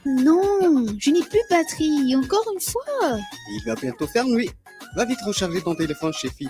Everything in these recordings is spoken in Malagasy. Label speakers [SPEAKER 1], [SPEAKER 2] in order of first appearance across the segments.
[SPEAKER 1] Non, je n'ai plus de batterie, encore une fois.
[SPEAKER 2] Il va bientôt faire nuit. Va vite recharger ton téléphone chez Fit.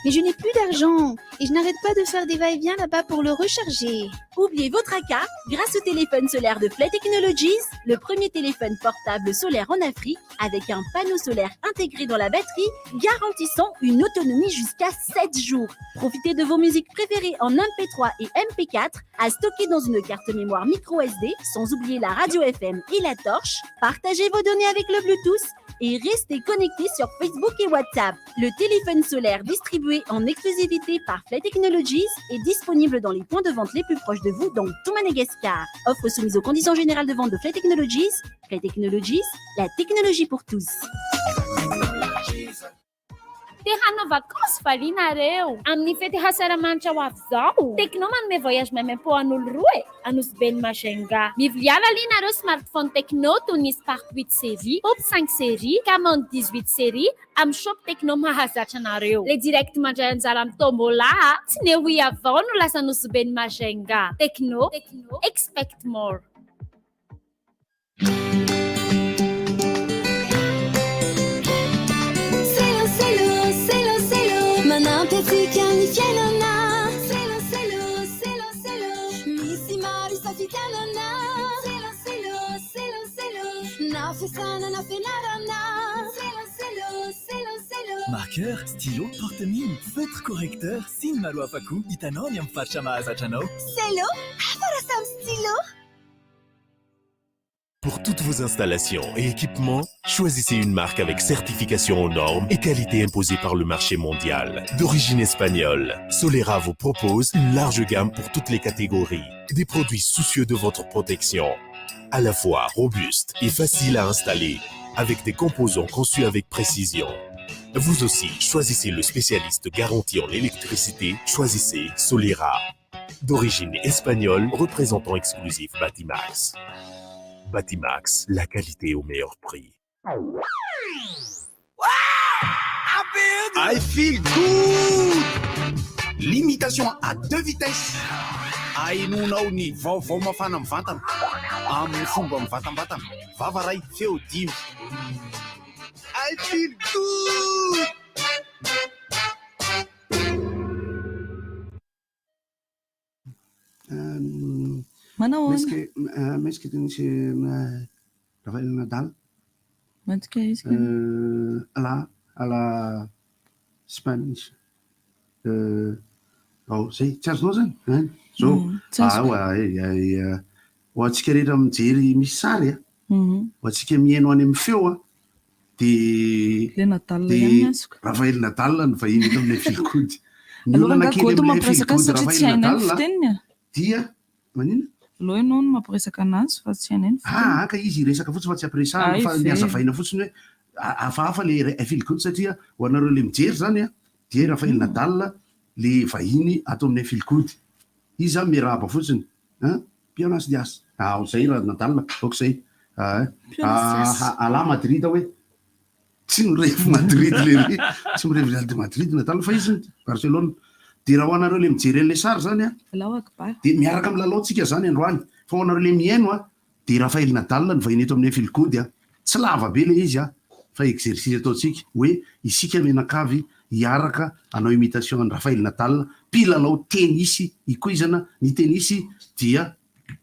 [SPEAKER 1] Mais je n'ai plus d'argent et je n'arrête pas de faire des va-et-vient là-bas pour le recharger.
[SPEAKER 3] Oubliez vos tracas grâce au téléphone solaire de Flay Technologies, le premier téléphone portable solaire en Afrique avec un panneau solaire intégré dans la batterie, garantissant une autonomie jusqu'à 7 jours. Profitez de vos musiques préférées en MP3 et MP4 à stocker dans une carte mémoire micro SD, sans oublier la radio FM et la torche. Partagez vos données avec le Bluetooth et restez connectés sur Facebook et WhatsApp. Le téléphone solaire distribué en exclusivité par Flay Technologies est disponible dans les points de vente les plus proches de vous dans tout Madagascar. Offre soumise aux conditions générales de vente de Flay Technologies. Flay Technologies, la technologie pour tous.
[SPEAKER 4] Te hanao vakansy va ry nareo amin'ny fety Asaramanitra ho avy izao? Tecno manome voyage maimaimpoa an'olo roa e! Anosibe ny Majunga. Miviliana aloha nareo smartphone Tecno toy ny Spark huit série, Pop cinq série, Camon 18 série amin'ny shop Tecno mahazatra anareo. Le direct mandray anjara amin'ny tombola a! Tsy ny oui avao no lasa Anosibe ny Majunga. Tecno, expect more.
[SPEAKER 5] Cello, cello, cello, cello, manampy antsika ny fiainana. Cello, cello, cello, cello, misy maro isafidianana. Cello, cello, cello, cello, na fiasana na fianarana. Cello, cello, cello, cello.
[SPEAKER 6] Marqueur, stylo, porte-mine, feutre correcteur sy ny maro hafa koa hitanao any amin'ny faritra mahazatra anao.
[SPEAKER 5] Cello, hafa raha samy stylo.
[SPEAKER 7] Pour toutes vos installations et équipements, choisissez une marque avec certification aux normes et qualité imposée par le marché mondial. D'origine espagnole, Solera vous propose une large gamme pour toutes les catégories. Des produits soucieux de votre protection. À la fois robustes et faciles à installer, avec des composants conçus avec précision. Vous aussi, choisissez le spécialiste garanti en électricité, choisissez Solera. D'origine espagnole, représentant exclusif Batimax. Batimax, la qualité au meilleur prix.
[SPEAKER 8] I feel good! L'imitation à deux vitesses. Ahenoanao ny vaovao mafana mivantana amin'ny fomba mivantambatana. Vava ray, feo dimy. I feel good!
[SPEAKER 9] Manao ahoana?
[SPEAKER 10] Meske meske nisy Rafael Nadal.
[SPEAKER 9] Mantsika izy.
[SPEAKER 10] La à la Spanish. Ao zay tsy azonao zany? Hein? Zao.
[SPEAKER 9] Tsy azoko.
[SPEAKER 10] Ah, eh, ho antsika rehetra mijery misy sary a. Ho antsika mihaino any amin'ny feo a. Dia
[SPEAKER 9] Le Nadal ihany
[SPEAKER 10] dia
[SPEAKER 9] azoko.
[SPEAKER 10] Rafael Nadal no vahiny eto amin'ilay Feelgood. Ny
[SPEAKER 9] Aleo
[SPEAKER 10] olana
[SPEAKER 9] rangahy
[SPEAKER 10] kely
[SPEAKER 9] Goto
[SPEAKER 10] amin'ilay
[SPEAKER 9] mampiresaka azy
[SPEAKER 10] Feelgood
[SPEAKER 9] satria tsy
[SPEAKER 10] Rafael
[SPEAKER 9] hainay ny
[SPEAKER 10] Nadal
[SPEAKER 9] fiteniny e.
[SPEAKER 10] dia maninona?
[SPEAKER 9] Aleo ianao no mampiresaka anazy fa tsy hainay ny fiteniny.
[SPEAKER 10] Ah, ka izy hiresaka fotsiny fa tsy ampiresahana
[SPEAKER 9] Hay
[SPEAKER 10] fa ny
[SPEAKER 9] ve.
[SPEAKER 10] hazavaina fotsiny hoe hafahafa le Feelgood satria ho anareo le mijery zany a dia Rafael Nadal le vahiny ato amin'ilay Feelgood. Izy zany miarahaba fotsiny. Hein? Buenos dias. Ah, zay raha Nadal, ok zay. Ah, ah, Hala Madrid hoe. Tsy mirevy Madrid lery. Tsy mirevy Real de Madrid Nadal fa izy Barcelone. Dia raha ho anareo le mijery an'ilay sary zany a.
[SPEAKER 9] Allahu Akbar.
[SPEAKER 10] Dia miaraka amin'ny lalao tsika zany androany. Fa ho anareo le mihaino a, dia Rafael Nadal no vahiny eto amin'ny Feelgood a. Tsy lava be le izy a, fa exercice ataontsika hoe isika mianakavy hiaraka hanao imitation an'i Rafael Nadal, mpilalao tenisy ikoizana, ny tenisy dia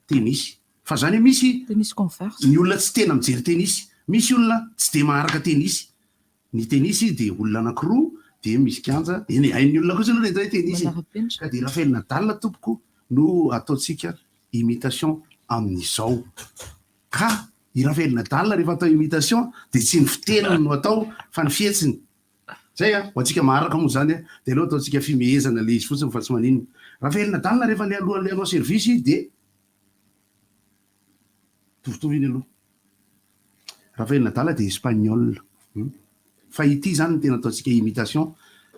[SPEAKER 10] tenisy. Fa zany hoe misy
[SPEAKER 9] Tenisy converse.
[SPEAKER 10] ny olona tsy tena mijery tenisy, misy olona tsy dia maharaka tenisy. Ny tenisy dia olona anakiroa dia misy kianja, eny e, hain'ny olona kosa aloha ny atao hoe tenisy e.
[SPEAKER 9] Manara-penitra.
[SPEAKER 10] Ka dia Rafael Nadal tompoko no ataontsika imitation amin'izao. Ka i Rafael Nadal rehefa atao imitation dia tsy ny fiteniny no atao fa ny fihetsiny. Zay a, ho antsika maharaka moa zany a, dia aleo ataontsika fimehezana le izy fotsiny fa tsy maninona. Rafael Nadal rehefa le alohan'le hanao service dia mitovitovy iny aloha. Rafael Nadal dia espagnol. Fa ity zany no tena ataontsika imitation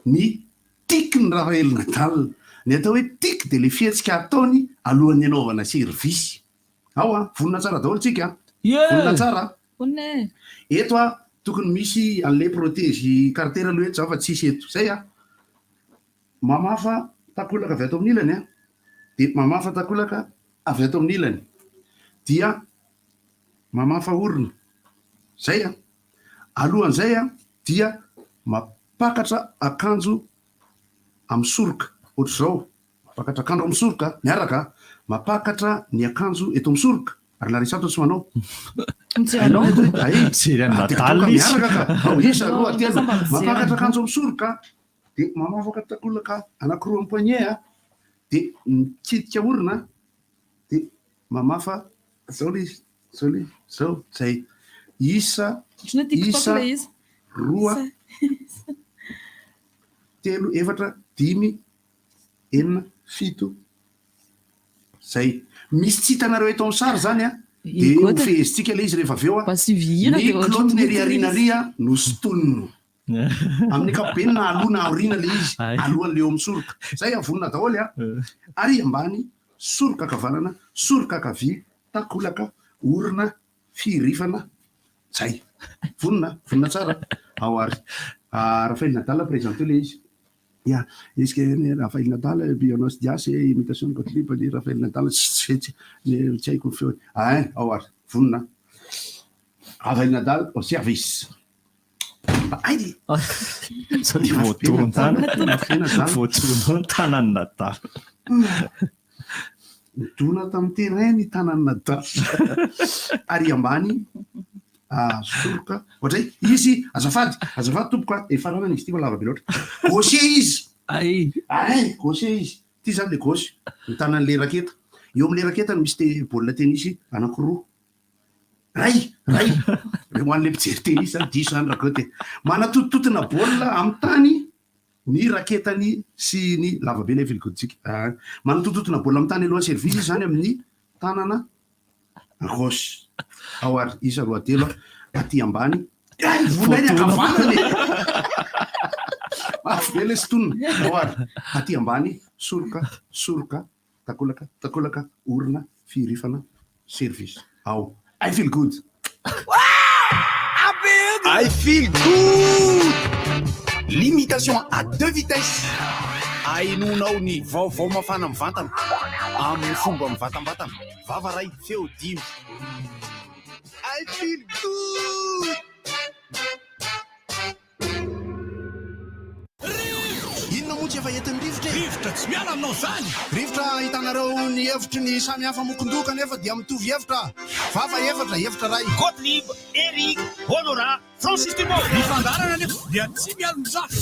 [SPEAKER 10] ny tic-n'i Rafael Nadal. Ny atao hoe tic dia le fihetsika ataony alohan'ny hanaovana service. Ao a, vonona tsara daholo tsika a. Vonona tsara a.
[SPEAKER 9] Vonona e.
[SPEAKER 10] Eto a, tokony misy an'ilay protège carter aloha eto zany fa tsisy eto. Zay a. Mamafa takolaka avy ato amin'ny ilany a, dia mamafa takolaka avy ato amin'ny ilany. Dia. Mamafa orona. Zay a. Alohan'izay a dia mampakatra akanjo amin'ny soroka ohatr'izao. Mampakatra akanjo amin'ny soroka miaraka a. Mampakatra ny akanjo eto amin'ny soroka. Ary Larissa ato tsy manao.
[SPEAKER 9] Mijery anao.
[SPEAKER 10] Ay,
[SPEAKER 11] Mijery an'i
[SPEAKER 10] ah, dia
[SPEAKER 11] Nadal
[SPEAKER 10] ataoko
[SPEAKER 11] izy.
[SPEAKER 10] miaraka ka. Ao, isa, roa, telo.
[SPEAKER 9] Mba mijery
[SPEAKER 10] Mampakatra
[SPEAKER 9] anao.
[SPEAKER 10] akanjo amin'ny soroka dia mamafaka takolaka anankiroa amin'ny poignet a. Dia mikitika orona dia mamafa zao le izy, zao le izy, zao, zay. Isa,
[SPEAKER 9] Ohatran'ny hoe TikTok
[SPEAKER 10] isa,
[SPEAKER 9] ilay izy.
[SPEAKER 10] roa,
[SPEAKER 9] Isa.
[SPEAKER 10] telo, efatra, dimy, enina, fito, zay. Misy tsy hitanareo eto amin'ny sary zany a, dia
[SPEAKER 9] Goda.
[SPEAKER 10] hofehezintsika ilay izy rehefa avy eo a.
[SPEAKER 9] Mba sivy hira
[SPEAKER 10] Ny
[SPEAKER 9] dia ohatran'ny
[SPEAKER 10] clotte-ny
[SPEAKER 9] mety
[SPEAKER 10] ery
[SPEAKER 9] ilay
[SPEAKER 10] aoriana
[SPEAKER 9] izy.
[SPEAKER 10] ary a no sintoniny. Amin'ny ankapobeny na aloha na aoriana ilay izy, alohan'ilay eo amin'ny soroka. Zay a, vonona daholo a. Ary ambany, soroka ankavanana, soroka ankavia, takolaka, orona, fihirifana, zay. Vonona, vonona tsara. Ao ary. Ah, Rafael Nadal présenté ilay izy. Ya, izy ke ny Rafael Nadal, Bionos Dias, imitation de Gottlieb, ny Rafael Nadal, tsy tsy tsy tsy haiko ny feony. Ah, ao ary, vonona. Rafael Nadal au service. Ay!
[SPEAKER 11] Sao dia voadona voadona ny tanan'i Nadal.
[SPEAKER 10] Nidona tamin'ny terrain ny tanan'i Nadal. Ary ambany ah, soroka. Ohatra hoe izy, azafady, azafady tompoko a, efa ranana izy ity fa lava be loatra. Gaucher izy.
[SPEAKER 11] Ay.
[SPEAKER 10] Ay, gaucher izy. Ity zany le gauche, ny tanan'le raketa. Eo amin'le raketa no misy te baolina tennis anankiroa. Ray, ray. Re ho an'le mpijery tennis zany diso zany raha te. Manatotototona baolina amin'ny tany ny raketany sy ny lava be ilay filigoditsika. Ah, manatototona baolina amin'ny tany alohan'ny service izy zany amin'ny tanana gauche. Ao ary isa roa telo aty ambany. Ay, vonay ny ankavanana e. Mafy be le sintonina. Ao ary aty ambany soroka, soroka, takolaka, takolaka, orona, fihirifana, service. Ao. I feel good.
[SPEAKER 8] I feel good. Limitation à deux vitesses. Ainonao ny vaovao mafana mivantana amin'ny fomba mivatambatana. Vava ray, feo dimy. I feel good.
[SPEAKER 10] Inona moa tsy efa entin'ny rivotra e?
[SPEAKER 8] Rivotra tsy miala aminao zany.
[SPEAKER 10] Rivotra ahitanareo ny hevitry ny samy hafa mokondoka nefa dia mitovy hevitra. Vava efatra, hevitra ray.
[SPEAKER 12] Gottlieb, Eric, Honora, Francis Dumont. Ny fandaharana nefa dia tsy mialon-jafy.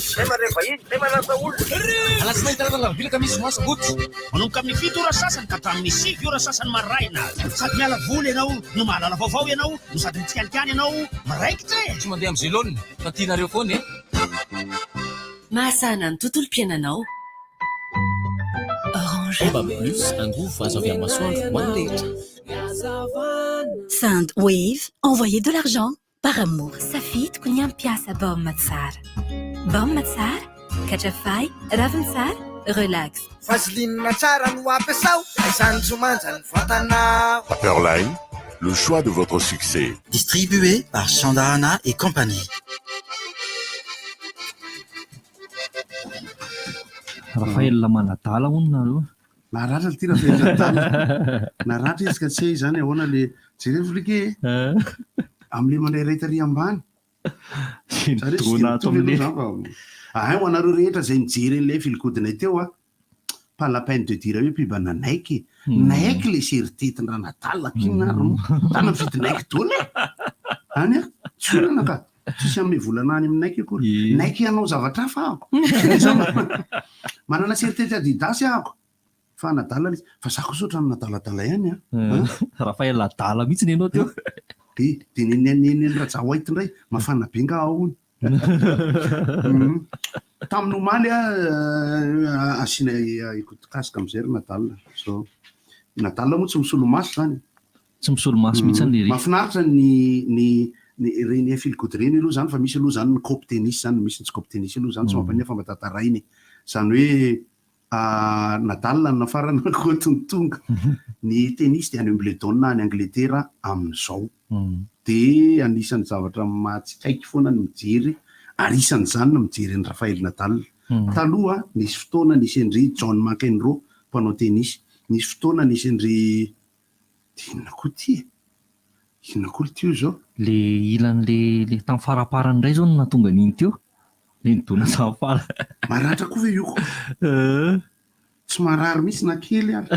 [SPEAKER 12] Alatsinainy talata alarobia ka misy zoma sabotsy. Manomboka amin'ny 7 ora sasany ka hatramin'ny 9 ora sasany maraina. Sady miala voly ianao no mahalala vaovao ianao no sady mitsikalikany ianao miraikitra e.
[SPEAKER 13] Tsy mandeha amin'ny zelona fa tianareo foana e.
[SPEAKER 14] Mahasahana ny tontolom-piainanao. Orange.
[SPEAKER 13] Oba Plus, angovo azo avy amin'ny masoandro ho an'ny rehetra.
[SPEAKER 14] Send Wave, envoyez de l'argent par amour. Safidiko ny ampiasa baoma tsara. Baoma tsara, katrafay, raviny tsara, relax.
[SPEAKER 15] Vaseline tsara no ampiasao aizany tsomanja ny vatanao.
[SPEAKER 7] Upperline, le choix de votre succès.
[SPEAKER 16] Distribué par Chandana et compagnie.
[SPEAKER 11] Rafael manadala hono nareo.
[SPEAKER 10] Naratra ty Rafael Nadal. Naratra izy ka tsy hay zany ahoana le jereo flike am'le mandray ray tary ambany. Zany hoe tsy de
[SPEAKER 11] Dona ato
[SPEAKER 10] mitovy
[SPEAKER 11] amin'ny
[SPEAKER 10] aloha zany fa ah, ho anareo rehetra zay mijery an'ilay filikodinay teo a pas la peine de dire hoe pub Nike. Nike le sertety ra Nadal kinona ary moa. Tana mividy Nike daholo e. Any a, tsy olana ka. Tsisy ame volana any amin'ny Nike akory. Nike hanao zavatra hafa ahako. Manana sertety Adidas ahako. Fa Nadal izy. Fa za kosa ohatran'ny nadaladala ihany a.
[SPEAKER 11] Rafael adala mihitsy ny ianao teo.
[SPEAKER 10] De de neny Raja White indray mafana be nga ao hono. Tamin'ny omaly a asiana ikotikasika amizay ry Nadal. Zao. Nadal moa tsy misolo maso zany.
[SPEAKER 11] Tsy misolo maso mihitsy ny ry.
[SPEAKER 10] Mahafinaritra ny ny ny reny filigody reny aloha zany fa misy aloha zany ny coupe tennis zany misy ny tsy coupe tennis aloha zany tsy mampania fa mba tantarainy. Zany hoe Nadal ny nafarana koa tonga. Ny tennis dia any Wimbledon any Angleterre amin'izao. De anisan'ny zavatra mahatsikaiky foana ny mijery ary isan'izany ny mijery an'i Rafael Nadal. Taloha nisy fotoana nisy an-dry John McEnroe mpanao tennis, nisy fotoana nisy an-dry inona koa ty e? Inona koa ity io zao?
[SPEAKER 11] Le ilan'le le tamin'ny faraparany indray zao no nahatonga an'iny teo. Le nidona tamin'ny fara.
[SPEAKER 10] Maratra koa ve io ko? Tsy marary mihitsy na kely ary.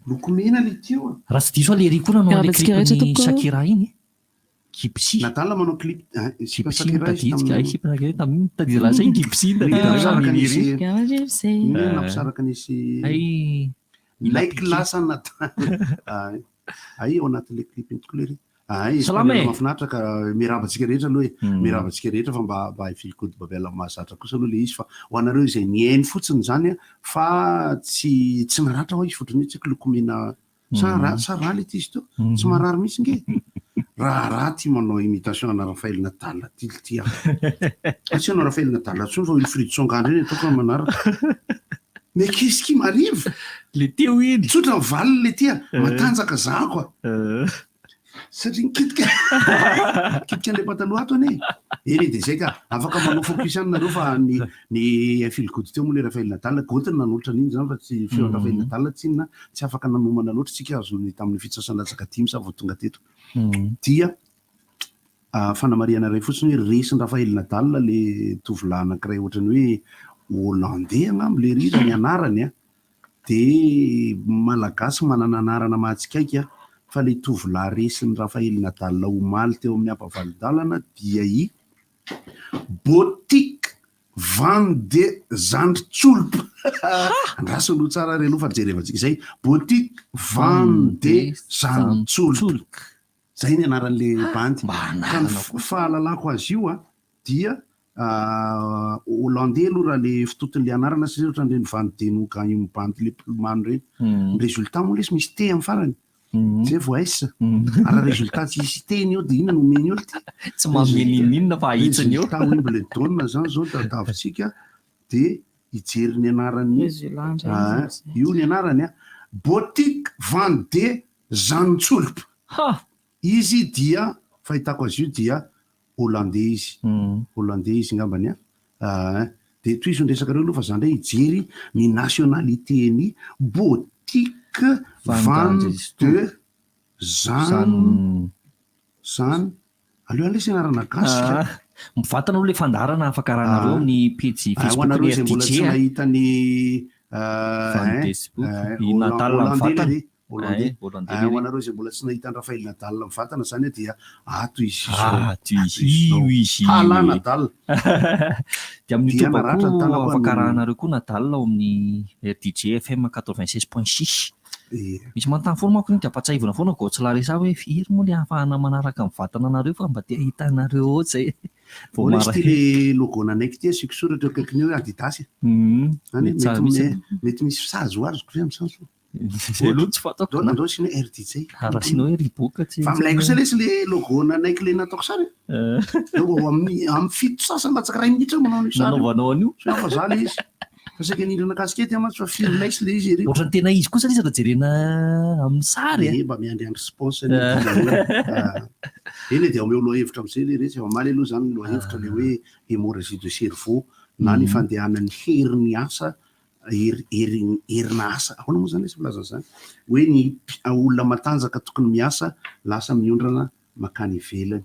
[SPEAKER 10] Lokomena le teo a.
[SPEAKER 11] Raha tsy diso aho le ry koa nanao an'le
[SPEAKER 9] Miarahaba antsika rehetra
[SPEAKER 11] clip-n'i
[SPEAKER 9] tompoko.
[SPEAKER 11] Shakira iny e. Gipsy.
[SPEAKER 10] Nadal manao clip eh, sipa
[SPEAKER 11] Gipsy
[SPEAKER 10] Shakira izy
[SPEAKER 11] tadidiko, ay
[SPEAKER 10] tamin'ny
[SPEAKER 11] sipa Shakira tamin'iny tadidy lasa iny Gipsy iny
[SPEAKER 10] Iny
[SPEAKER 11] tadidy lasa
[SPEAKER 10] nampisaraka
[SPEAKER 11] amin'iny
[SPEAKER 10] nisy
[SPEAKER 11] ry.
[SPEAKER 10] Iny hoe nampisaraka nisy
[SPEAKER 11] Ay
[SPEAKER 10] Ilay
[SPEAKER 11] Piqué.
[SPEAKER 10] classe Nadal. Ay, ay ao anatin'ilay clip iny tokoa le ry. Ay,
[SPEAKER 11] Salama
[SPEAKER 10] espagnol
[SPEAKER 11] e.
[SPEAKER 10] mahafinaritra ka miarahaba antsika rehetra aloha e. Miarahaba antsika rehetra fa mba mba I feel good Babel mahazatra kosa aloha le izy fa ho anareo izay nihaino fotsiny izany a fa tsy tsy naratra hoa izy fotriny hoe tsy haiko lokomena sa ra sa ra le ty izy teo. Tsy marary mihitsy nge. Raharaha ty manao imitation ana Raphaël Nadal ty ty a. Tsy hanao Raphaël Nadal intsony fa Wilfried Tsonga indray ny ataoko amin'ny manaraka. Mais qu'est-ce qui m'arrive?
[SPEAKER 11] Le teo iny.
[SPEAKER 10] Tsotra ny valiny le ty a. Matanjaka zahako a. Satria nikitika nikitika an'ilay pataloha ato anie. Eny e dia izay ka. Afaka manao focus ihany nareo fa ny ny feel good teo moa le Raphaël Nadal. Goty no nanolotra an'iny izany fa tsy feon'i Raphaël Nadal tsinona. Tsy afaka nanomana loatra tsika azony tamin'ny fitsasana latsaka dimy sa vao tonga teto. Dia fanamarihana iray fotsiny hoe resin'i Raphaël Nadal le tovolahy anankiray ohatran'ny hoe Hollandais angamba le ry raha ny anarany a. Dia Malagasy manana anarana mahatsikaiky a. Fa le tovolahy resin'i Raphaël Nadal omaly teo amin'ny ampavalon-dalana dia i Botic van de Zandtsulp. Andraso aloha tsara ary aloha fa jerevantsika izay. Botic van de Zandtsulp. Zay ny anaran'le bandy. Ka ny fahalalako azy io a dia Hollandais aloha raha le fitoton'le anarana satria ohatran'ireny Van den Hoogen io bandy le mpilomano ireny. Ny résultat moa lesy misy T amin'ny farany. Zay vao S. Ary raha résultat tsy hisy T ny eo dia inona no omeny eo ty?
[SPEAKER 11] Tsy manome n'inon'inona fa ahitsiny eo.
[SPEAKER 10] Résultat Wimbledon zany zao tadiavintsika dia hijery ny anaran'ny
[SPEAKER 9] Résultat indray
[SPEAKER 10] Ah,
[SPEAKER 9] izy.
[SPEAKER 10] io ny anarany a. Botic van de Zandtsulp. Izy dia fahitako azy io dia Hollandais izy. Hollandais izy angambany a. Ah, dia tohizo ny resakareo aloha fa za indray hijery ny nationalité-n'i Botic van de Zan Zan aleo aloha anarana gasy ka.
[SPEAKER 11] Ah, mivantana aloha ilay fandaharana afaka arahanareo
[SPEAKER 10] Ah.
[SPEAKER 11] amin'ny pejy
[SPEAKER 10] Ah, ho
[SPEAKER 11] Facebook
[SPEAKER 10] anareo
[SPEAKER 11] ny
[SPEAKER 10] izay mbola
[SPEAKER 11] RDJ
[SPEAKER 10] tsy
[SPEAKER 11] a.
[SPEAKER 10] nahita ny
[SPEAKER 11] Van
[SPEAKER 10] hein,
[SPEAKER 11] Facebook, i Nadal
[SPEAKER 10] Hollandais
[SPEAKER 11] mivantana.
[SPEAKER 10] le ry, Hollandais.
[SPEAKER 11] Eh, Hollandais
[SPEAKER 10] Ah,
[SPEAKER 11] le
[SPEAKER 10] ho
[SPEAKER 11] ry.
[SPEAKER 10] anareo izay mbola tsy nahita an'i Raphaël Nadal mivantana izany dia ato izy izao.
[SPEAKER 11] Ato izy io izy io
[SPEAKER 10] Hala
[SPEAKER 11] e.
[SPEAKER 10] Nadal.
[SPEAKER 11] Dia amin'ny
[SPEAKER 10] Dia
[SPEAKER 11] YouTube
[SPEAKER 10] naratra ny
[SPEAKER 11] koa
[SPEAKER 10] tanako
[SPEAKER 11] afaka
[SPEAKER 10] any.
[SPEAKER 11] arahanareo koa Nadal ao amin'ny RDJ FM 96.6.
[SPEAKER 10] Ie.
[SPEAKER 11] Misy manontany foana manko iny dia ampatsiahivina foana Gotsy Larissa hoe firy moa ilay ahafahana manaraka ny vatana anareo fa mba te hahita anareo ao zay. Vao
[SPEAKER 10] Ahoana izy ity
[SPEAKER 11] maraina.
[SPEAKER 10] le logo nanaiky ity asiako soratra eo akaikiny eo hoe Adidas e? Any
[SPEAKER 11] Mety tsara
[SPEAKER 10] mety
[SPEAKER 11] mihitsy.
[SPEAKER 10] mety misy sazy ho azoko ve amin'izany sao?
[SPEAKER 11] Zay aloha tsy fantako.
[SPEAKER 10] Andao andao asiana hoe RDJ.
[SPEAKER 11] Raha asiana hoe Reebok tsy
[SPEAKER 10] Fa milay kosa lesy le logo nanaiky le nataoko sary e. Eo amin'ny amin'ny fito sasany latsaka iray minitra manao an'io sary io.
[SPEAKER 11] Nanaovanao an'io?
[SPEAKER 10] Sao fa za le izy. Fa saika nindrina kasikety aho mantsy fa firy laisy le izy ery.
[SPEAKER 11] Ohatran'ny tena izy kosa le izy raha jerena amin'ny sary e.
[SPEAKER 10] Eh, mba miandriandry sponsor ny ankizy aloha. Ah. Eny e, dia omeo lohahevitra amin'izay le resy. Omaly aloha izany ny lohahevitra le hoe hémorragie de cerveau na ny fandehanan'ny herin'ny asa, hery, hery, herina asa. Ahoana moa izany lesy milaza an'izany? Hoe ny olona matanjaka tokony miasa lasa miondrana mankany ivelany.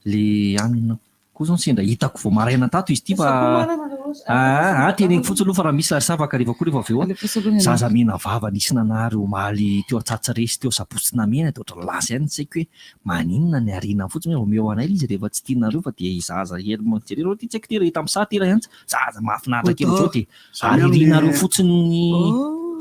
[SPEAKER 11] Le anona koa zao sendra hitako vao maraina tato izy ity fa
[SPEAKER 9] Asa koa manana aloha.
[SPEAKER 11] Ah, ah, teneniko fotsiny aloha fa raha misy Larissa afaka hariva koa rehefa avy eo a.
[SPEAKER 9] Alefaso aloha ny
[SPEAKER 11] Zaza
[SPEAKER 9] anarana.
[SPEAKER 11] mena vava nisy nanary omaly teo Antsahatsiresy teo Sabotsy Namehana dia ohatran'ny lasa ihany tsy haiko hoe maninona ny arina fotsiny hoe omeo anay ilay izy rehefa tsy tianareo fa dia zaza hery jereo aloha ity tsy haiko ity raha hita amin'ny sary ity raha ihany zaza mahafinaritra kely izao dia
[SPEAKER 10] Zany
[SPEAKER 11] ary irinareo
[SPEAKER 10] amin'ny
[SPEAKER 11] fotsiny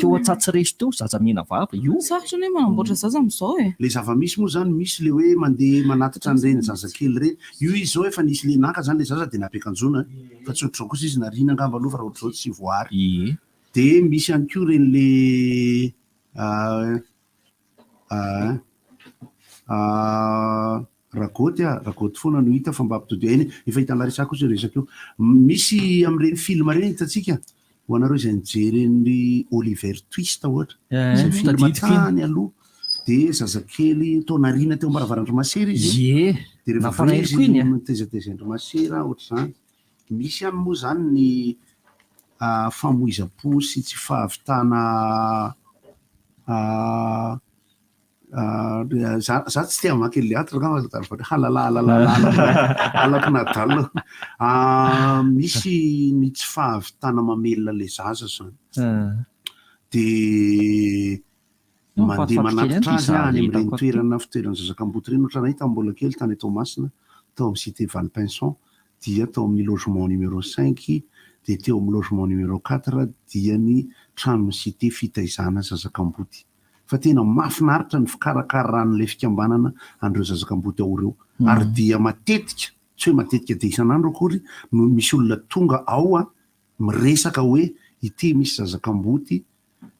[SPEAKER 11] teo Antsahatsiresy teo zaza mena vava io.
[SPEAKER 9] Sarotra anie manamboatra zaza amin'izao e.
[SPEAKER 10] Le zava-misy moa zany misy le hoe mandeha manatitra an'ireny zazakely ireny. Io izy zao efa nisy le naka zany le zaza dia nampiakanjoana fa tsy ohatr'izao kosa izy nariana angamba aloha fa raha ohatr'izao tsy voary.
[SPEAKER 11] Ie.
[SPEAKER 10] Dia misy ihany koa ireny le Ragoty a, Ragoty foana no hita fa mba ampitodio. Eny, efa hitan'i Larissa kosa io resaka io. Misy amin'ireny film ireny hitantsika, ho anareo izay nijery an'i Oliver Twist ohatra,
[SPEAKER 11] Eh,
[SPEAKER 10] izay film
[SPEAKER 11] tadidiko iny.
[SPEAKER 10] tany aloha, dia zazakely toa nariana teo am-baravaran-dry masera izy.
[SPEAKER 11] Ie,
[SPEAKER 10] Dia rehefa avy eo
[SPEAKER 11] nampalahelo
[SPEAKER 10] izy
[SPEAKER 11] koa iny a.
[SPEAKER 10] notezatezain-dry masera ohatr'izany. Misy ihany moa izany ny famoizam-po sy tsy fahavitana. Za za tsy te hamaky an'le ato angamba fa halala halala halala halako Nadal. Misy ny tsy fahavitana mamelona le zaza zany. De mandeha manatitra azy any amin'ireny toerana fitoeran'ny zaza kamboty ireny. Ohatra anay tamin'ny mbola kely tany Toamasina, tao amin'ny cité Valpinson, dia tao amin'ny logement numéro 5, dia teo amin'ny logement numéro 4 dia ny tranon'ny cité fitaizana zaza kamboty. Fa tena mahafinaritra ny fikarakaran'ilay fikambanana an'ireo zaza kamboty ao ireo. Ary dia matetika, tsy hoe matetika dia isan'andro akory, no misy olona tonga ao miresaka hoe ity misy zaza kamboty,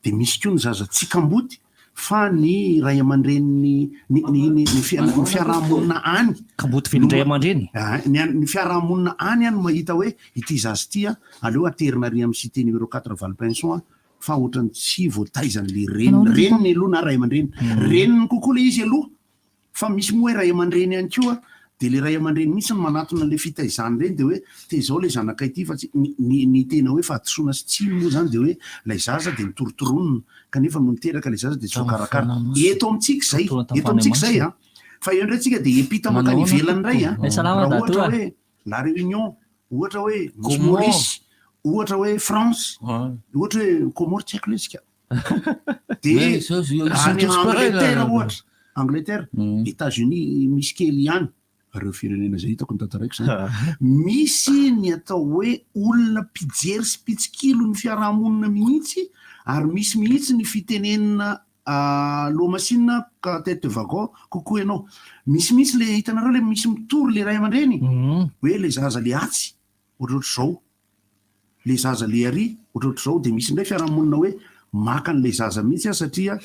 [SPEAKER 10] dia misy koa ny zaza tsy kamboty fa ny ray aman-dreniny, ny ny ny ny fiaraha-monina any.
[SPEAKER 11] Kamboty velon-dray aman-dreny?
[SPEAKER 10] Ny ny fiaraha-monina any no mahita hoe ity zaza ity aleo aterina ary amin'ny cité numéro 4 Valpinson fa ohatran'ny tsy voataizan'le reniny, reniny aloha na ray aman-dreny, reniny kokoa le izy aloha fa misy moa hoe ray aman-dreny ihany koa de le ray aman-dreny mihitsy no manatona an'le fitaizana ireny de hoe tezao le zanakay ity fa tsy ny ny tena hoe fahadisoana sy tsiny moa zany de hoe lay zaza de nitorotoronina kanefa nony teraka le zaza de tsy voakarakara eto amintsika izay, eto amintsika izay an, fa eo indray tsika de hiampita mankany ivelany indray an, raha ohatra hoe La Réunion, ohatra hoe Nosy Maurice, ohatra hoe France, ohatra hoe Comores tsy haiko lesy ka. De any Angleterre ohatra, Angleterre, Etats-Unis misy kely ihany, ireo firenena izay hitako no tantaraiko izany. Misy ny atao hoe olona mpijery sy mpitsikilo ny fiarahamonina mihitsy ary misy mihitsy ny fitenenana Loha-masinina ka tête de wagon kokoa ianao. Misy mihitsy le hitanareo le misy mitory le ray aman-dreny hoe le zaza le atsy ohatrohatr'izao, le zaza le ary ohatrohatr'izao de misy indray fiarahamonina hoe maka an'le zaza mihitsy aho satria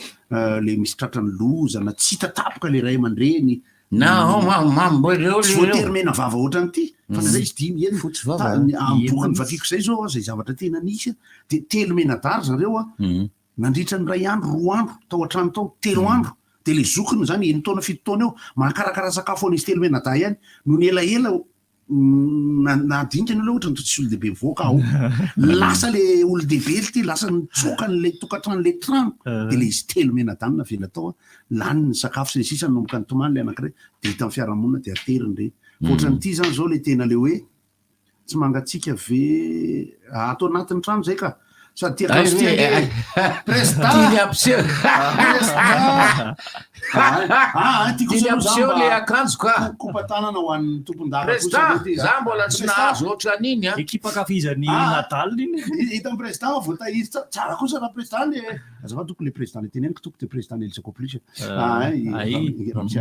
[SPEAKER 10] le misy tratran'ny loza na tsy hita tapoka le ray aman-dreny.
[SPEAKER 17] Na ao mambo ireo
[SPEAKER 10] Tsy voatery mena vava ohatran'ity fa indraindray izy dimy enina.
[SPEAKER 17] Fotsy vava.
[SPEAKER 10] Amin'ny boky novakiako izay izao izay zavatra tena nisy de telo menadahy ry zareo a. Nandritra ny iray andro, roa andro, tao an-trano tao, telo andro, dia ilay zokiny izany, enin-taona, fito taona eo, mahakarakara sakafo an'izy telo mianadahy ihany. Nony elaela, nahadinika ny olona hoe ohatran'ny toa tsisy olon-dehibe mivoaka ao. Lasa ilay olon-dehibe ity, lasa nitsoaka an'ilay tokantranon'ilay trano, dia ilay izy telo mianadahy no navela tao, lany ny sakafo sy ny sisa, nanomboka nitomany ilay anankiray, dia hitan'ny fiarahamonina dia ateriny ireny. Fa ohatran'ity izany izao ilay tena ilay hoe Tsy mangatsiaka ve ato anatin'ny trano zay ka? Sady tia akanjo tia ange e. Presta!
[SPEAKER 17] Tiany hampiseho.
[SPEAKER 10] Presta! Ah, ah, tiako
[SPEAKER 17] Tiany
[SPEAKER 10] kosa aloha za
[SPEAKER 17] hampiseho
[SPEAKER 10] mba
[SPEAKER 17] le akanjo ka.
[SPEAKER 10] kopa-tanana ho an'ny tompon-daka kosa
[SPEAKER 17] Presta,
[SPEAKER 10] aloha ty.
[SPEAKER 17] za mbola tsy
[SPEAKER 10] Presta!
[SPEAKER 17] nahazo ohatran'iny a.
[SPEAKER 11] Ekipa ankafizan'i
[SPEAKER 10] Ah,
[SPEAKER 11] Nadal iny.
[SPEAKER 10] hitan'i Presta fa voatahiry tsara. Tsara kosa raha Presta le Azafady tompoko le président le teneniko tompoko de président Elsa Coplus. Ah,
[SPEAKER 11] Ay,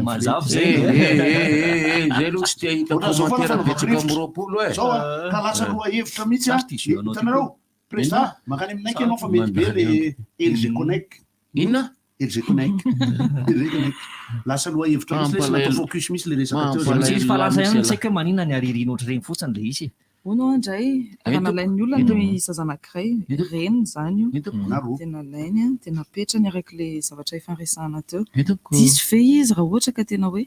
[SPEAKER 11] mazava
[SPEAKER 17] Eh,
[SPEAKER 11] zay.
[SPEAKER 17] eh, eh, eh, zay aloha tsy te hahita
[SPEAKER 10] Ohatran'izao foana
[SPEAKER 17] commentaire
[SPEAKER 10] fanaovako
[SPEAKER 17] betsaka
[SPEAKER 10] rivotra.
[SPEAKER 17] amby 20 e.
[SPEAKER 10] Zao a, ka lasa loha hevitra mihitsy a.
[SPEAKER 11] Sarotry izy io anao ty
[SPEAKER 10] Hitanareo,
[SPEAKER 11] koa.
[SPEAKER 10] président, mankany aminay ianao fa mety be le LG Connect.
[SPEAKER 17] Inona?
[SPEAKER 10] LG Connect. LG Connect. Lasa loha hevitra mihitsy le sy natao
[SPEAKER 17] Mampalahelo.
[SPEAKER 10] focus mihitsy le resaka teo.
[SPEAKER 17] Mampalahelo.
[SPEAKER 11] Tsisy fa lasa ihany
[SPEAKER 17] Misy
[SPEAKER 11] tsy haiko hoe maninona ny aririno ohatr'ireny fotsiny le izy e.
[SPEAKER 9] Hono hoa indray, raha nalain'ny olona ny zaza anankiray, reniny izany io, dia nalainy dia napetrany araka ilay zavatra efa niresahana teo. Diso ve izy raha ohatra ka tena hoe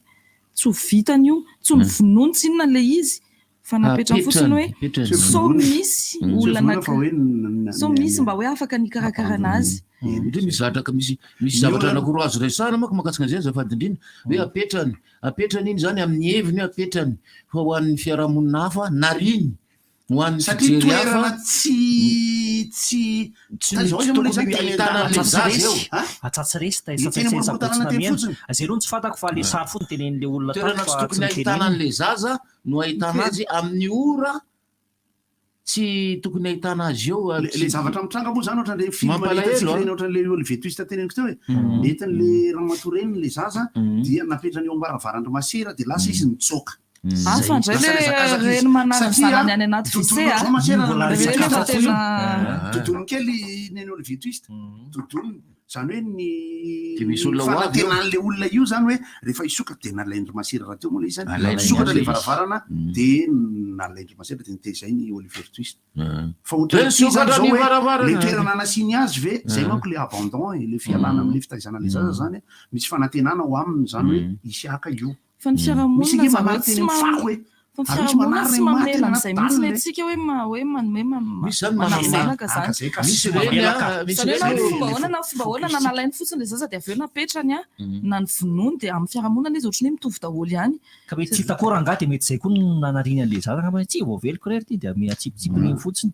[SPEAKER 9] tsy ho vitany io, tsy ho novonoiny tsinona ilay izy fa napetrany fotsiny hoe sao misy olona anankiray, sao misy mba hoe afaka nikarakara anazy.
[SPEAKER 17] Ndry misy zavatra misy misy zavatra anankiroa azo resahana manko mahakasika an'izay azafady indrindra hoe apetrany Apetrany iny izany amin'ny heviny hoe apetrany fa ho an'ny fiarahamonina hafa nariny ho an'ny
[SPEAKER 10] Satria
[SPEAKER 17] fijery hafa
[SPEAKER 10] toerana tsy tsy
[SPEAKER 17] tsy
[SPEAKER 10] taiza ho aiza moa ilay
[SPEAKER 17] tokony
[SPEAKER 10] izany teny
[SPEAKER 17] ahitana
[SPEAKER 10] an-dalana
[SPEAKER 17] an'ilay zaza
[SPEAKER 10] tsy
[SPEAKER 17] eo.
[SPEAKER 10] resy a?
[SPEAKER 11] Atsatsa resy tay
[SPEAKER 10] Ny teny
[SPEAKER 11] satsatsa
[SPEAKER 10] amoron-tanàna
[SPEAKER 11] sabotsy
[SPEAKER 10] teny
[SPEAKER 11] namena.
[SPEAKER 10] fotsiny.
[SPEAKER 11] Zay aloha no tsy fantako fa le sary fotsiny tenenin'le olona tato
[SPEAKER 17] Toerana tsy
[SPEAKER 11] fa tsy
[SPEAKER 17] tokony ahitana
[SPEAKER 11] noteneniny.
[SPEAKER 17] an'ilay zaza no ahitana azy amin'ny ora Tsy tokony ahitana azy eo ary
[SPEAKER 10] Le zavatra mitranga moa zany ohatran'ireny film
[SPEAKER 17] Mampalahelo
[SPEAKER 10] hitantsika
[SPEAKER 17] a.
[SPEAKER 10] ireny ohatran'ilay Olivier Twist teneniko teo e. Nentin'le ramatoa reniny le zaza dia napetrany eo am-baravaran-dry masera dia lasa izy nitsoaka.
[SPEAKER 9] Hafa indray
[SPEAKER 10] Lasa
[SPEAKER 9] le
[SPEAKER 10] nihazakazaka izy.
[SPEAKER 9] reny manary
[SPEAKER 10] Satria
[SPEAKER 9] zanany any anaty
[SPEAKER 10] dodonina
[SPEAKER 9] lycée a.
[SPEAKER 10] ohatr'izao masera raha
[SPEAKER 9] Reny
[SPEAKER 10] resaka
[SPEAKER 9] fa
[SPEAKER 10] hafa
[SPEAKER 9] tena
[SPEAKER 10] Dodoniny kely neny Olivier Twist. Dodoniny. Izany hoe ny
[SPEAKER 17] Dia misy olona ho avy eo.
[SPEAKER 10] fanantenan'ilay olona io izany hoe rehefa hisokatra dia nalain-dry masera rahateo moa ilay izy izany.
[SPEAKER 17] Alainy
[SPEAKER 10] Nisokatra ilay
[SPEAKER 17] izy.
[SPEAKER 10] varavarana dia nalain-dry masera dia notezainy i Olivier Twist. Fa
[SPEAKER 17] Dia
[SPEAKER 10] ohatran'ity izany
[SPEAKER 17] nisokatra
[SPEAKER 10] izao
[SPEAKER 17] ny
[SPEAKER 10] hoe
[SPEAKER 17] varavarana.
[SPEAKER 10] ilay toerana nasiany azy ve, izay manko ilay abandon e, ilay fialana amin'ilay fitaizana ilay zaza izany, misy fanantenana ao aminy izany hoe hisy haka io.
[SPEAKER 9] Fa ny
[SPEAKER 10] Misy
[SPEAKER 9] fiarahamonina
[SPEAKER 10] ange
[SPEAKER 9] zareo
[SPEAKER 10] manary
[SPEAKER 9] tsy
[SPEAKER 10] teny amin'ny
[SPEAKER 9] ma-
[SPEAKER 10] fako e.
[SPEAKER 9] Fa ny
[SPEAKER 10] Ary misy
[SPEAKER 9] fiarahamonina
[SPEAKER 10] manary
[SPEAKER 9] tsy
[SPEAKER 10] reny maty
[SPEAKER 9] mamela
[SPEAKER 10] eny
[SPEAKER 9] an'izay
[SPEAKER 10] anaty
[SPEAKER 9] mihitsy
[SPEAKER 10] tany,
[SPEAKER 9] antsika hoe ma- hoe manome ma-
[SPEAKER 17] Misy zany
[SPEAKER 9] manazanaka
[SPEAKER 17] mamela.
[SPEAKER 9] zany.
[SPEAKER 17] Misy reny a, misy
[SPEAKER 9] Zany hoe na
[SPEAKER 17] reny
[SPEAKER 9] fomba ahoana na fomba ahoana na nalainy fotsiny ilay zaza dia avy eo napetrany a, na ny vonoiny dia amin'ny fiarahamonina izy ohatran'ny hoe mitovy daholo ihany.
[SPEAKER 11] Ka mety tsy hitako rangahy dia mety izay koa no nanariany an'ilay zaza angamba hoe tsy voaveloko irery ity dia atsipitsipiny iny fotsiny.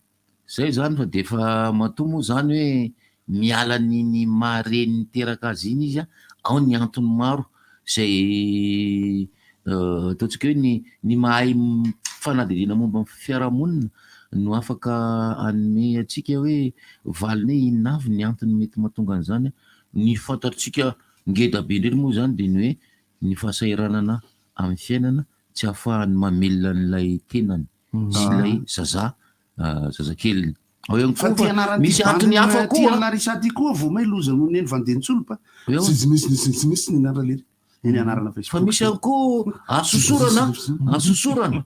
[SPEAKER 17] Zay zany fa dia efa matoa moa zany hoe miala an'iny maha reny niteraka azy iny izy ao ny antony maro izay ataontsika hoe ny ny mahay fanadihadiana momba ny fiarahamonina no afaka hanome antsika hoe valiny hoe inona avy ny antony mety mahatonga an'izany. Ny fantatsika ngeda be indrindra moa izany dia ny hoe ny fahasahiranana amin'ny fiainana tsy ahafahany mamelona an'ilay tenany sy ilay zazà zazakeliny. Ao ihany
[SPEAKER 10] Fa
[SPEAKER 17] koa
[SPEAKER 10] ty
[SPEAKER 17] fa
[SPEAKER 10] anaran'ity
[SPEAKER 17] misy antony
[SPEAKER 10] bandy
[SPEAKER 17] hafa
[SPEAKER 10] ty
[SPEAKER 17] koa.
[SPEAKER 10] Larissa ty koa vao may loza noho neny Vandentsolopa.
[SPEAKER 17] Eo.
[SPEAKER 10] Tsitsinisy ny anarana lery. Eny anarana
[SPEAKER 17] Fa
[SPEAKER 10] Facebook.
[SPEAKER 17] misy ihany koa hasosorana, hasosorana,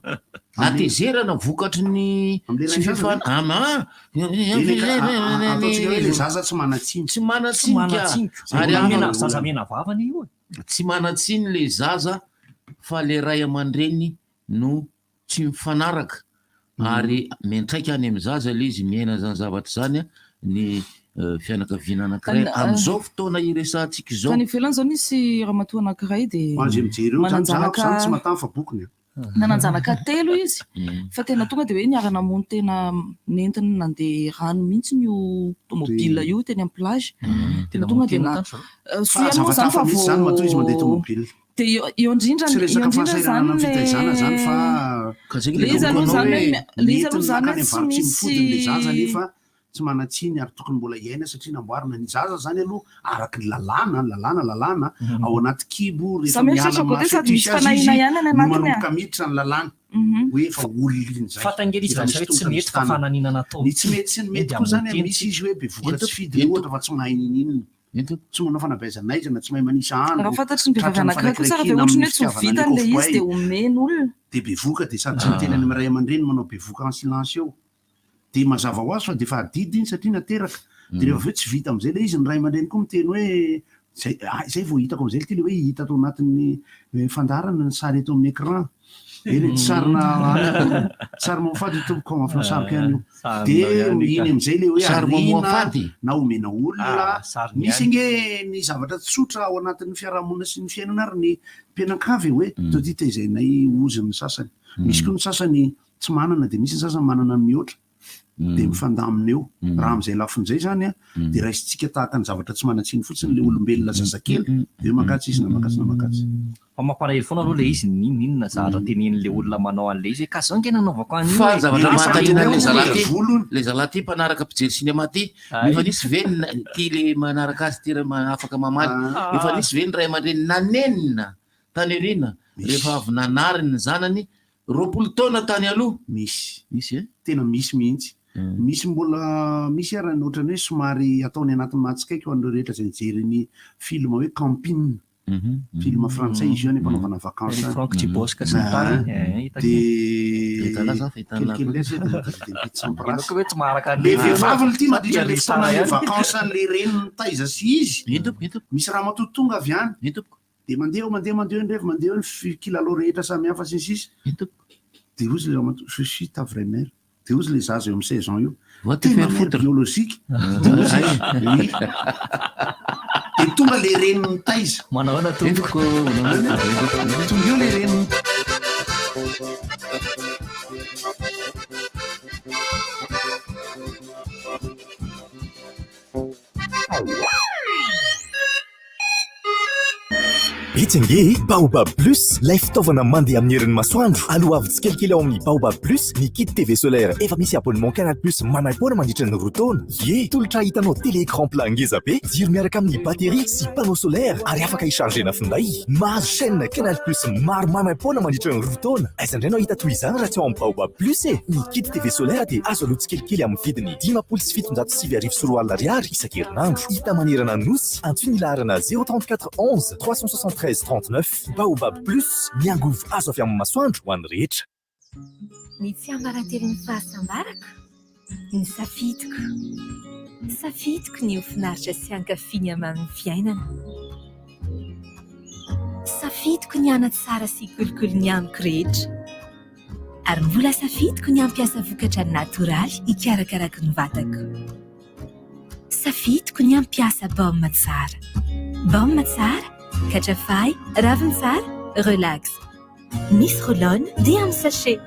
[SPEAKER 17] hatezerana vokatry ny
[SPEAKER 10] Amle
[SPEAKER 17] tsy
[SPEAKER 10] rainy zaza
[SPEAKER 17] fifan-
[SPEAKER 10] ve?
[SPEAKER 17] ama.
[SPEAKER 10] Eny ka, ataontsika hoe le zaza tsy manan-tsiny.
[SPEAKER 17] Tsy manan-tsiny ka.
[SPEAKER 11] Manan-tsiny.
[SPEAKER 17] Ary
[SPEAKER 11] Mena-
[SPEAKER 17] afaka-
[SPEAKER 11] zaza mena vava anie io e.
[SPEAKER 17] Tsy manan-tsiny le zaza fa le ray aman-dreny no tsy mifanaraka ary miantraika any amin'ny zaza ilay izy miaina izany zavatra izany ny fianakaviana anankiray amin'izao fotoana iresahantsika izao.
[SPEAKER 9] Tany ivelany izao nisy ramatoa anankiray dia
[SPEAKER 10] Ho an'izay mijery eo zany zahako zany tsy
[SPEAKER 9] manan-janaka
[SPEAKER 10] matany fa bokony a.
[SPEAKER 9] nanan-janaka telo izy fa tena tonga dia hoe niara-namono tena nentiny nandeha rano mihitsy io tomobile io teny amin'ny plage. Tena tonga dia na
[SPEAKER 10] Fa
[SPEAKER 9] soa ihany moa
[SPEAKER 10] zavatra
[SPEAKER 9] izany
[SPEAKER 10] hafa
[SPEAKER 9] fa
[SPEAKER 10] mihitsy zany matoa izy mandeha
[SPEAKER 9] vao
[SPEAKER 10] tomobile.
[SPEAKER 9] Dia eo eo indrindra
[SPEAKER 10] Tsy
[SPEAKER 9] eo
[SPEAKER 10] resaka
[SPEAKER 9] indrindra
[SPEAKER 10] fahasahiranana
[SPEAKER 9] izany
[SPEAKER 10] amin'ny fitaizana zany fa
[SPEAKER 17] Ka zay
[SPEAKER 9] le izy aloha
[SPEAKER 10] anao
[SPEAKER 9] izany
[SPEAKER 10] hoe
[SPEAKER 9] hoe le izy aloha
[SPEAKER 10] nentiny
[SPEAKER 9] izany
[SPEAKER 10] nankany
[SPEAKER 9] hoe tsy
[SPEAKER 10] amin'ny varo tsy
[SPEAKER 9] misy
[SPEAKER 10] mifodiny le zaza nefa tsy manan-tsiny ary tokony mbola hiaina satria namboarina ny zaza zany aloha araka ny lalàna, ny lalàna lalàna ao anaty kibo rehefa
[SPEAKER 9] Za
[SPEAKER 10] miala
[SPEAKER 9] mieritreritra
[SPEAKER 10] amin'ny
[SPEAKER 9] côté
[SPEAKER 10] maha
[SPEAKER 9] sady misy
[SPEAKER 10] fetisy azy
[SPEAKER 9] fanahiana
[SPEAKER 10] izy
[SPEAKER 9] ihany any
[SPEAKER 10] no
[SPEAKER 9] anatiny
[SPEAKER 10] manomboka
[SPEAKER 9] a.
[SPEAKER 10] miditra ny lalàna hoe efa olona iny zay,
[SPEAKER 11] Fa tangena izy
[SPEAKER 10] efa
[SPEAKER 11] raha
[SPEAKER 10] misy
[SPEAKER 11] hoe tsy
[SPEAKER 10] tongotra
[SPEAKER 11] mety
[SPEAKER 10] misy
[SPEAKER 11] fa
[SPEAKER 10] tanana.
[SPEAKER 11] fananina natao
[SPEAKER 10] Ny tsy mety sy ny mety
[SPEAKER 11] dia
[SPEAKER 10] koa zany
[SPEAKER 11] hamono
[SPEAKER 10] misy
[SPEAKER 11] tena.
[SPEAKER 10] izy hoe bevoka tsy fidiny ohatra fa tsy mahay ninininona. Tsy manao fanabeazana aiza na tsy mahay manisa
[SPEAKER 9] Raha
[SPEAKER 10] andro,
[SPEAKER 9] fantatry ny vehivavy
[SPEAKER 10] tratran'ny
[SPEAKER 9] anankiray kosa raha
[SPEAKER 10] fanakiraikirina
[SPEAKER 9] ohatra ny
[SPEAKER 10] amin'ny
[SPEAKER 9] hoe tsy ho
[SPEAKER 10] fitiavana
[SPEAKER 9] vitany
[SPEAKER 10] ny
[SPEAKER 9] ilay izy dia
[SPEAKER 10] cowboy.
[SPEAKER 9] omen'olona.
[SPEAKER 10] Dia bevoka dia sady tsy miteny any amin'ny ray aman-dreny manao bevoka en silence eo. Dia mazava ho azy fa dia efa adidy iny satria nateraka. Dia rehefa avy eo tsy vita amin'izay ilay izy, ny ray aman-dreny koa miteny hoe izay, ah, izay vao hitako amin'izay ity ilay hoe hita ato anatin'ny fandaharana ny sary eto amin'ny écran. Eny e, tsy sarina sary mamoafady io tompoko, amafina sariko ihany io. Dia iny amin'izay ilay hoe
[SPEAKER 17] Sary
[SPEAKER 10] ariana
[SPEAKER 17] mamoafady?
[SPEAKER 10] na omena olona.
[SPEAKER 11] Ah, sariny
[SPEAKER 10] Misy
[SPEAKER 11] ihany.
[SPEAKER 10] ange ny zavatra tsotra ao anatin'ny fiarahamonina sy ny fiainana ary ny mpianakavy e, hoe toa ity tezainay ozy ny sasany. Misy koa ny sasany tsy manana dia misy ny sasany manana ny mihoatra. Dia mifandamina eo. Raha amin'izay lafiny izay izany an, dia raisintsika tahaka ny zavatra tsy manan-tsiny fotsiny ilay olombelona zazakely, dia hoe mankatsy izy na mankatsy na mankatsy.
[SPEAKER 11] Fa mampalahelo foana aloha ilay izy n'inon'inona zavatra tenenin'ilay olona manao an'ilay izy hoe ka zao ange nanaovako an'io
[SPEAKER 17] Fa
[SPEAKER 11] e.
[SPEAKER 17] ny zavatra
[SPEAKER 11] Lasa
[SPEAKER 17] mahatakiana
[SPEAKER 11] eo
[SPEAKER 17] an'ilay zalahy
[SPEAKER 11] e.
[SPEAKER 17] ty, ilay zalahy ty mpanaraka mpijery cinéma ty, efa nisy ve ny ty le manaraka azy ty raha afaka mamaly, efa nisy ve ny ray aman-dreny nanenina tany aoriana rehefa avy nanary ny zanany 20 taona tany aloha?
[SPEAKER 10] Misy.
[SPEAKER 17] Misy e?
[SPEAKER 10] Tena misy mihitsy. Misy mbola misy ara ny ohatran'ny hoe somary ataony anatin'ny mahatsikaiky ho an'ireo rehetra izay nijery ny film hoe Camping. Film frantsay izy io any am-panaovana vacances any.
[SPEAKER 11] Franck Dubosc sy ny tariny. Eh, hitako.
[SPEAKER 10] Dia kelikely indray zay dia dia mipitsy
[SPEAKER 11] Ianao koa ve tsy maharaka
[SPEAKER 10] Le
[SPEAKER 11] an'ilay
[SPEAKER 10] vehivavy ity mandritra
[SPEAKER 11] Satria
[SPEAKER 10] le fotoana
[SPEAKER 11] resahana
[SPEAKER 10] le
[SPEAKER 11] ihany.
[SPEAKER 10] vacances an'le reniny nitaiza sy izy. Misy ramatoa tonga avy any. Dia mandeha eo, mandeha, mandeha eo ny revy, mandeha eo ny fi- kilalao rehetra samihafa sy ny sisa. Dia hozy le ramatoa, je suis ta vraie mère. Dia hozy le zaza eo amin'ny 16 ans io,
[SPEAKER 17] Va te
[SPEAKER 10] tena
[SPEAKER 17] faire
[SPEAKER 10] mère
[SPEAKER 17] foutre.
[SPEAKER 10] biologique. Dia hozy izy, oui. Dia tonga le reniny nitaiza.
[SPEAKER 11] Manao ahoana tompoko?
[SPEAKER 10] Tonga eo le reniny.
[SPEAKER 6] Etsy ange e! Baobab Plus, ilay fitaovana mandeha amin'ny herin'ny masoandro. Aloavy tsikelikely ao amin'ny Baobab Plus ny kit TV solaire efa misy abonnement Canal Plus maimaim-poana mandritra ny roa taona. Ie! Tolotra ahitanao télé écran plat ngeza be, jiro miaraka amin'ny batterie sy panneau solaire ary afaka hi-charger-na finday. Mahazo chaîne Canal Plus maro maimaim-poana mandritra ny roa taona. Aiza indray no hahita toy izany raha tsy ao amin'ny Baobab Plus e! Ny kit TV solaire dia azo aloa tsikelikely amin'ny vidiny 2050 20 ariary isan-kerinandro. Hita manerana ny Nosy, antsoy ny laharana 034 11 373 39. Baobab Plus, ny angovo azo avy amin'ny masoandro ho an'ny rehetra.
[SPEAKER 14] Ny tsiambaratelon'ny fahasambarako? Ny safidiko. Safidiko ny ho finaritra sy hankafy ny hamamin'ny fiainana. Safidiko ny hanatsara sy hikolokolo ny amiko rehetra. Ary mbola safidiko ny hampiasa vokatra natoraly hikarakarako ny vatako. Safidiko ny hampiasa baume tsara. Baume tsara, katrafay, ravintsara, relax. Misy roll-on dia amin'ny sachet.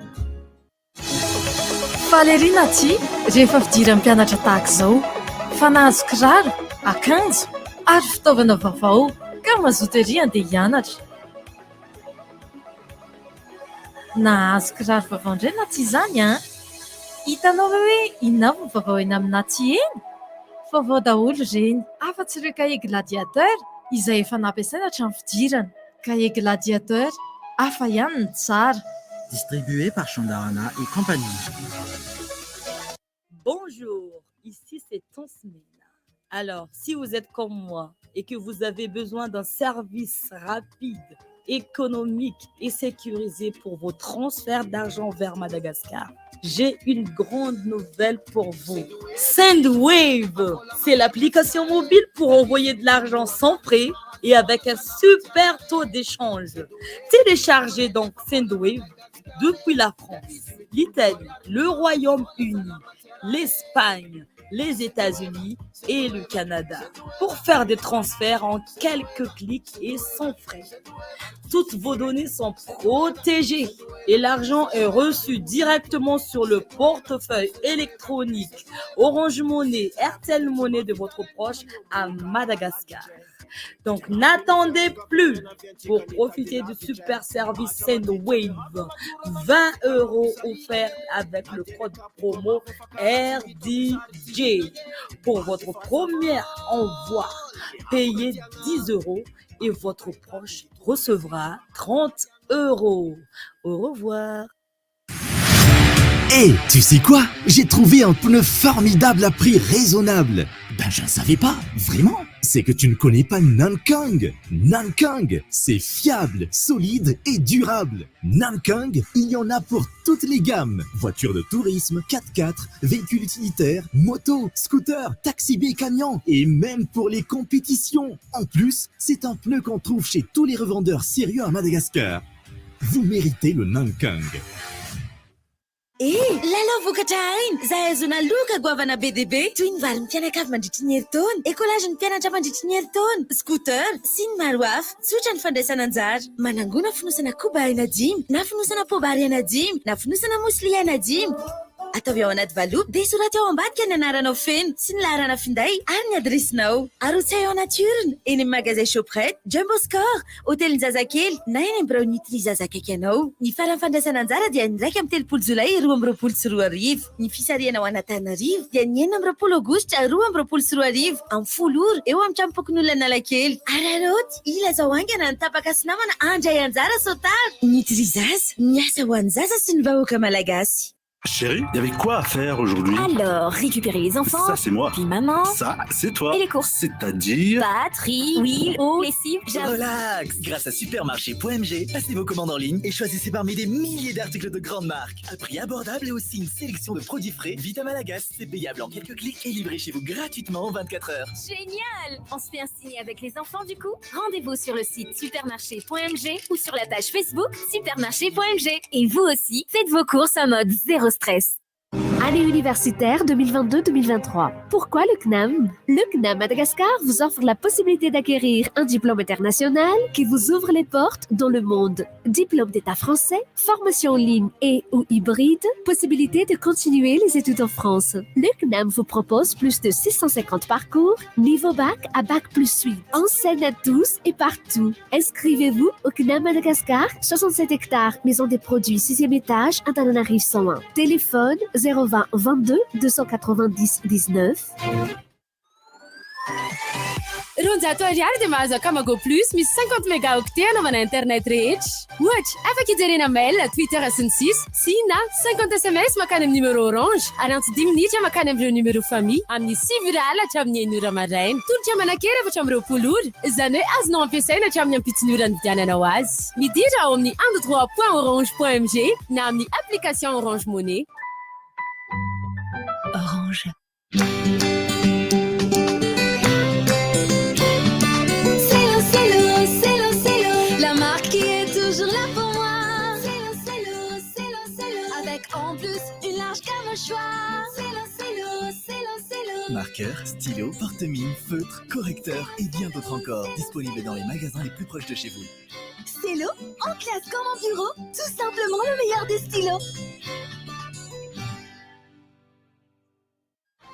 [SPEAKER 18] Faly ery Naty rehefa fidiran'ny mpianatra tahaka izao fa nahazo kiraro, akanjo ary fitaovana vaovao ka mazoto ery handeha hianatra. Nahazo kiraro vaovao indray Naty izany an! Hitanao ve hoe inona avy ny vaovao eny amin'i Naty eny? Vaovao daholo ireny, afa-tsy ireo kahie gladiateur izay efa nampiasaina hatramin'ny fidirana. Cahier Gladiateur, hafa ihany ny tsara.
[SPEAKER 16] Distribué par Chandarana et compagnie.
[SPEAKER 19] Bonjour, ici c'est Tansmina. Alors, si vous êtes comme moi et que vous avez besoin d'un service rapide, économique et sécurisé pour vos transferts d'argent vers Madagascar, j'ai une grande nouvelle pour vous. Sendwave, c'est l'application mobile pour envoyer de l'argent sans frais et avec un super taux d'échange. Téléchargez donc Sendwave depuis la France, l'Italie, le Royaume-Uni, l'Espagne, les États-Unis et le Canada pour faire des transferts en quelques clics et sans frais. Toutes vos données sont protégées et l'argent est reçu directement sur le portefeuille électronique Orange Money, Airtel Money de votre proche à Madagascar. Donc n'attendez plus pour profiter du super service Sendwave. 20 euros offerts avec le code promo RDJ. Pour votre premier envoi, payez 10 euros et votre proche recevra 30 euros. Au revoir.
[SPEAKER 6] Hé, tu sais quoi J'ai trouvé un pneu formidable à prix raisonnable. Ben, je ne savais pas, vraiment. C'est que tu ne connais pas Nankang. Nankang, c'est fiable, solide et durable. Nankang, il y en a pour toutes les gammes. Voitures de tourisme, 4x4, véhicules utilitaires, moto, scooter, taxi B camion et même pour les compétitions. En plus, c'est un pneu qu'on trouve chez tous les revendeurs sérieux à Madagascar. Vous méritez le Nankang.
[SPEAKER 20] Eh! Lalao vokatra aina, izay ahazoana loka goavana be dia be, toy ny valin'ny mpianakavy mandritry ny herintaona, ekolazin'ny mpianatra mandritry ny herintaona, scooter, sy ny maro hafa. Tsotra ny fandraisana anjara. Manangona fonosana koba aina dimy, na fonosana poabary aina dimy, na fonosana muesli aina dimy. Ataovy ao anaty valopy dia soraty ao ambadika ny anaranao feno sy ny laharana finday ary ny adiresinao. Arotsahy ao anaty urne eny amin'ny magazay Shoprite, Jumbo Score, Hotelin-jazakely na eny amin'ny biraon'ny Trizaza akaiky anao. Ny faran'ny fandraisana anjara dia ny 31 jolay 2022. Ny fisarihana ho an'Antananarivo dia ny 26 aogositra 2022 amin'ny folo ora eo amin'ny tranompokonolona Analakely. Araraoty, ilazao haingana ny tapaka sy namana handray anjara sao tara. Ny Trizaza, miasa ho an'ny zaza sy ny vahoaka malagasy.
[SPEAKER 21] Chérie, il y avait quoi à faire aujourd'hui
[SPEAKER 14] Alors, récupérer les enfants.
[SPEAKER 21] Ça, c'est moi.
[SPEAKER 14] Puis maman.
[SPEAKER 21] Ça, c'est toi.
[SPEAKER 14] Et les courses.
[SPEAKER 21] C'est-à-dire
[SPEAKER 14] Batterie, huile, eau, lessive,
[SPEAKER 22] javel. Relax Grâce à supermarché.mg, passez vos commandes en ligne et choisissez parmi des milliers d'articles de grandes marques. À prix abordable et aussi une sélection de produits frais, Vita Malagas, c'est payable en quelques clics et livré chez vous gratuitement en 24 heures.
[SPEAKER 14] Génial On se fait un signe avec les enfants du coup Rendez-vous sur le site supermarché.mg ou sur la page Facebook supermarché.mg. Et vous aussi, faites vos courses en mode zéro stress.
[SPEAKER 4] Année universitaire 2022-2023. Pourquoi le CNAM Le CNAM Madagascar vous offre la possibilité d'acquérir un diplôme international qui vous ouvre les portes dans le monde. Diplôme d'État français, formation en ligne et ou hybride, possibilité de continuer les études en France. Le CNAM vous propose plus de 650 parcours, niveau bac à bac plus 8. Enseigne à tous et partout. Inscrivez-vous au CNAM Madagascar, 67 hectares, maison des produits, 6e étage, Antananarivo 101. Téléphone 020 22 290 19.
[SPEAKER 23] 200 ariary dia mahazo Akamago Plus misy 50 mégaoctets anaovana internet rehetra. Ohatra, afaka hijerena mail, Twitter sy ny sisa sy na 50 SMS makany amin'ny numéro Orange ary antso 5 minitra makany amin'ireo numéro famille amin'ny 9 ora alina hatramin'ny 6 ora maraina. Tolotra manan-kery 24 ora, izany hoe azonao ampiasaina hatramin'ny ampitson'ny ora nividiananao azy. Midira ao amin'ny 123.orange.mg na amin'ny application Orange Money.
[SPEAKER 14] Orange.
[SPEAKER 5] Cello, Cello, Cello, Cello, la marque qui est toujours là pour moi. Cello, Cello, Cello, Cello.
[SPEAKER 22] Marqueurs, stylos, porte-mine, feutres, correcteurs et bien d'autres encore. Disponibles dans les magasins les plus proches de chez vous.
[SPEAKER 20] Cello, en classe comme en bureau, tout simplement le meilleur des stylos.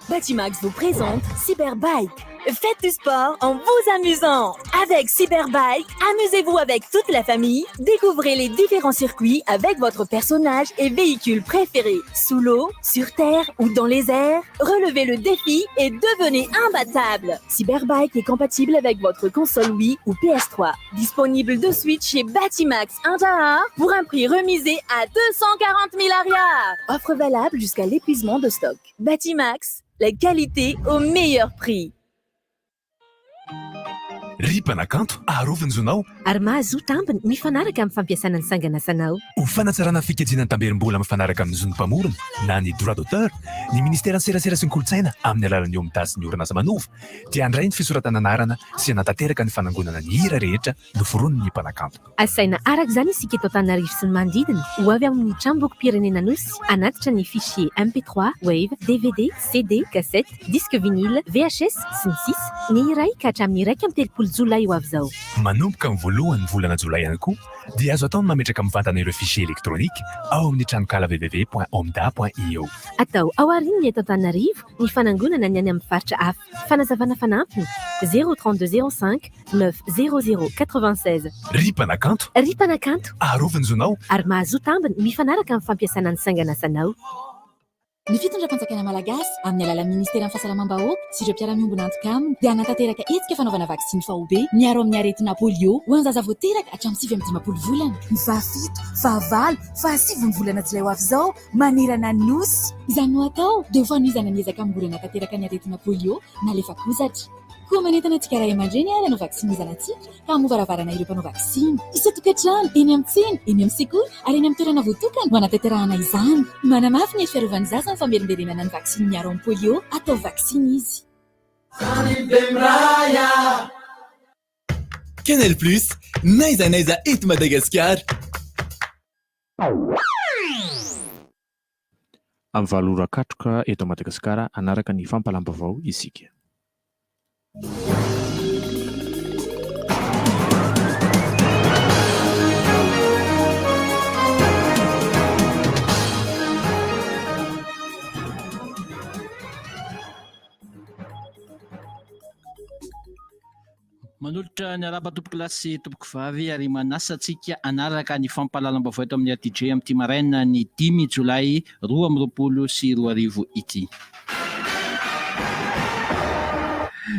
[SPEAKER 1] Batimax vous présente Cyberbike. Faites du sport en vous amusant. Avec Cyberbike, amusez-vous avec toute la famille. Découvrez les différents circuits avec votre personnage et véhicule préféré. Sous l'eau, sur terre ou dans les airs, relevez le défi et devenez imbattable. Cyberbike est compatible avec votre console Wii ou PS3. Disponible de suite chez Batimax 1 pour un prix remisé à 240 000 ariary. Offre valable jusqu'à l'épuisement de stock. Batimax, la qualité au meilleur prix.
[SPEAKER 6] Ry mpanakanto, arovy ny zonao.
[SPEAKER 14] Ary mahazoa tambiny mifanaraka amin'ny fampiasana ny sanganasanao.
[SPEAKER 6] Ho fanatsarana ny fikajiana ny tamberim-bola mifanaraka amin'ny zon'ny mpamorona na ny droit d'auteur, ny Ministeran'ny Serasera sy ny Kolontsaina amin'ny alalan'ny OMDA sy ny orinasa Manova dia handray ny fisoratana anarana sy hanatanteraka ny fanangonana ny hira rehetra noforonin'ny mpanakanto.
[SPEAKER 14] Asaina araka izany isika eto Antananarivo sy ny manodidina ho avy amin'ny Tranombokim-pirenena Anosy hanatitra ny fichier MP3, Wave, dvd, CD, cassette, disque vinyle, VHS, sy ny sisa Ny iray ka hatramin'ny 31 jolay ho avy izao.
[SPEAKER 6] Manomboka amin'ny voalohan'ny volana jolay ihany koa dia azo atao ny mametraka mivantana ireo fichier électronique ao amin'ny tranonkala www.omda.io.
[SPEAKER 14] Atao ao aorian'ny eto Antananarivo ny fanangonana ny any amin'ny faritra hafa. Fanazavana fanampiny, 0 32 05 9 00 96.
[SPEAKER 6] Ry mpanakanto!
[SPEAKER 14] Ry mpanakanto!
[SPEAKER 6] Arovy ny zonao!
[SPEAKER 14] Ary mahazoa tambiny mifanaraka amin'ny fampiasana ny sangan'asanao.
[SPEAKER 2] Ny fitondram-panjakana malagasy, amin'ny alalan'ny Ministeran'ny Fahasalamam-bahoaka sy ireo mpiara-miombona antoka aminy, dia hanatanteraka hetsika fanaovana vaksiny faobe miaro amin'ny aretina polio ho an'ny zaza vao teraka hatramin'ny 59 volana.
[SPEAKER 20] Ny fahafito, fahavalo, fahasivy ny volana jolay ho avy izao, manerana ny Nosy.
[SPEAKER 2] Izany no hatao dia ho fanohizana ny ezaka hamongorana tanteraka ny aretina polio na lefakozatra. Koa manentana antsika ray aman-dreny ary hanao vaksiny ny zanatsika ka hamoha varavarana ireo mpanao vaksiny. Isan-tokantrano, eny amin'ny tsena, eny amin'ny sekoly ary eny amin'ny toerana voatokana no hanatanterahana izany. Manamafy ny hery fiarovan'ny zaza ny famerimberenana ny vaksiny miaro amin'ny polio. Ataovy vaksiny izy.
[SPEAKER 22] Canal Plus, n'aiza n'aiza eto Madagasikara.
[SPEAKER 3] Amin'ny valo ora katroka eto Madagasikara hanaraka ny fampahalam-baovao isika.
[SPEAKER 24] Manolotra ny arahaba tompokolahy sy tompokovavy ary manasa antsika hanaraka ny fampahalalam-baovao eto amin'ny RTJ amin'ity maraina ny dimy jolay 2022 ity.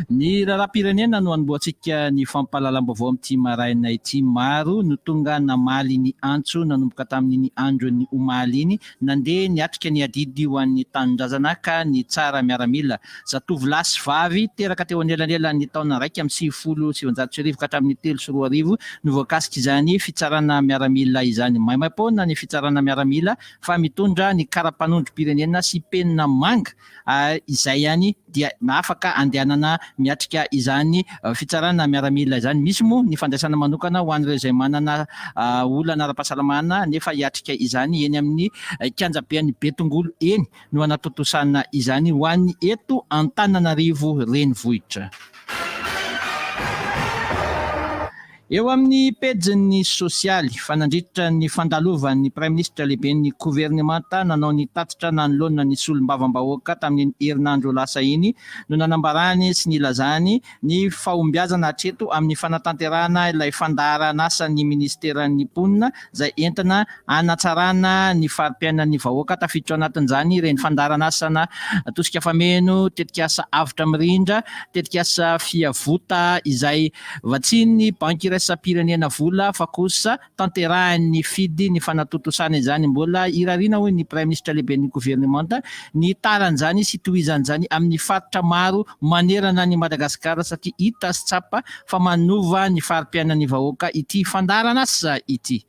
[SPEAKER 24] Ny raharaham-pirenena no hanombohantsika ny fampahalalam-baovao amin'ity maraina ity. Maro no tonga namaly ny antso nanomboka tamin'iny andron'ny omaly iny, nandeha niatrika ny adidy ho an'ny tanindrazana ka nitsara miaramila. Zatovolahy sy vavy teraka teo anelanelan'ny taona 1991 ka hatramin'ny 2003 no voakasik'izany fitsarana miaramila izany. Maimaim-poana ny fitsarana miaramila fa mitondra ny kara-panondrom-pirenena sy penina manga izay ihany dia afaka andehanana miatrika izany fitsarana miaramila izany. Misy moa ny fandraisana manokana ho an'ireo izay manana olana ara-pahasalamana nefa hiatrika izany eny amin'ny kianjaben'i Betongolo eny no hanatontosana izany ho an'ny eto Antananarivo renivohitra. Eo amin'ny pejin'ny sosialy, fa nandritra ny fandalovan'ny Praiminisitra lehiben'ny governemanta nanao ny tatitra nanoloana ny solombavambahoaka tamin'iny herinandro lasa iny no nanambarany sy nilazany ny fahombiazana hatreto amin'ny fanatanterahana ilay fandaharan'asan'ny minisiteran'ny mponina izay entina hanatsarana ny fari-piainan'ny vahoaka. Tafiditra ao anatin'izany ireny fandaharan'asana tosika fameno, tetikasa avotra mirindra, tetikasa fiavota izay Vatsian'ny Banky Iraisam-pirenena vola fa kosa tanterahin'ny Fidy ny fanatontosana izany. Mbola irariana, hoy ny Praiminisitra lehiben'ny governemanta, ny hitaran'izany sy hitohizan'izany amin'ny faritra maro manerana an'i Madagasikara satria hita sy tsapa fa manova ny fari-piainan'ny vahoaka ity fandaharan'asa ity.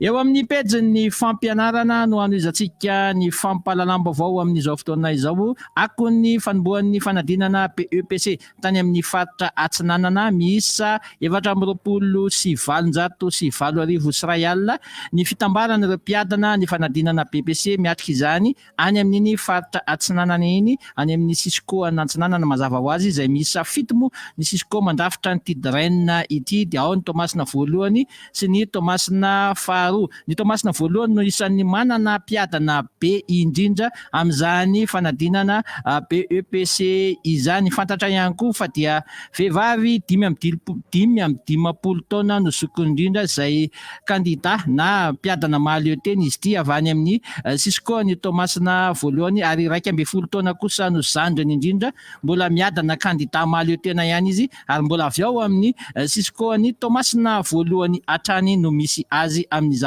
[SPEAKER 24] Eo amin'ny pejin'ny fampianarana no hanohizantsika ny fampahalalam-baovao amin'izao fotoana izao, akon'ny fanombohan'ny fanadinana BEPC tany amin'ny faritra Atsinanana miisa 1824 alina ny fitambaran'ireo mpiadina ny fanadinana BEPC miatrika izany any amin'iny faritra Atsinanana iny, any amin'ny Cisco an'Antsinanana mazava ho azy, izay miisa fito moa ny Cisco mandrafitra an'ity Drain ity, dia ao ny Toamasina voalohany sy ny Toamasina faharoa. Ny Toamasina voalohany no isan'ny manana mpiadana be indrindra amin'izany fanadinana BEPC izany. Fantatra ihany koa fa dia vehivavy 55 taona no zokiny indrindra izay Kandida na mpiadana mahaleo tena izy ity avy any amin'ny Cisco any Toamasina voalohany ary 11 taona kosa no zandriny indrindra. Mbola miadana kandida mahaleo tena ihany izy ary mbola avy ao amin'ny Cisco any Toamasina voalohany hatrany no misy azy amin'izany.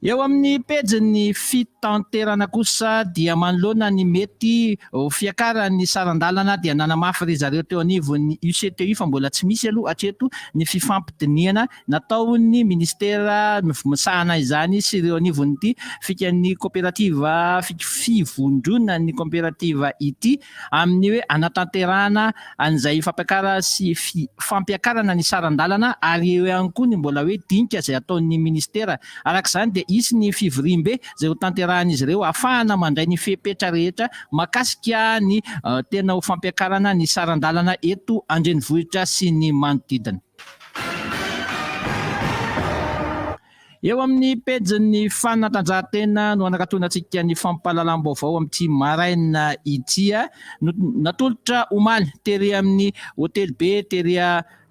[SPEAKER 24] Eo amin'ny pejin'ny fitanterana kosa dia manoloana ny mety ho fiakaran'ny saran-dalana dia nanamafy ry zareo teo anivon'ny UCTU fa mbola tsy misy aloha hatreto ny fifampidinihana nataon'ny minisitera misahana izany sy ireo anivon'ity fikan'ny koperativa fivondronan'ny koperativa ity amin'ny hoe hanatanterahana an'izay fampiakara sy fampiakarana ny saran-dalana ary eo ihany koa ny mbola hoe dinika izay ataon'ny minisitera. Araka izany dia hisy ny fivoriambe izay hotanterahan'izy ireo hahafahana mandray ny fepetra rehetra mahakasika ny tena ho fampiakarana ny saran-dalana eto an-drenivohitra sy ny manodidina. Eo amin'ny pejin'ny fanatanjahantena no hanakatonantsika ny fampahalalam-baovao amin'ity maraina ity. Natolotra omaly tery amin'ny hotely be tery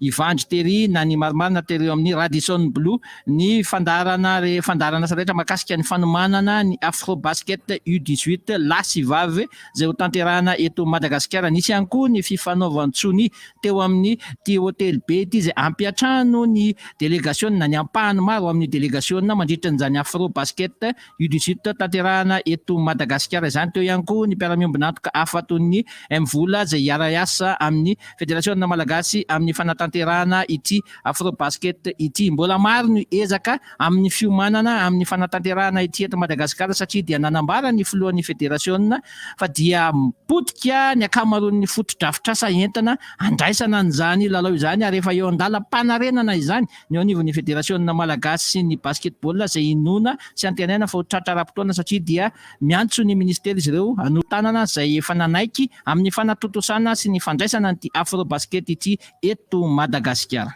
[SPEAKER 24] Ivandry tery na ny marimarina tery eo amin'ny Radisson Blu ny fandaharana fandaharan'asa rehetra mahakasika ny fanomanana ny Afrobasket U 18 lahy sy vavy izay hotanterahana eto Madagasikara. Nisy ihany koa ny fifanaovan-tsonia teo amin'ny ity hotely be ity izay hampiantrano ny delegasiona, ny ampahany maro amin'ny delegasiona mandritra an'izany Afro Basket U 18 tanterahana eto Madagasikara izany. Teo ihany koa ny mpiara-miombon'antoka hafa toy ny MVola izay hiara-hiasa amin'ny Federasiona Malagasy amin'ny fanatanterahana ity Afro Basket ity. Mbola maro ny ezaka amin'ny fiomanana amin'ny fanatanterahana ity eto Madagasikara satria dia nanambara ny filohan'ny federasiona fa dia potika ny ankamaroan'ny fotodrafitrasa entina handraisana an'izany lalao izany ary efa eo an-dalam-panarenana izany ny eo anivon'ny federasiona malagasy ny basketball izay inoana sy antenaina fa ho tratra ara-potoana satria dia miantso ny minisitera izy ireo hanolo-tanana izay efa nanaiky amin'ny fanatontosana sy ny fandraisana an'ity Afrobasket ity eto Madagasikara.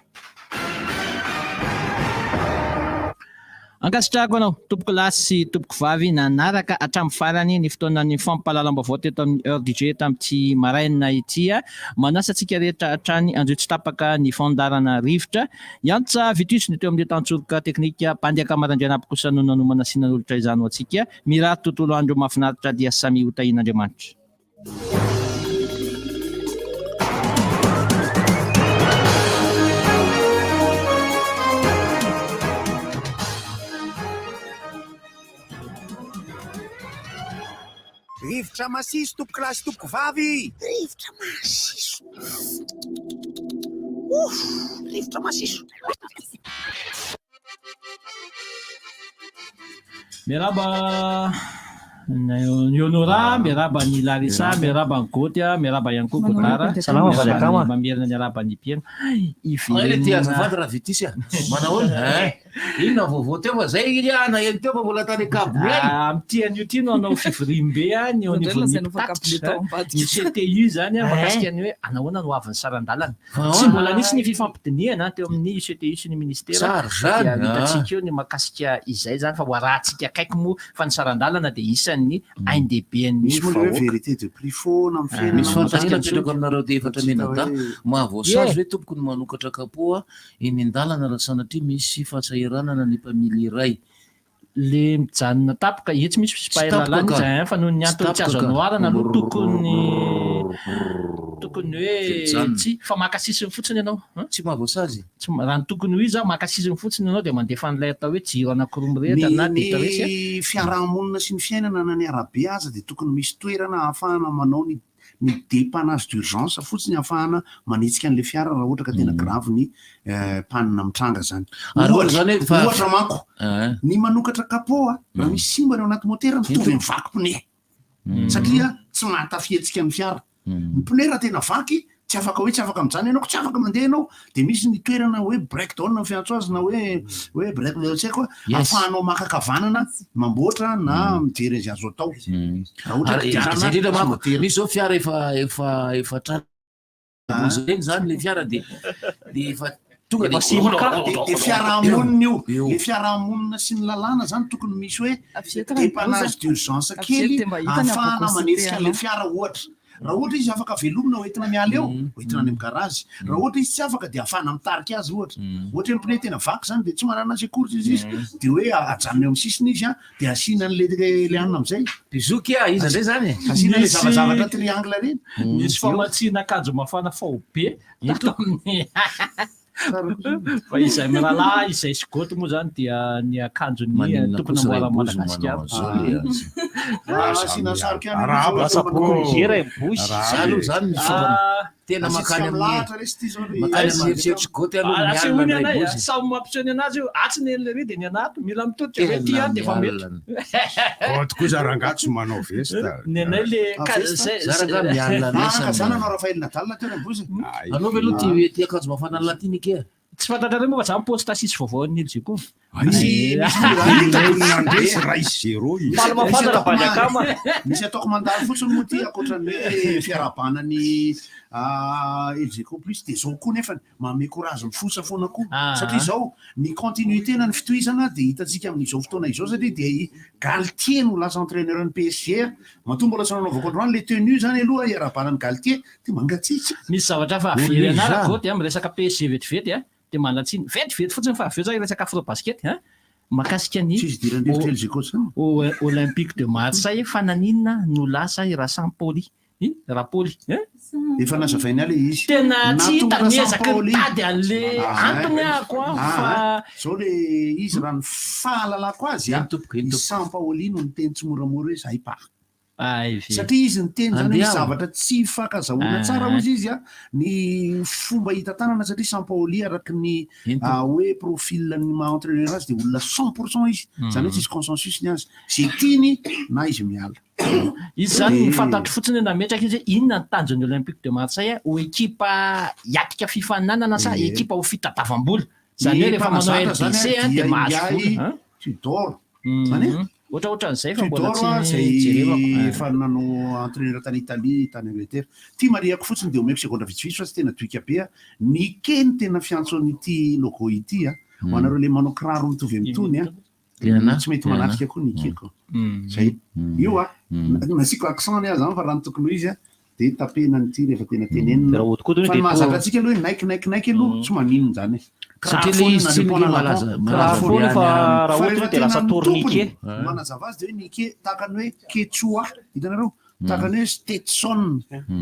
[SPEAKER 24] Ankasitrahako anao tompoko lahy sy tompoko vavy nanaraka hatramin'ny farany ny fotoanan'ny fampahalalam-baovao teto amin'ny Heure du Jeu tamin'ity maraina ity. Manasa antsika rehetra hatrany hanjohy tsy tapaka ny fandaharana Rivotra. Hiantsa Vitus ny teo amin'ny tantsoroka teknika, Bandy Akama Randrianabo kosa no nanomana sy nanolotra izany ho antsika. Mirary tontolo andro mahafinaritra dia samia ho tahian'Andriamanitra.
[SPEAKER 10] Rivotra masiso tompokolahy sy tompokovavy.
[SPEAKER 8] Rivotra masiso. Ouf, rivotra masiso.
[SPEAKER 24] Miarahaba ny Honora, miarahaba an'i Larissa, miarahaba an'i Goty, miarahaba ihany koa Godard.
[SPEAKER 11] Salama vady akama.
[SPEAKER 24] Mamerina ny arahaba an'i Piena.
[SPEAKER 17] Iverenina. Ty azafady raha vitisy a. Manahoana? Eh. Inona vaovao teo fa zay ry ah naheno teo fa mbola tany Kabul any.
[SPEAKER 24] Ah, amin'ity anio ity no hanao fivoriambe ny eo anivon'ny mpitatitra, ny CTU izany mahakasika ny hoe anahoana no hoavin'ny saran-dalana. Tsy mbola nisy ny fifampidinihana teo amin'ny UCTU sy ny Ministera
[SPEAKER 17] Tsara
[SPEAKER 24] fa dia
[SPEAKER 17] izany
[SPEAKER 24] ho
[SPEAKER 17] a!
[SPEAKER 24] hitantsika eo ny mahakasika izay izany fa ho arahantsika akaiky moa fa ny saran-dalana dia isan'ny ain-dehiben'ny
[SPEAKER 10] Misy moa ilay hoe
[SPEAKER 24] vahoaka.
[SPEAKER 10] vérité de prix foana amin'ny fiainana
[SPEAKER 17] Misy fanontaniana
[SPEAKER 10] mahakasika ny
[SPEAKER 17] apetrako
[SPEAKER 10] solika.
[SPEAKER 17] aminareo dia efatra
[SPEAKER 10] Tsy hita
[SPEAKER 17] mianadahy.
[SPEAKER 10] hoe
[SPEAKER 17] Mahavoasazy
[SPEAKER 24] Ie!
[SPEAKER 17] ve tompoko ny manokatra kapoa eny an-dalana raha sanatria misy fahasahiranana ny mpamily iray?
[SPEAKER 24] Le mijanona tapoka, etsy misy
[SPEAKER 17] Tsy
[SPEAKER 24] mpahay
[SPEAKER 17] tapoka
[SPEAKER 24] lalàna
[SPEAKER 17] ka.
[SPEAKER 24] izy ein, fa noho ny
[SPEAKER 17] Tsy
[SPEAKER 24] antony tsy
[SPEAKER 17] tapoka
[SPEAKER 24] azo
[SPEAKER 17] ka.
[SPEAKER 24] anoharana aloha tokony tokony
[SPEAKER 17] Dia
[SPEAKER 24] hoe
[SPEAKER 17] mijanona.
[SPEAKER 24] tsy fa maka sisiny fotsiny ianao ein.
[SPEAKER 17] Tsy mahavoasazy.
[SPEAKER 24] Tsy raha ny tokony ho izy maka sisiny fotsiny ianao dia mandefa an'ilay atao hoe jiro anankiroa mirehitra
[SPEAKER 10] Ny
[SPEAKER 24] na détresse.
[SPEAKER 10] ny fiarahamonina sy ny fiainana na ny arabe aza dia tokony misy toerana ahafahana manao ny. ny dépannage d'urgence fotsiny ahafahana manetsika an'ilay fiara raha ohatra ka tena grave ny panne mitranga zany.
[SPEAKER 17] Ary ohatra zany hoe fa-
[SPEAKER 10] Ohatra manko,
[SPEAKER 17] Eh.
[SPEAKER 10] ny manokatra capot a, raha misy simba ny ao anaty motera mitovy amin'ny vaky pneu. Satria tsy mahatafihetsika ny fiara. Ny pneu raha tena vaky, tsy afaka hoe tsy afaka mijanona ianao, tsy afaka mandeha ianao, dia misy ny toerana hoe break down ny fiantso azy na hoe hoe break tsy haiko ahafahanao maka ankavanana mamboatra na mijery izay azo atao. Raha ohatra
[SPEAKER 17] Ary
[SPEAKER 10] kodiarana
[SPEAKER 17] izay indrindra
[SPEAKER 10] sy
[SPEAKER 17] manko,
[SPEAKER 10] motera.
[SPEAKER 17] misy zao fiara efa efa efa tratra ireny zany le fiara de de efa tonga de
[SPEAKER 10] De fiarahamonina io, le fiarahamonina sy ny lalàna zany tokony misy hoe dépannage d'urgence kely ahafahana manetsika an'le fiara ohatra. Raha ohatra izy afaka velomina hoentina miala eo, hoentina any amin'ny garage. Raha ohatra izy tsy afaka dia ahafahana mitarika azy ohatra. Ohatra hoe ny pneu tena vaky zany dia tsy manana secours izy izy dia hoe ajanona eo amin'ny sisiny izy an, dia asiana an'le le anona amin'izay.
[SPEAKER 17] Zoky a, iza indray zany e?
[SPEAKER 10] Asiana le zavazavatra triangle reny.
[SPEAKER 11] Misy famatsiana akanjo mafana faobe tato amin'ny fa izay mirahalahy izay sy goty moa zany dia ny akanjon'ny
[SPEAKER 17] Maninona
[SPEAKER 11] tompona
[SPEAKER 17] kosa
[SPEAKER 11] amboara
[SPEAKER 17] Ray Bozy
[SPEAKER 11] Madagasikara.
[SPEAKER 17] manao an'izao le azy?
[SPEAKER 10] Ah, asiana sary ihany
[SPEAKER 11] Arahaba
[SPEAKER 10] aloha.
[SPEAKER 11] Lasa corrigé Ray Bozy.
[SPEAKER 17] Za aloha zany ny
[SPEAKER 11] Ah,
[SPEAKER 17] tena
[SPEAKER 10] Asiantsika
[SPEAKER 17] makany amin'ny
[SPEAKER 10] milahatra lesy ity zao ry-
[SPEAKER 17] makany amin'ny eritreritry goty aloha
[SPEAKER 11] Ah,
[SPEAKER 17] mialona
[SPEAKER 11] Asehoany
[SPEAKER 17] ny Ray
[SPEAKER 11] anay,
[SPEAKER 17] Bozy.
[SPEAKER 11] samy mampiseho ny anazy io. Atsy ny an'ilay ry dia ny anaty mila mitodika hoe
[SPEAKER 17] Tena
[SPEAKER 11] ty any dia efa mety.
[SPEAKER 17] mialona.
[SPEAKER 7] Goty kosa rangahy tsy manao veste.
[SPEAKER 11] Ny anay le
[SPEAKER 10] Ah,
[SPEAKER 11] ka-
[SPEAKER 10] veste?
[SPEAKER 11] zay-
[SPEAKER 17] Za rangahy mialona
[SPEAKER 10] Ah,
[SPEAKER 17] lesy
[SPEAKER 10] ka zany
[SPEAKER 17] amin'ny-
[SPEAKER 10] anao Raphaël Nadal teo Ray Bozy.
[SPEAKER 17] Anao ve aloha ty ty akanjo mafana ny latiny ke?
[SPEAKER 11] Tsy fantatrareo moa fa za miposta sisy vaovao an'ny LG koa.
[SPEAKER 10] Misy misy
[SPEAKER 7] Tokony nandresy 1-0 izy.
[SPEAKER 11] Faly mahafantatra
[SPEAKER 10] Misy
[SPEAKER 11] bady akama.
[SPEAKER 10] Misy ataoko mandalo fotsiny moa ty ankoatran'ny hoe fiarahabana ny Elgeco Plus dia zao koa nefany manome courage mifosa foana koa
[SPEAKER 11] Ah.
[SPEAKER 10] satria zao ny continuité na ny fitohizana dia hitantsika amin'izao fotoana izao satria dia i Galtier no lasa entraîneur ny PSG matoa mbola tsy nanaovako androany le tenue zany aloha iarahabana ny Galtier dia mangatsiaka.
[SPEAKER 11] Misy zavatra hafa avery anah Goty a, miresaka PSG vetivety a, dia manantsiny vetivety fotsiny fa avy eo za hiresaka afrobasket a, mahakasika ny
[SPEAKER 10] Tsisy idiran'ny Elgeco zany.
[SPEAKER 11] Olympique de Marseille fa naninona no lasa i Rasampaoli i Rapaoly hein?
[SPEAKER 10] Efa nazavainy ahy le izy.
[SPEAKER 11] Tena tsy hita
[SPEAKER 10] Nahatonga
[SPEAKER 11] niezaka
[SPEAKER 10] Rasampaoli.
[SPEAKER 11] nitady an'le
[SPEAKER 10] Ah,
[SPEAKER 11] antony ahako a,
[SPEAKER 10] ah,
[SPEAKER 11] fa
[SPEAKER 10] ah. Zao le izy raha ny fahalalako azy a, i Sampaoli no niteny tsy moramora hoe zahay pa.
[SPEAKER 11] Ay ve.
[SPEAKER 10] Satria izy niteny zany hoe
[SPEAKER 17] Andeha
[SPEAKER 10] misy
[SPEAKER 17] aho.
[SPEAKER 10] zavatra tsy ifankazahoana tsara
[SPEAKER 11] Ah.
[SPEAKER 10] hozy izy a, ny fomba hitantanana satria Sampaoli araky ny
[SPEAKER 17] Eny tompoko.
[SPEAKER 10] hoe profil ny maha entraîneur azy dia olona 100% izy, zany hoe tsisy consensus ny azy, zay tiany na izy miala.
[SPEAKER 11] Izy zany
[SPEAKER 10] Dia-
[SPEAKER 11] ny fantatro fotsiny hoe nametraka izy hoe inona ny tanjon'ny Olympique de Marseille ho ekipa hiatrika fifaninanana sa
[SPEAKER 10] Ie.
[SPEAKER 11] ekipa ho fitadavam-bola. Zany
[SPEAKER 10] Ny
[SPEAKER 11] hoe rehefa manao
[SPEAKER 10] mpanazatra zany
[SPEAKER 11] RDC
[SPEAKER 10] a,
[SPEAKER 11] a, dia
[SPEAKER 10] dia
[SPEAKER 11] mahazo
[SPEAKER 10] ingahy
[SPEAKER 11] vola. hein?
[SPEAKER 10] Tudor. Zany e?
[SPEAKER 11] Ohatra ohatran'izay fa mbola
[SPEAKER 10] Tudor a,
[SPEAKER 11] tsy
[SPEAKER 10] zay
[SPEAKER 11] jerevako.
[SPEAKER 10] efa nanao entraîneur tany Italie, tany Angleterre. Ty marihako fotsiny dia omeko segondra vitsivitsy fa tsy tena doika be a. Ny keny tena fiantso an'ity logo ity a. Ho anareo le manao kiraro mitovy amin'itony a.
[SPEAKER 17] Tena,
[SPEAKER 10] Tsy mety
[SPEAKER 17] tena.
[SPEAKER 10] manatrika koa ny keko. Zay. Io a. Nasiako accent ny azy zany fa raha ny tokony ho izy a dia tapena an'ity rehefa tena tenenina.
[SPEAKER 12] Raha ahodikodina
[SPEAKER 10] Fa ny
[SPEAKER 12] dia
[SPEAKER 10] mahazatra
[SPEAKER 12] toa-
[SPEAKER 10] antsika aloha hoe Nike Nike Nike aloha tsy maninona zany e.
[SPEAKER 17] Satria
[SPEAKER 10] Kiraro
[SPEAKER 17] le
[SPEAKER 10] foana
[SPEAKER 17] izy
[SPEAKER 10] na
[SPEAKER 17] tsy
[SPEAKER 10] le
[SPEAKER 17] nge
[SPEAKER 10] pont
[SPEAKER 17] malaza-
[SPEAKER 10] na
[SPEAKER 17] malaza
[SPEAKER 10] foana
[SPEAKER 17] be
[SPEAKER 10] fa
[SPEAKER 17] any
[SPEAKER 12] raha
[SPEAKER 10] Fa
[SPEAKER 12] ohatra
[SPEAKER 10] rehefa
[SPEAKER 12] hoe dia lasa
[SPEAKER 10] tena ny
[SPEAKER 12] tourniquet.
[SPEAKER 10] tompony, Manazava azy dia hoe Nike tahaka ny hoe Quechua, hitanareo? Tahaka ny hoe Stetson.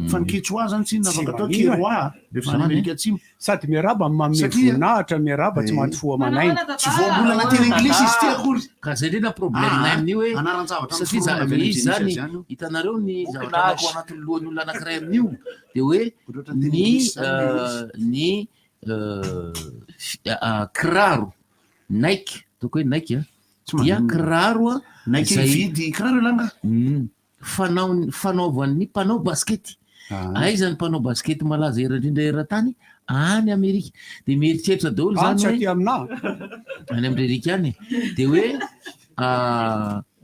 [SPEAKER 10] Fa ny Quechua zany tsy inona
[SPEAKER 13] Tsy
[SPEAKER 10] afaka atao
[SPEAKER 13] maninona e.
[SPEAKER 10] Queroa rehefa any
[SPEAKER 13] Zany e.
[SPEAKER 10] Amerika Atsimo.
[SPEAKER 13] Sady miarahaba no manome
[SPEAKER 10] Satria-
[SPEAKER 13] voninahitra miarahaba tsy
[SPEAKER 10] Eh.
[SPEAKER 13] maty fo aman'aina.
[SPEAKER 10] Tsy voambolana teny anglisy izy ity akory.
[SPEAKER 17] Ka zay indrindra problème-nay
[SPEAKER 10] Ah,
[SPEAKER 17] amin'io hoe
[SPEAKER 10] anaran-javatra
[SPEAKER 17] satria
[SPEAKER 10] miforona avy
[SPEAKER 17] le
[SPEAKER 10] any
[SPEAKER 17] izy
[SPEAKER 10] Genesis
[SPEAKER 17] zany
[SPEAKER 10] ihany io.
[SPEAKER 17] hitanareo ny zavatra
[SPEAKER 11] Bouclage.
[SPEAKER 17] anako anatin'ny lohan'ny olona anankiray amin'io dia hoe
[SPEAKER 10] Ohatrohatry ny teny
[SPEAKER 17] ny
[SPEAKER 10] anglisy zany le izy.
[SPEAKER 17] ny kiraro Nike ataoko hoe Nike a
[SPEAKER 10] Tsy
[SPEAKER 17] dia
[SPEAKER 10] maninona.
[SPEAKER 17] kiraro a
[SPEAKER 10] Nike
[SPEAKER 17] izay-
[SPEAKER 10] hividy kiraro ialahy
[SPEAKER 17] Fanao fanaovan'ny mpanao baskety. Aiza ny mpanao baskety malaza era indrindra eran-tany? Any Amerika. Dia mieritreritra daholo
[SPEAKER 13] Ah,
[SPEAKER 17] zany
[SPEAKER 13] tsy
[SPEAKER 17] hoe
[SPEAKER 13] aty aminà.
[SPEAKER 17] any Amerika any. Dia hoe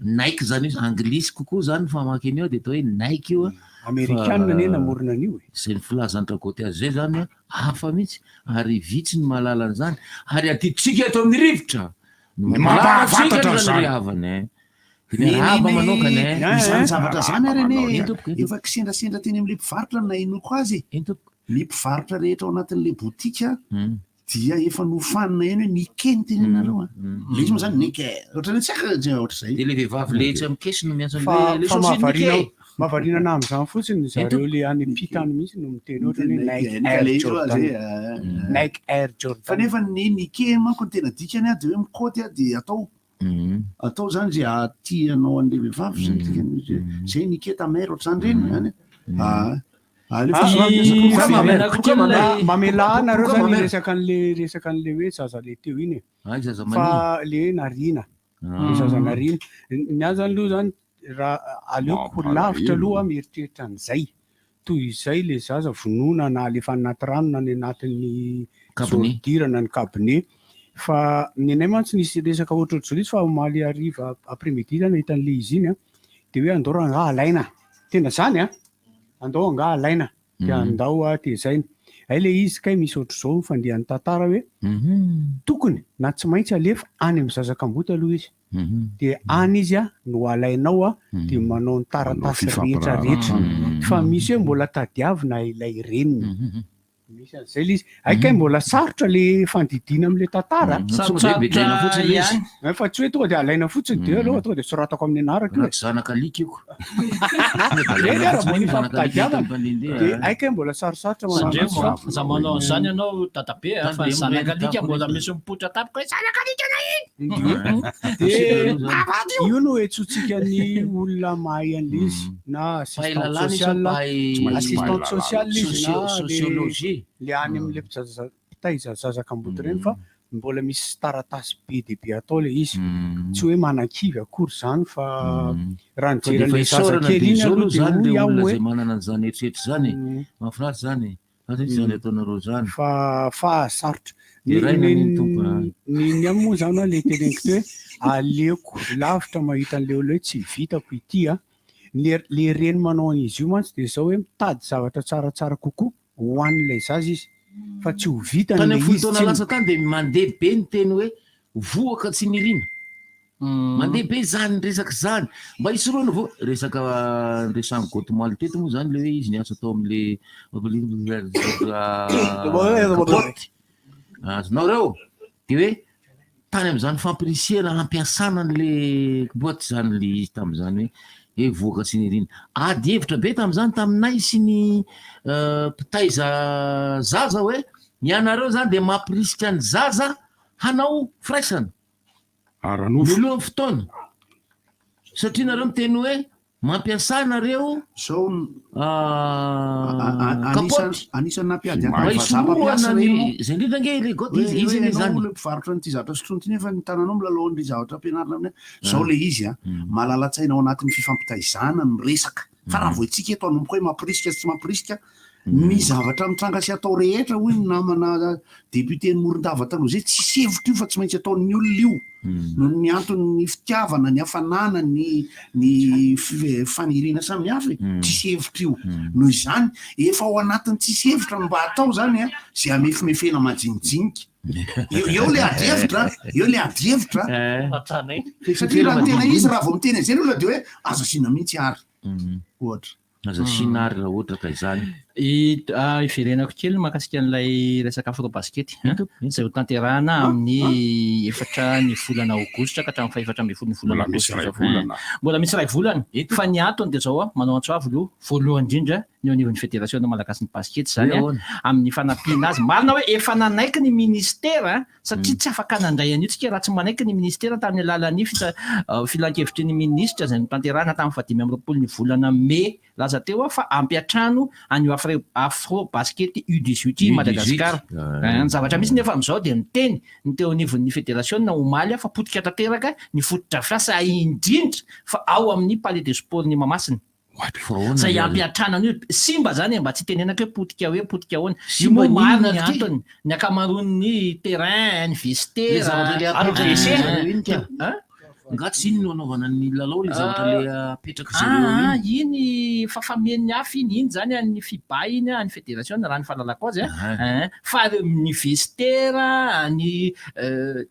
[SPEAKER 17] Nike zany io, anglisy kokoa zany ny famaky an'io dia atao hoe Nike io a.
[SPEAKER 13] Amerikana
[SPEAKER 17] Fa
[SPEAKER 13] anie namorona an'io e.
[SPEAKER 17] Izay ny filazan-dRagoty azy izay zany a, hafa mihitsy ary vitsy ny mahalala an'izany ary adidintsika eto amin'ny rivotra
[SPEAKER 7] Ny
[SPEAKER 17] ny mampahalala antsika
[SPEAKER 7] mampahafantatra
[SPEAKER 17] an'izany ry
[SPEAKER 7] an'izany.
[SPEAKER 17] havana e. Dia miarahaba manokana e.
[SPEAKER 10] Izany zavatra izany ary anie
[SPEAKER 17] Eny tompoko, eny
[SPEAKER 10] efa kisendrasendra teny amin'ilay mpivarotra no nahenoako azy e. Ny mpivarotra rehetra ao anatin'ilay botika dia efa nofanina eny hoe Nike ny tenenareo a. Ilay izy moa izany Nike. Ohatran'ny hoe tsy haiko raha ohatr'izay.
[SPEAKER 17] Dia ilay vehivavy le etsy amin'ny caisse no miantso
[SPEAKER 13] Fa
[SPEAKER 17] an'ilay le
[SPEAKER 13] fa
[SPEAKER 17] chaussure
[SPEAKER 13] mahavariana
[SPEAKER 17] Nike.
[SPEAKER 13] mahavariana anah amin'izany fotsiny zareo le any am-pita any mihitsy no miteny ohatrany hoe Nike
[SPEAKER 10] Nike
[SPEAKER 13] Air
[SPEAKER 10] le izy oa
[SPEAKER 13] Jordan.
[SPEAKER 10] zay, eh.
[SPEAKER 13] Nike Air Jordan.
[SPEAKER 10] Fa nefa ny Nike manko ny tena dikany a dia hoe mikaoty a dia atao atao zany zay ahatia anao an'ilay vehivavy zay dikany. Zay Nike ta mère ohatr'izany reny zany. Ah,
[SPEAKER 13] Ah, Mamelà anareo zany resaka an'le resaka an'le hoe zaza le teo iny e.
[SPEAKER 17] Ah, zaza
[SPEAKER 13] Fa
[SPEAKER 17] manina.
[SPEAKER 13] le nariana.
[SPEAKER 17] Ah.
[SPEAKER 13] Le zaza nariana. Ny ahy zany aloha zany raha aleoko
[SPEAKER 7] Mampalahelo.
[SPEAKER 13] lavitra aloha mieritreritra an'izay. Toy izay le zaza vonoina na alefa anaty rano na any anatin'ny
[SPEAKER 17] Cabinet.
[SPEAKER 13] ordure na ny cabinet. Fa ny anay mantsy nisy resaka ohatrohatr'izao izy fa omaly hariva après midi zany nahita an'le izy iny a. De hoe andao rangaha alaina. Tena zany a. Andao angaha alaina. De andao a tezaina. Hay le izy kay misy ohatr'izao fandehan'ny tantara hoe tokony na tsy maintsy alefa any amin'ny zaza kamboty aloha izy. De any izy a no alainao a de manao ny taratasy rehetra rehetra. Fa misy hoe mbola tadiavina ilay reniny. Misy an'izay le izy. Hay kay mbola sarotra le fandidiana amin'le tantara.
[SPEAKER 17] Sarotsarotra Bedaina fotsiny le izy.
[SPEAKER 13] ihany. Fa tsy hoe tonga de alaina fotsiny de aloha tonga de soratako amin'ny anarako io e.
[SPEAKER 17] Raha tsy zanaka alika io.
[SPEAKER 13] Eny ara mbola ifampitadiavana. De hay kay mbola sarosarotra manao
[SPEAKER 24] Sandremo
[SPEAKER 13] anazy fa-
[SPEAKER 24] a, za manao an'izany ianao dadabe a, fa ny zanaka alika mbola misy mipoitra tampoka hoe zanaka alika na iny.
[SPEAKER 13] De io no etsotsika ny olona mahay an'le izy na assistante
[SPEAKER 17] lalàna izy
[SPEAKER 13] sociale
[SPEAKER 17] mpahay-
[SPEAKER 13] assistante sociale izy na
[SPEAKER 17] Socio-
[SPEAKER 13] le-
[SPEAKER 17] sociologie.
[SPEAKER 13] le any amin'le mpizaza- mpitaiza zaza kamboty ireny fa mbola misy taratasy be dia be atao le izy tsy hoe manankivy akory zany fa raha
[SPEAKER 17] Fa de
[SPEAKER 13] nijery
[SPEAKER 17] efa
[SPEAKER 13] an'le
[SPEAKER 17] isaorana
[SPEAKER 13] zazakely
[SPEAKER 17] de
[SPEAKER 13] iny
[SPEAKER 17] izao
[SPEAKER 13] aloha
[SPEAKER 17] aloha
[SPEAKER 13] de
[SPEAKER 17] zany
[SPEAKER 13] hoy
[SPEAKER 17] le
[SPEAKER 13] aho
[SPEAKER 17] olona
[SPEAKER 13] hoe
[SPEAKER 17] zay manana an'izany eritreritra zany e. Mahafinaritra zany e. Fa tsy zany ataonareo zany.
[SPEAKER 13] Fa fa sarotra.
[SPEAKER 17] De raina anie ny Tompo a.
[SPEAKER 13] Ny ny amin'ny moa zany le teneniko teo hoe aleoko lavitra mahita an'le olona hoe tsy vitako ity a. Le le reny manao an'izy io mantsy de zao hoe mitady zavatra tsaratsara kokoa ho an'ilay zaza izy fa tsy ho vitany
[SPEAKER 17] Tany
[SPEAKER 13] le
[SPEAKER 17] amin'ny folo
[SPEAKER 13] izy
[SPEAKER 17] taona
[SPEAKER 13] tsy
[SPEAKER 17] lasa tany de mandeha be ny teny hoe vohoka tsy nirina. Mandeha be zany resaka zany. Mba hisorohana vo resaka resahan'i Gotomaly teto moa zany le hoe izy niasa tao amin'le kapoty. Azonao reo? De hoe tany amin'izany fampirisihana hampiasana an'le boîte zany le izy tamin'izany hoe hoe vohoka tsy nirina. Ady hevitra be tamin'izany taminay sy ny mpitaiza zaza hoe ianareo zany de mampirisika ny zaza hanao firaisana.
[SPEAKER 7] Ara-nofo.
[SPEAKER 17] Mialohan'ny fotoana. Satria nareo miteny hoe mampiasa nareo
[SPEAKER 10] Zao
[SPEAKER 17] kapoty.
[SPEAKER 10] Anisan'ny nampiady
[SPEAKER 17] Mba
[SPEAKER 10] vazaha
[SPEAKER 17] hisorohana
[SPEAKER 10] mpampiasa
[SPEAKER 17] ny
[SPEAKER 10] ireny moa.
[SPEAKER 17] zay indrindra ange le goty
[SPEAKER 10] Hoe-
[SPEAKER 17] izy izy
[SPEAKER 10] hoe
[SPEAKER 17] anie
[SPEAKER 10] ianao
[SPEAKER 17] zany.
[SPEAKER 10] le mpivarotra an'ity zavatra sotroina ity nefa ny tananao milalao an'ry zavatra ampianarina aminay. Zao le izy a, malala-tsaina ao anatin'ny fifampitaizana ny resaka. Fa raha vao itsika eto hanomboka hoe mampirisika sy tsy mampirisika, ny zavatra mitranga sy atao rehetra hoy ny namana député ny Morondava taloha izay, tsisy hevitra io fa tsy maintsy ataon'ny olona io. Noho ny antony ny fitiavana, ny hafanana, ny ny faniriana samihafa e, tsisy hevitra io. Noho izany, efa ao anatin'ny tsisy hevitra no mba atao izany a, izay hamefimefena majinijinika. Eo eo le ady hevitra, eo le ady hevitra. Satria raha ny tena izy, raha vao miteny an'izay ny olona dia hoe aza asiana mihitsy ary, ohatra.
[SPEAKER 17] Aza asiana ary raha ohatra ka izany.
[SPEAKER 24] Iverenako kely mahakasika an'ilay resaka afro-basket izay ho tanterahana amin'ny efatra ny volana aogositra ka hatramin'ny fahefatra ambin'ny folo ny volana
[SPEAKER 7] Mbola misy
[SPEAKER 24] aogositra
[SPEAKER 7] iray
[SPEAKER 24] izao.
[SPEAKER 7] volana.
[SPEAKER 24] Mbola misy iray volana. Fa ny antony dia izao, manao antso avo aloha, voalohany indrindra ny eo anivon'ny federasiona malagasin'ny basikety izany
[SPEAKER 17] Hoe ahoana?
[SPEAKER 24] amin'ny fanampiana azy. Marina hoe efa nanaiky ny ministera satria tsy afaka nandray an'io tsika raha tsy manaiky ny ministera tamin'ny alalan'ny filankevitry ny minisitra izay notanterahina tamin'ny fahadimy amby roapolo ny volana mey lasa teo fa hampiantrano an'io afro basket U18 i Madagasikara. Ny zavatra misy nefa amin'izao dia niteny ny teo anivon'ny federasiona omaly fa potika tanteraka ny fotodrafitrasa indrindra fa ao amin'ny palais de sport ny Mahamasina. Zay hampiantrana an'io, simba zany e, mba tsy itenenako hoe potika hoe potika ahoana. Io
[SPEAKER 17] Simba
[SPEAKER 24] moa maro
[SPEAKER 17] n'inona
[SPEAKER 24] ny
[SPEAKER 17] ty?
[SPEAKER 24] antony, ny ankamaroan'ny terrain, ny
[SPEAKER 17] Le
[SPEAKER 24] vestiaire,
[SPEAKER 17] zavatra le
[SPEAKER 24] ary
[SPEAKER 17] apetraka
[SPEAKER 24] WC.
[SPEAKER 17] zareo iny ka.
[SPEAKER 24] Hein?
[SPEAKER 17] Nga tsy iny no anaovana ny lalao le zavatra le apetraka zareo
[SPEAKER 24] Ah,
[SPEAKER 17] iny.
[SPEAKER 24] iny fafamen'ny afo iny, iny zany an'ny FIBA iny, an'ny fédération raha ny fahalalako azy a. Hein, fa ny vestiaire, ny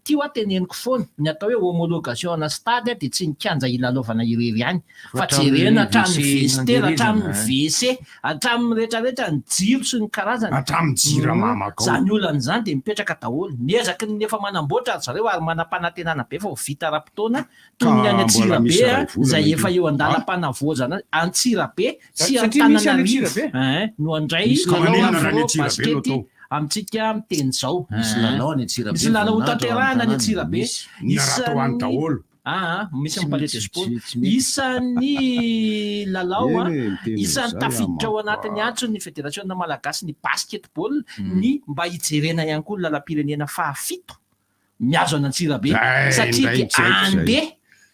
[SPEAKER 24] ty hoa teneniko foana, ny atao hoe homologation ana stade dia tsy ny kianja ilalaovana irery ihany. Fa jerena hatramin'ny vestiaire, hatramin'ny WC, hatramin'ny rehetrarehetra, ny jiro sy ny karazany.
[SPEAKER 7] Hatramin'ny jirama makao.
[SPEAKER 24] Izany olana izany dia mipetraka daholo. Miezaky ny efa manamboatra ry zareo ary manam-panantenana be fa ho vita ara-potoana toy ny any
[SPEAKER 7] Ka mbola misy
[SPEAKER 24] Antsirabe
[SPEAKER 7] iray volana
[SPEAKER 24] izay efa
[SPEAKER 7] io.
[SPEAKER 24] eo an-dalam-panavaozana azy. Antsirabe sy
[SPEAKER 13] Satria misy any
[SPEAKER 24] Antananarivo
[SPEAKER 13] Antsirabe.
[SPEAKER 24] hein, no handray
[SPEAKER 7] Misy
[SPEAKER 24] lalao
[SPEAKER 7] maninona raha any
[SPEAKER 24] afro
[SPEAKER 7] Antsirabe no
[SPEAKER 24] basikety
[SPEAKER 7] atao?
[SPEAKER 24] amintsika miteny izao.
[SPEAKER 17] Misy lalao any Antsirabe,
[SPEAKER 24] Misy lalao
[SPEAKER 17] voninahitra ao
[SPEAKER 24] hotanterahina any
[SPEAKER 17] an-tanàna,
[SPEAKER 24] Antsirabe.
[SPEAKER 17] misy.
[SPEAKER 7] Ny raha atao any
[SPEAKER 24] Isan'ny
[SPEAKER 7] daholo.
[SPEAKER 24] Ah, misy
[SPEAKER 7] Tsy
[SPEAKER 24] amin'ny palais
[SPEAKER 7] mety,
[SPEAKER 24] des sports.
[SPEAKER 7] tsy- tsy mety.
[SPEAKER 24] Isan'ny lalao a,
[SPEAKER 7] Eny e, miteny
[SPEAKER 24] isan'ny
[SPEAKER 7] izay
[SPEAKER 24] tafiditra ao
[SPEAKER 7] aho,
[SPEAKER 24] anatin'ny antson'ny federasiona malagasy ny basketball ny mba hijerena ihany koa ny lalam-pirenena fahafito mihazo an'Antsirabe
[SPEAKER 7] Zay
[SPEAKER 24] satria
[SPEAKER 7] indray
[SPEAKER 24] dia
[SPEAKER 7] tsy haiko izay.
[SPEAKER 24] andeha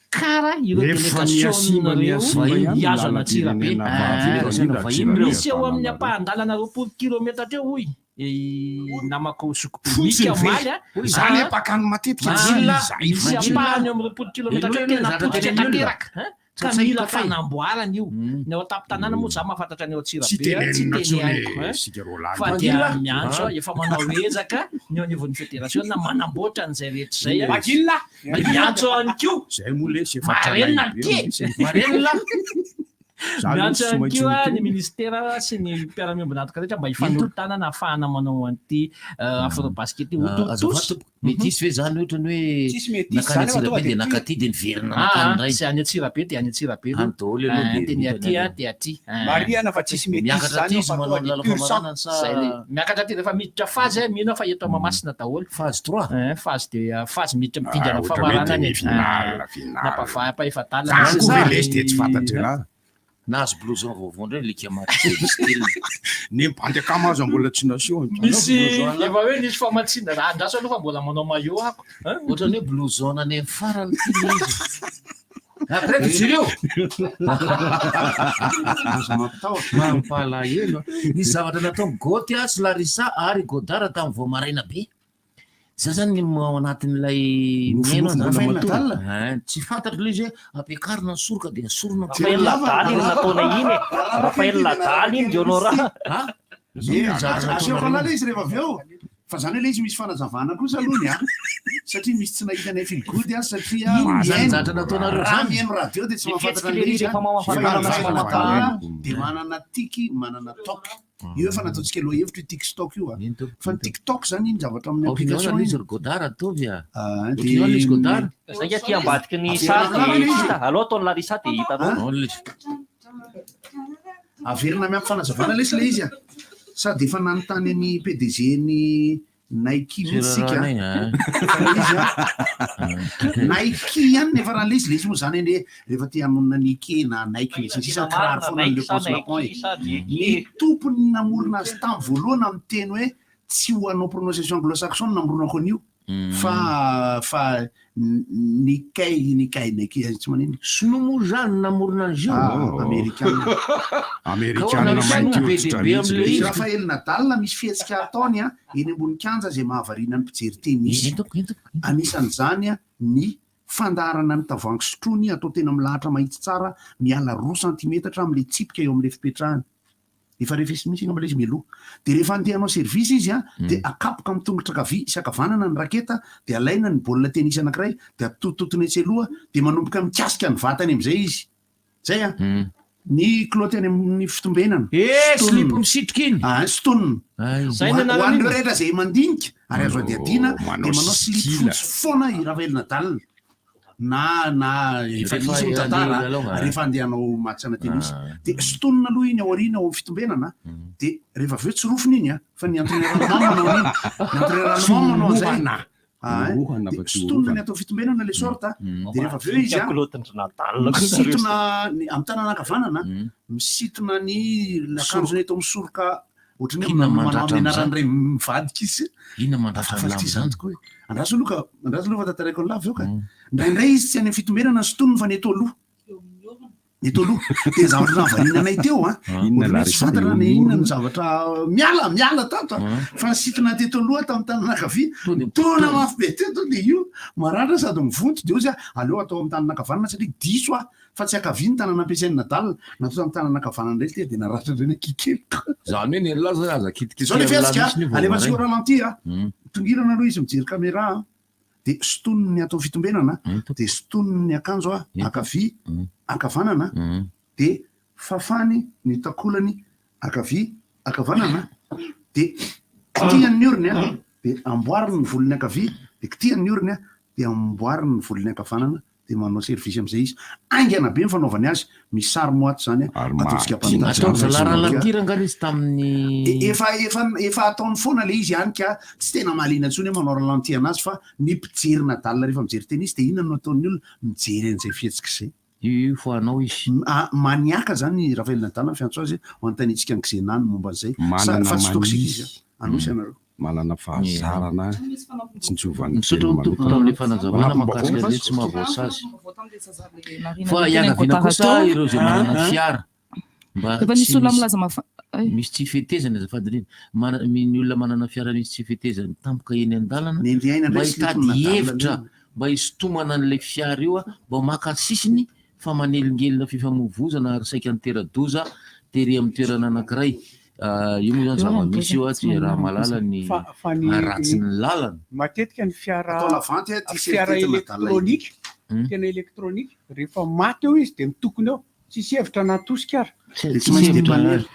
[SPEAKER 24] kara ireo
[SPEAKER 7] Nefa nihasimba,
[SPEAKER 24] delegasionina ireo
[SPEAKER 7] nihasimba ihany ny
[SPEAKER 24] hihazo an'Antsirabe.
[SPEAKER 7] lalam-pirenena fahafito
[SPEAKER 24] Ah,
[SPEAKER 7] indrindra Antsirabe
[SPEAKER 24] Misy eo amin'ny
[SPEAKER 7] Antananarivo.
[SPEAKER 24] ampahan-dalana 20 kilometatra eo hoy i namako zokibe
[SPEAKER 7] Fotsiny
[SPEAKER 24] Mika
[SPEAKER 7] ve?
[SPEAKER 24] omaly a.
[SPEAKER 7] Zany
[SPEAKER 24] Ah,
[SPEAKER 7] ampakany matetika
[SPEAKER 24] ah,
[SPEAKER 7] tsy izahay
[SPEAKER 24] misy
[SPEAKER 7] fotsiny.
[SPEAKER 24] ampahany eo amin'ny 20 kilometatra eo tena potika tanteraka. Hein? Ka mila fanamboarana io. Ny ao an-tampon-tanàna moa za mahafantatra ny ao
[SPEAKER 7] Tsy
[SPEAKER 24] Antsirabe a, tsy
[SPEAKER 7] tenenina
[SPEAKER 24] teny
[SPEAKER 7] intsony
[SPEAKER 24] haiko.
[SPEAKER 7] e,
[SPEAKER 24] hein.
[SPEAKER 7] isika roalahy.
[SPEAKER 24] Fa dia miantso aho, efa manao ezaka ny eo anivon'ny federasiona manamboatra an'izay rehetra izay. a.
[SPEAKER 7] Magilla!
[SPEAKER 24] Dia miantso ihany koa.
[SPEAKER 7] Zay moa lesy efa
[SPEAKER 24] Marenina
[SPEAKER 7] tranainy be
[SPEAKER 24] ty!
[SPEAKER 7] mihitsy.
[SPEAKER 24] Marenina!
[SPEAKER 7] Za aloha
[SPEAKER 24] Miantso
[SPEAKER 7] tsy
[SPEAKER 24] ihany
[SPEAKER 7] maintsy
[SPEAKER 24] koa ny
[SPEAKER 7] miteny.
[SPEAKER 24] ministera sy ny mpiara-miombon'antoka rehetra mba hifanolo-tanana ahafahana manao an'ity afrobasket ity. Ho
[SPEAKER 17] Ah, Azafady
[SPEAKER 24] tontosa.
[SPEAKER 17] tompoko, metisy ve zany ohatrany hoe
[SPEAKER 24] Tsisy metisy
[SPEAKER 17] nakany
[SPEAKER 24] zany fa
[SPEAKER 17] Antsirabe
[SPEAKER 24] tonga
[SPEAKER 17] dia
[SPEAKER 24] dia
[SPEAKER 17] nakaty dia niverina
[SPEAKER 24] Ah,
[SPEAKER 17] nakany indray?
[SPEAKER 24] Tsy any Antsirabe dia any Antsirabe aloha.
[SPEAKER 17] Any daholo aloha
[SPEAKER 24] Ah,
[SPEAKER 17] dia
[SPEAKER 24] dia ny
[SPEAKER 17] vita
[SPEAKER 24] aty
[SPEAKER 17] ny
[SPEAKER 24] ah,
[SPEAKER 17] any.
[SPEAKER 24] dia aty. Ah.
[SPEAKER 13] Marihana fa tsisy metisy
[SPEAKER 17] Miakatra
[SPEAKER 13] zany
[SPEAKER 17] aty
[SPEAKER 13] eo
[SPEAKER 17] izy
[SPEAKER 13] fa
[SPEAKER 17] manao
[SPEAKER 13] tonga
[SPEAKER 17] ny
[SPEAKER 13] dia
[SPEAKER 17] lalao
[SPEAKER 13] pur sang.
[SPEAKER 17] famaranana sa
[SPEAKER 24] Zay le miakatra aty rehefa miditra phase eh, mino aho fa eto Mahamasina daholo.
[SPEAKER 17] Phase 3.
[SPEAKER 24] Eh, phase de phase miditra midingana
[SPEAKER 7] Ah, ohatra hoe
[SPEAKER 24] famaranana e.
[SPEAKER 7] demi-finale,
[SPEAKER 24] Ah,
[SPEAKER 7] finale.
[SPEAKER 24] Nampava- ampahefa-dalana.
[SPEAKER 7] Zany koa ve lesy dia tsy fantatry raha.
[SPEAKER 17] Nahazo blouson vaovao indray le Kamaty style.
[SPEAKER 7] Ny bandy akama aza mbola tsy naseho.
[SPEAKER 24] Misy efa hoe nisy famatsiana raha andraso aloha fa mbola manao maillot ako. Hein?
[SPEAKER 17] Ohatrany hoe blouson any amin'ny farany ity le izy. Après tu jereo.
[SPEAKER 10] Aza mampitahotra.
[SPEAKER 17] Mampalahelo. Nisy zavatra nataon'i Goty a sy Larissa ary Godard tamin'ny vao maraina be. Zay zany ny ao anatin'ilay mihaino
[SPEAKER 10] Nofinofy
[SPEAKER 17] zany.
[SPEAKER 10] mbola matory.
[SPEAKER 17] Eh, Tsy fantatro ilay izy hoe ampiakarina ny soroka dia asorina.
[SPEAKER 11] Rafael Nadal iny nataona iny e. Rafael Nadal iny de Honora.
[SPEAKER 17] Ah?
[SPEAKER 10] Eh, Asehoko anah ilay izy rehefa avy eo. Fa zany hoe ilay izy misy fanazavana kosa aloha ny a. Satria misy tsy nahita ny feel good a satria
[SPEAKER 17] Inona zany
[SPEAKER 10] mihaino-
[SPEAKER 17] zavatra nataonareo
[SPEAKER 10] raha
[SPEAKER 17] zany?
[SPEAKER 10] mihaino radio dia tsy
[SPEAKER 11] Ny
[SPEAKER 10] mahafantatra
[SPEAKER 11] fihetsiky
[SPEAKER 10] an'ilay
[SPEAKER 11] lery
[SPEAKER 10] izy a.
[SPEAKER 11] rehefa mamafa
[SPEAKER 10] Fa
[SPEAKER 11] tanana
[SPEAKER 10] Rafael
[SPEAKER 11] sy
[SPEAKER 10] Nadal
[SPEAKER 11] mamafa
[SPEAKER 10] dia manana tiky, manana toc. Io efa nataontsika lohahevitra io TikTok io a. Fa ny TikTok zany iny zavatra amin'ny
[SPEAKER 17] Ohatran'ny
[SPEAKER 10] application
[SPEAKER 17] ahoana
[SPEAKER 10] iny.
[SPEAKER 17] izy ry Godard ataovy a.
[SPEAKER 10] Ah,
[SPEAKER 17] Ohatran'ny ahoana izy Godard?
[SPEAKER 11] Zay nga aty ambadiky ny sary dia hita. Aleo ataon'i Larissa dia hitanao.
[SPEAKER 17] Ahoana izy?
[SPEAKER 10] Averina miampy fanazavana lesy ilay izy a. Sady efa nanontany ny PDG ny Nike mihitsy isika.
[SPEAKER 17] Ranay, ah.
[SPEAKER 10] Fa ilay izy a. Nike ihany nefa raha ilay izy, ilay izy moa zany anie rehefa te hanonona Nike na Nike sy ny sisa kiraro foana ny le paosy lapon e. Ny tompony namorona azy tamin'ny voalohany miteny hoe tsy ho anao prononciation anglo-saxon no namoronako an'io fa fa Nike Nike Nike tsy manino.
[SPEAKER 17] Sinoa moa zany namorona an'izy io.
[SPEAKER 10] Ah, Amerikana.
[SPEAKER 7] Amerikana mainty hoditra mihitsy le izy.
[SPEAKER 10] Rafael Nadal misy fihetsika ataony a eny ambony kianja izay mahavariana ny mpijery tenisy. Anisan'izany a ny fandaharana ny tavoahangy sotroiny atao tena milahatra mahitsy tsara miala roa santimetatra amin'ilay tsipika eo amin'ilay fipetrahany. Efa refesiny mihitsy angamba ilay izy mialoha. Dia rehefa andeha hanao service izy a dia akapoka amin'ny tongotra ankavia sy ankavanana ny raketa dia alaina ny baolina tenisy anankiray dia atotototona etsy aloha dia manomboka mikasika ny vatany amin'izay izy. Zay a. Ny kilaoty any amin'ny fitombenana.
[SPEAKER 17] Eh,
[SPEAKER 10] Sintonina.
[SPEAKER 17] slip misitrika iny.
[SPEAKER 10] Ah, sintonina.
[SPEAKER 17] Zay
[SPEAKER 10] Ho
[SPEAKER 17] ny
[SPEAKER 10] an- ho
[SPEAKER 17] anaran'iny.
[SPEAKER 10] an'ireo rehetra izay mandinika ary azo adihadiana
[SPEAKER 7] manao
[SPEAKER 10] dia manao slip
[SPEAKER 7] style.
[SPEAKER 10] fotsy foana i Rafael Nadal. Na na efa
[SPEAKER 17] Rehefa
[SPEAKER 10] nisy ny
[SPEAKER 17] andeha
[SPEAKER 10] tantara
[SPEAKER 17] hilalao, ah.
[SPEAKER 10] rehefa andeha hanao match ana tennis. Dia sintonina aloha iny ao aoriana ao amin'ny fitombenana dia rehefa avy eo tsy rofina iny a fa ny entraîneur allemand manao an'iny. Ny entraîneur allemand manao an'izay.
[SPEAKER 7] Orohana.
[SPEAKER 10] Ah, hein.
[SPEAKER 7] Orohana
[SPEAKER 10] Dia
[SPEAKER 7] fa tsy
[SPEAKER 10] sintonina ny
[SPEAKER 7] orohana.
[SPEAKER 10] atao fitombenana le short a. Dia rehefa avy eo izy a
[SPEAKER 11] Kilaotin-dry Nadal koa nareo.
[SPEAKER 10] misintona ny amin'ny tanana ankavanana misintona ny akanjony eto amin'ny soroka ohatran'ny hoe
[SPEAKER 17] Inona
[SPEAKER 10] manao
[SPEAKER 17] mandratra
[SPEAKER 10] amin'ny
[SPEAKER 17] amin'izany?
[SPEAKER 10] anaran'irey mivadika izy.
[SPEAKER 17] Inona mandratra
[SPEAKER 10] Fa
[SPEAKER 17] ny
[SPEAKER 10] tsy
[SPEAKER 17] lamba
[SPEAKER 10] izany
[SPEAKER 17] zany?
[SPEAKER 10] tokoa e. Andraso aloha ka, andraso aloha fa tantaraiko ny lava eo ka. Indraindray izy tsy any amin'ny fitombenana ny sintoniny fa ny eto aloha. Ny eto aloha. Dia ny zavatra nahavariana anay teo a.
[SPEAKER 7] Inona
[SPEAKER 10] Ohatran'ny hoe tsy
[SPEAKER 7] Larissa
[SPEAKER 10] fantatra
[SPEAKER 7] eo
[SPEAKER 10] na inona
[SPEAKER 7] amin'ny
[SPEAKER 10] ny zavatra miala miala tato a. Fa nisintona teto aloha tamin'ny tanana ankavia. Tona mafy be teto dia io maratra sady mivonto dia hoy izy aleo atao amin'ny tanana ankavanana satria diso aho fa tsy ankavia ny tanana ampiasain'i Nadal. Natao tamin'ny tanana ankavanana indray ity dia naratra indray ny ankikeliko.
[SPEAKER 17] Zany hoe ny an'lah zany aza
[SPEAKER 10] Dia zao le
[SPEAKER 17] kitikitihana
[SPEAKER 10] fihetsika
[SPEAKER 17] mihitsy io vao
[SPEAKER 10] alefantsika au
[SPEAKER 17] maraina.
[SPEAKER 10] ralenti a. Tongirana aloha izy mijery caméra a. Dia sintoniny ny atao fitombenana dia sintoniny ny akanjo a ankavia ankavanana dia fafany ny takolany ankavia ankavanana dia kitihany ny orony a dia amboariny ny volony ankavia dia kitihany ny orony a dia amboariny ny volony ankavanana De manao service am'izay izy. Haingana be ny fanaovany azy. Misy sary moa ato zany a, ataontsika mpanonta.
[SPEAKER 17] Ataon-dry zalahy ralentir angaha ilay izy tamin'ny.
[SPEAKER 10] Efa efa efa ataony foana ilay izy hany ka tsy tena mahaliana intsony hoe manao ralenti anazy fa ny mpijery Nadal rehefa mijery tennis dia inona no ataon'ny olona? Mijery an'izay fihetsika izay.
[SPEAKER 17] Io io fa anao izy.
[SPEAKER 10] Maniaka zany i Raphaël Nadal ny fiantso azy ho anontaniantsika an'i Xena ny momba an'izay.
[SPEAKER 7] Manana
[SPEAKER 10] Fa tsy toxique
[SPEAKER 7] mania.
[SPEAKER 10] izy a. Anosy ianareo.
[SPEAKER 7] Manana fahazarana tsinjovan'ny
[SPEAKER 17] Misaotra
[SPEAKER 7] tena
[SPEAKER 17] ny tompoko
[SPEAKER 7] manokana.
[SPEAKER 17] tamin'ilay fanazavana
[SPEAKER 7] Manampim-baovao
[SPEAKER 17] mahakasika
[SPEAKER 7] fa
[SPEAKER 17] an'ilay tsy mahavoasazy.
[SPEAKER 9] Marina
[SPEAKER 17] Fa
[SPEAKER 9] be tena
[SPEAKER 17] iangaviana kosa
[SPEAKER 9] Gotarado.
[SPEAKER 17] ireo izay manana
[SPEAKER 9] Ah.
[SPEAKER 17] fiara mba
[SPEAKER 9] Efa nisy
[SPEAKER 17] tsy
[SPEAKER 9] olona
[SPEAKER 17] misy
[SPEAKER 9] milaza mafa- ay.
[SPEAKER 17] misy tsy fetezana azafady indrindra. Mana- ny olona manana fiara misy tsy fetezany tampoka eny an-dalana
[SPEAKER 10] Nendry aina
[SPEAKER 17] mba
[SPEAKER 10] indray sy
[SPEAKER 17] hitady
[SPEAKER 10] lotony Nadal
[SPEAKER 17] hevitra
[SPEAKER 10] aloha.
[SPEAKER 17] mba hisintomana an'ilay fiara io mba maka sisiny fa manelingelina fifamoivozana ary saika nitera-doza tery amin'ny toerana anankiray. Io moa izany zava-misy io tsy raha mahalala ny
[SPEAKER 13] Fa ny
[SPEAKER 17] haratsin'ny lalana.
[SPEAKER 13] Matetika ny fiara
[SPEAKER 10] Atao lavanty a, ty
[SPEAKER 13] fiara
[SPEAKER 10] sertety Nadal iny.
[SPEAKER 13] elektronika, tena elektronika, rehefa maty eo izy dia mitokona eo, tsisy hevitra na tosika ary.
[SPEAKER 10] Dia tsy maintsy dépanner.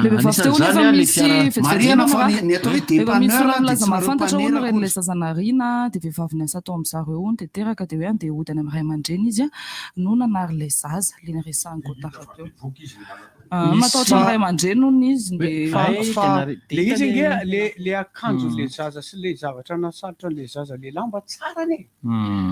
[SPEAKER 9] Le vehivavy teo hono efa misy vetivety
[SPEAKER 10] Marihana fa ny atao hoe
[SPEAKER 9] Efa misy
[SPEAKER 10] dépanneur
[SPEAKER 9] olona
[SPEAKER 10] dia
[SPEAKER 9] milaza
[SPEAKER 10] tsy nareo
[SPEAKER 9] mahafantatra hono
[SPEAKER 10] mpanera
[SPEAKER 9] renin'ilay
[SPEAKER 10] akory.
[SPEAKER 9] zaza nariana dia vehivavy niasa tao amin-dry zareo hono dia teraka dia hoe andeha hody any amin'ny ray aman-dreny izy no nanary ilay zaza ilay niresahan'i Gotara teo. Ah, matahotra ny ray aman-dreny hono izy dia
[SPEAKER 13] Fa fa le izy ange le le akanjo le zaza sy le zavatra nasalotra an'le zaza le lamba tsara anie.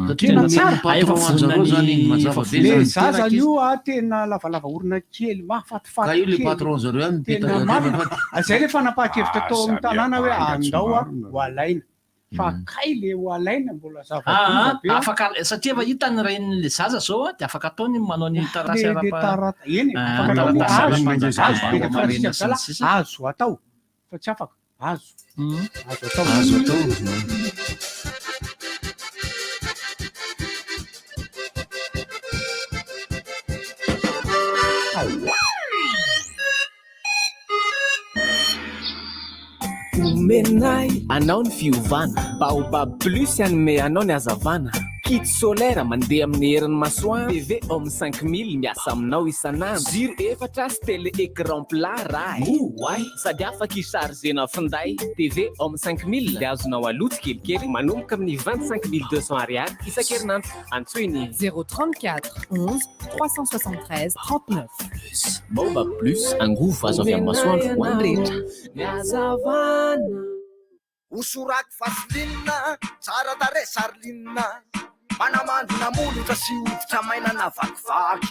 [SPEAKER 17] Satria
[SPEAKER 13] Tena
[SPEAKER 17] nomena
[SPEAKER 13] tsara.
[SPEAKER 17] patron an-jareo zany iny, mazava be
[SPEAKER 13] Le
[SPEAKER 17] zany.
[SPEAKER 13] zaza io a tena lavalava orona kely mahafatifaty
[SPEAKER 17] Ka io le
[SPEAKER 13] kely.
[SPEAKER 17] patron zareo ihany
[SPEAKER 13] Tena
[SPEAKER 17] mipetaka
[SPEAKER 13] marina.
[SPEAKER 17] tena
[SPEAKER 13] Ah, Zay le fanapahan-kevitra tao amin'ny
[SPEAKER 7] Ah,
[SPEAKER 13] tanàna hoe
[SPEAKER 7] samy
[SPEAKER 13] andao a
[SPEAKER 7] marina.
[SPEAKER 13] ho alaina. Fa kay le ho alaina mbola
[SPEAKER 11] Ah,
[SPEAKER 13] zava-doza be.
[SPEAKER 11] afaka satria efa hita ny renin'le zaza zao a dia afaka ataony manao ny taratasy
[SPEAKER 13] Le- le
[SPEAKER 11] ara-pa-
[SPEAKER 13] tarata- eny,
[SPEAKER 11] Ah,
[SPEAKER 13] afaka atao
[SPEAKER 11] taratasy
[SPEAKER 13] azo,
[SPEAKER 11] ara-panjakana,
[SPEAKER 13] azo, be dia
[SPEAKER 11] marina
[SPEAKER 13] fa
[SPEAKER 11] sy ny
[SPEAKER 13] tsisy
[SPEAKER 11] sisa.
[SPEAKER 13] azo atao fa tsy afaka azo azo atao
[SPEAKER 17] Azo atao.
[SPEAKER 12] Omenay anao ny fiovana Baobab Plus hanome anao ny hazavana Kit solaire mandeha amin'ny herin'ny masoandro TV Home 5000 miasa aminao isan'andro Jiro efatra sy télé écran plat raha e. Oay sady afaka hi-chargena finday TV Home 5000 dia azonao aloha tsikelikely manomboka amin'ny 25200 ariary isan-kerinandro antsoy ny
[SPEAKER 15] 034 11 373 39.
[SPEAKER 12] Baobab Plus angovo azo avy amin'ny masoandro ho an'ny rehetra
[SPEAKER 15] Ny hazavana.
[SPEAKER 18] Hosorako vaseline, tsara tarehy sarline. Manamandina molotra sy hoditra maina na vakivaky.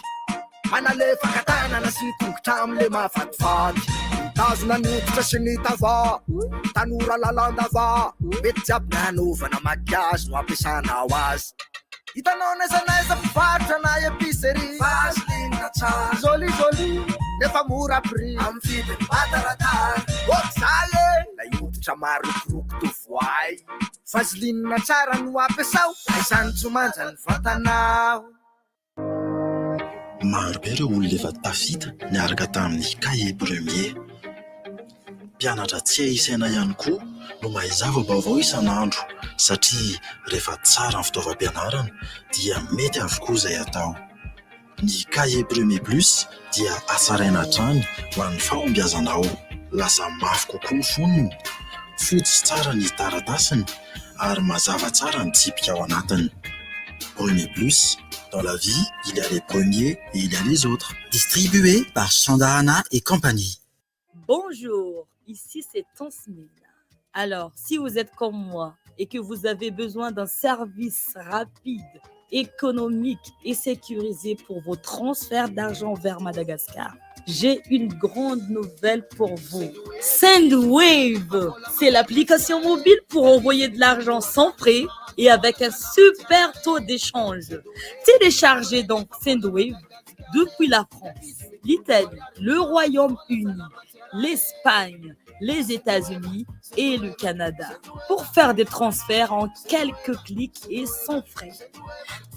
[SPEAKER 18] Manalefaka tanana sy ny tongotra amin'ilay mahafatifaty. Mitazona ny hoditra sy ny tava, tanora lalandava. Mety jiaby ny hanaovana maquillage no ampiasanao azy. Hitanao n'aiza n'aiza mpivarotra na épicerie. Vaseline tsara, joli joli, nefa mora prix. Amin'ny vidiny mataratara. Oak'izay e, ilay hoditra marokoroko tovoay. Vaseline tsara no ampiasao, aiza tsy manja ny vatanao.
[SPEAKER 25] Maro be ireo olona efa tafita niaraka tamin'ny Cahier Premier. Mpianatra tsy hay isaina ihany koa no mahay zava-baovao isan'andro satria rehefa tsara ny fitaovam-pianarana dia mety avokoa izay atao. Ny Cahier Premier Plus dia hatsaraina hatrany ho an'ny fahombiazanao. Lasa mafy kokoa ny fonony, fotsy tsara ny taratasiny ary mazava tsara ny tsipika ao anatiny. Premier Plus, dans la vie, il y a les premiers et il y a les autres.
[SPEAKER 16] Distribué par Chandahana et compagnie.
[SPEAKER 19] Bonjour, ici c'est Tansmine. Alors, si vous êtes comme moi et que vous avez besoin d'un service rapide, économique et sécurisé pour vos transferts d'argent vers Madagascar, j'ai une grande nouvelle pour vous. Sendwave, c'est l'application mobile pour envoyer de l'argent sans frais et avec un super taux d'échange. Téléchargez donc Sendwave depuis la France, l'Italie, le Royaume-Uni, l'Espagne, les États-Unis et le Canada pour faire des transferts en quelques clics et sans frais.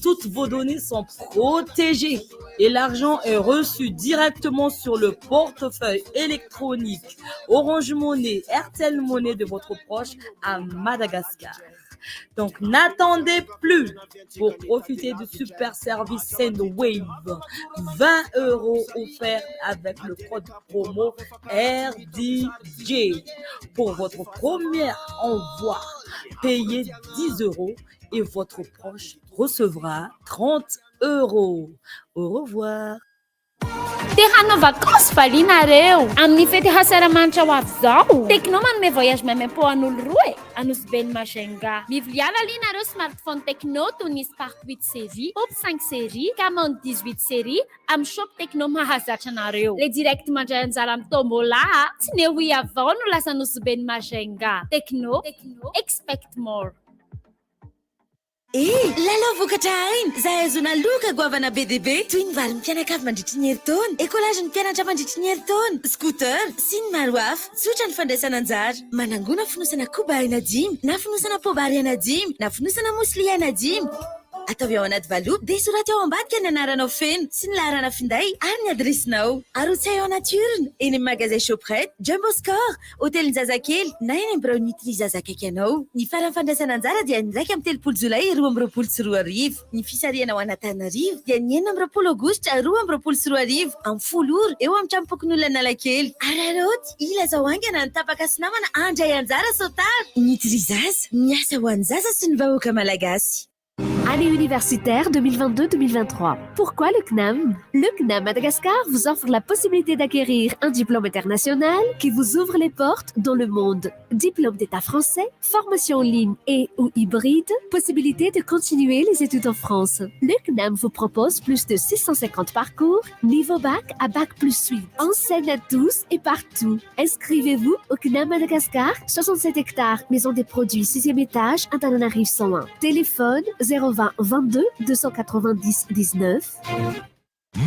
[SPEAKER 19] Toutes vos données sont protégées et l'argent est reçu directement sur le portefeuille électronique Orange Money, Airtel Money de votre proche à Madagascar. Donc n'attendez plus pour profiter du super service Sendwave. 20 euros offerts avec le code promo RDJ. Pour votre premier envoi, payez 10 euros et votre proche recevra 30 euros. Au revoir.
[SPEAKER 1] Te hanao vakansy va nareo amin'ny fety hasaramanitra ho avy zao? Tecno manome voyage maimaimpo an'olo roa e, Anosibe ny Majunga. Miviliana aloha nareo smartphone Tecno toy ny Spark 8 série, Pop 5 série, Camon 18 série amin'ny shop Tecno mahazatra anareo. Le direct mandray anjara amin'ny tombola tsy ny oui avao no lasa Anosibe ny Majunga. Tecno, expect more.
[SPEAKER 20] Eh! Lalao vokatra aina izay ahazoana loka goavana be dia be toy ny valin'ny mpianakavy mandritry ny herintaona, écolage ny mpianatra mandritry ny herintaona, scooter sy ny maro hafa. Tsotra ny fandraisana anjara. Manangona fonosana koba aina dimy na fonosana poabary aina dimy na fonosana muesli aina dimy. Ataovy ao anaty valopy dia soraty ao ambadika ny anaranao feno sy ny laharana finday ary ny adiresinao. Arotsay ao anaty urne eny amin'ny magazay Shoprite, Jumbo Score, Hotelin-jazakely na eny amin'ny biraon'ny Nutri Zaza akaiky anao. Ny faran'ny fandraisana anjara dia ny 31 jolay 2022. Ny fisarihana ho an'Antananarivo dia ny 26 aogositra 2022 amin'ny 10 ora eo amin'ny tranompokonolona Analakely. Araraoty, ilazao haingana ny tapaka sy namana handray anjara sao tara. Nutri Zaza, miasa ho an'ny zaza sy ny vahoaka malagasy.
[SPEAKER 14] Année universitaire 2022-2023. Pourquoi le CNAM? Le CNAM Madagascar vous offre la possibilité d'acquérir un diplôme international qui vous ouvre les portes dans le monde. Diplôme d'État français, formation en ligne et ou hybride, possibilité de continuer les études en France. Le CNAM vous propose plus de 650 parcours, niveau bac à bac plus 8. Enseigne à tous et partout. Inscrivez-vous au CNAM Madagascar, 67 hectares, maison des produits, 6e étage, Antananarivo 101. Téléphone 020 22 290 19.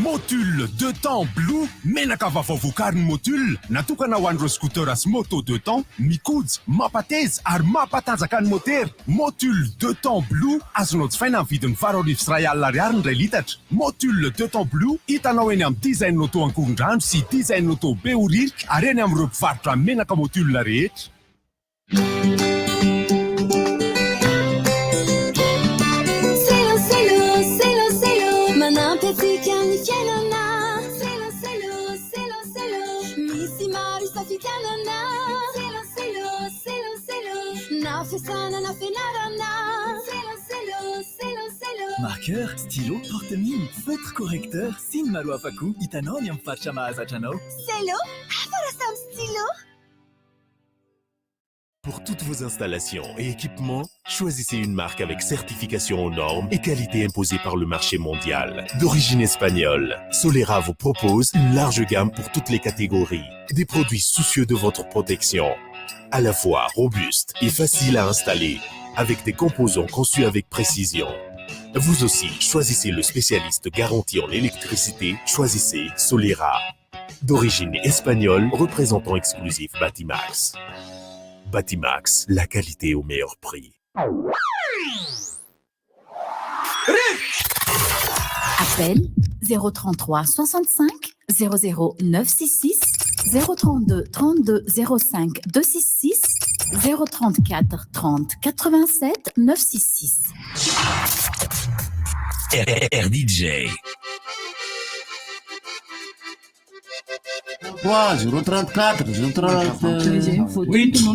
[SPEAKER 4] Motul deux temps Blue, menaka vaovao vokarin'ny Motul, natokana ho an'ireo scooter sy moto deux temps, mikojy, mampateza ary mampatanjaka ny motera. Motul deux temps Blue, azonao jifaina amin'ny vidiny 188 ariary ny 1 litatra. Motul deux temps Blue, hitanao eny amin'ny Design Auto Ankorondrano sy Design Auto Behoririka ary eny amin'ireo mpivarotra menaka Motul rehetra.
[SPEAKER 5] Selo, selo, selo, selo, manampy antsika amin'ny fiainana. Selo, selo, selo, selo, misy maro isafidianana. Selo, selo, selo, selo, na fiasana na fianarana. Selo, selo, selo, selo.
[SPEAKER 22] Marqueur, stylo, porte-mine, feutre correcteur sy ny maro hafa koa hitanao ny amin'ny faritra mahazatra anao.
[SPEAKER 5] Selo, hafa raha samy stylo.
[SPEAKER 6] Pour toutes vos installations et équipements, choisissez une marque avec certification aux normes et qualité imposée par le marché mondial. D'origine espagnole, Solera vous propose une large gamme pour toutes les catégories. Des produits soucieux de votre protection. À la fois robustes et faciles à installer, avec des composants conçus avec précision. Vous aussi, choisissez le spécialiste garanti en électricité, choisissez Solera. D'origine espagnole, représentant exclusif Batimax. Batimax, la qualité au meilleur prix.
[SPEAKER 2] Appel 033 65 00 966 032 32 05 266 034 30 87 966.
[SPEAKER 6] RDJ.
[SPEAKER 10] 3 034 030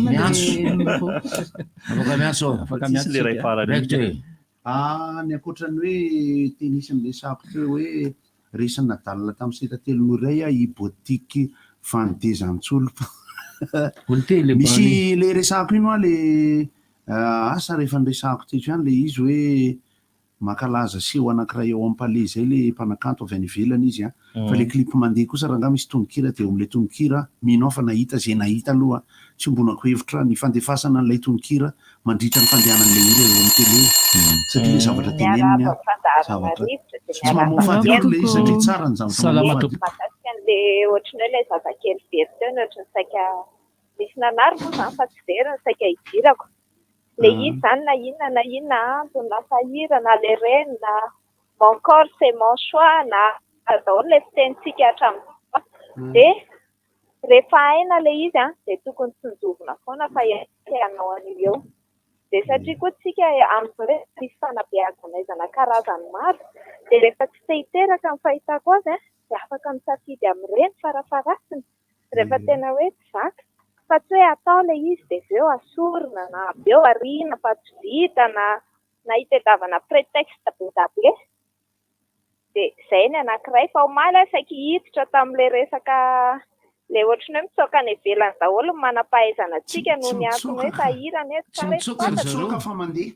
[SPEAKER 9] Miantso.
[SPEAKER 10] Afaka miantso.
[SPEAKER 3] Afaka miantso le ray farany.
[SPEAKER 10] Raikitra e. Ah, ny ankoatrany hoe tenisy am'resako teo hoe resin'i Nadal tamin'ny seta telo no iray a i Botic van de Zandschulp.
[SPEAKER 17] Olo-telo
[SPEAKER 10] Misy le resako ino a le asa rehefa niresako teto ihany le izy hoe mankalaza seho anankiray eo amin'ny palais zay le mpanakanto avy any ivelany izy a. Fa le clip mandeha kosa raha nga misy tononkira de eo amin'le tononkira mino aho fa nahita zay nahita aloha tsy ombonako hevitra ny fandefasana an'ilay tononkira mandritra ny fandehanan'le hira eo amin'ny télé satria le zavatra teneniny a zavatra tsy mamoafady akory le izy satria tsara ny zavatra mamoafady.
[SPEAKER 21] Mahakasika an'le ohatran'ny hoe ilay zazakely very teo ny ohatran'ny saika misy nanary moa izany fa tsy very ny saika hidirako. Le izy izany na inona na inona antony na sahirana le reny na mon corps c'est mon choix na daholo ilay fitenintsika hatramin'izao. Dia rehefa aina ilay izy a dia tokony tsinjovina foana fa hanao an'io eo. Dia satria koa tsika amin'izao hoe misy fanabeazana karazany maro dia rehefa tsy te hiteraka ny fahitako azy a dia afaka misafidy amin'ireny farafaharatsiny rehefa tena hoe tsy zaka fa tsy hoe atao ilay izy dia avy eo asorina na avy eo ariana fa tsy vita na na hitadiavana prétexte be dia be. Dia izay ny anankiray. Fa omaly aho saika hiditra tamin'ilay resaka ilay ohatran'ny hoe mitsoaka any ivelany daholo ny manam-pahaizana antsika noho ny antony hoe sahirana eto.
[SPEAKER 10] Tsy mitsoaka ry zareo fa mandeha.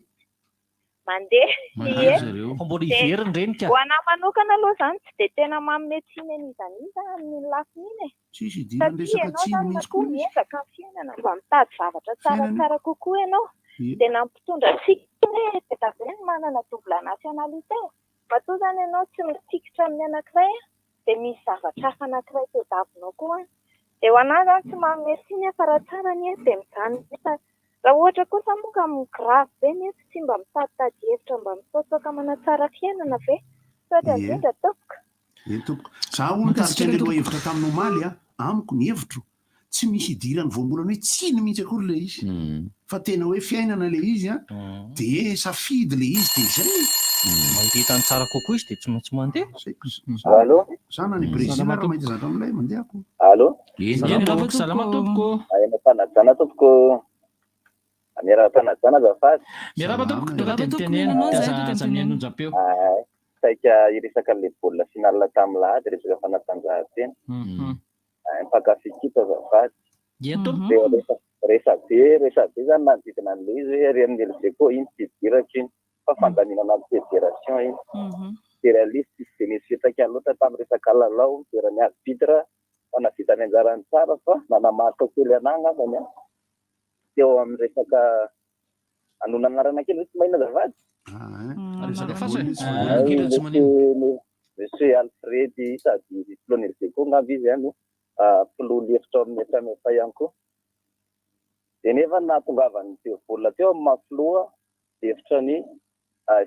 [SPEAKER 21] Mandeha,
[SPEAKER 7] Mandeha
[SPEAKER 21] ie.
[SPEAKER 7] ry zareo.
[SPEAKER 8] Fa mbola
[SPEAKER 21] Dia
[SPEAKER 8] hiverina ireny ka.
[SPEAKER 21] ho anahy manokana aloha izany tsy dia tena manome tsiny an'iza n'iza amin'iny lafiny iny e.
[SPEAKER 10] Tsisy idiran'ny
[SPEAKER 21] Satria
[SPEAKER 10] resaka
[SPEAKER 21] ianao
[SPEAKER 10] tsiny
[SPEAKER 21] izany
[SPEAKER 10] mihitsy
[SPEAKER 21] matoa
[SPEAKER 10] koa izy.
[SPEAKER 21] miezaka amin'ny fiainana mba mitady zavatra
[SPEAKER 10] Fiainana io.
[SPEAKER 21] tsaratsara kokoa ianao
[SPEAKER 10] Ie.
[SPEAKER 21] dia na ny mpitondra antsika anie be dia be ny manana double nationalité e. Matoa izany ianao tsy mifikitra amin'ny anankiray dia misy zavatra hafa anankiray tadiavinao koa any. Dia ho an'ahy izany tsy manome tsiny aho fa raha tsara anie dia mijanona fa raha ohatra kosa moa ka grave be nefa tsy mba mitaditady hevitra mba mitsaotsaoka manatsara fiainana ve? Misaotra
[SPEAKER 10] Ie.
[SPEAKER 21] indrindra tompoko.
[SPEAKER 10] Eny tompoko. Za hono nitarika an'ilay lohahevitra tamin'ny omaly a, amiko ny hevitro, tsy misy idiran'ny voambolana hoe tsiny mihitsy akory ilay izy fa tena hoe fiainana ilay izy a, dia safidy ilay izy dia izay e.
[SPEAKER 8] Mahita ny tsara kokoa izy dia tsy maintsy mandeha.
[SPEAKER 11] Allô?
[SPEAKER 10] Za na any Brésil ary mahita zavatra milay mandeha ako.
[SPEAKER 11] Allô?
[SPEAKER 8] Salama Salama tompoko.
[SPEAKER 11] Eny am-panajana tompoko. Miarahaba am-panajana azafady.
[SPEAKER 8] Miarahaba tompoko, tonga dia mitenena, dia aza aza mihaino onjam-peo.
[SPEAKER 11] Saika hiresaka an'ilay baolina finale tamin'ny lahady, resaka fanatanjahantena. Mpankafy kitra azafady.
[SPEAKER 8] Ie tompoko.
[SPEAKER 11] Dia resa- resabe, resabe zany manodidina an'ilay izy hoe ary amin'ny LG koa iny tsy idirako iny fa fandaminana amin'ny fédération iny. Dia réaliste tsy dia nisy fiantraikany loatra tamin'ny resaka lalao, dia ny arbitre fa nahavita ny anjarany tsara fa nanamarika kely anah angambany an, teo amin'ny resaka anona anarana kely hoe tsy mahina azafady.
[SPEAKER 8] Resaka faso e.
[SPEAKER 11] Ay, monsieur, monsieur Alfred sady filohan'ny LG koa angamba izy an no filoha lefitra ao amin'ny FMFA ihany koa. Dia nefa ny nahatongavan'ny devola teo amin'ny maha filoha lefitra ny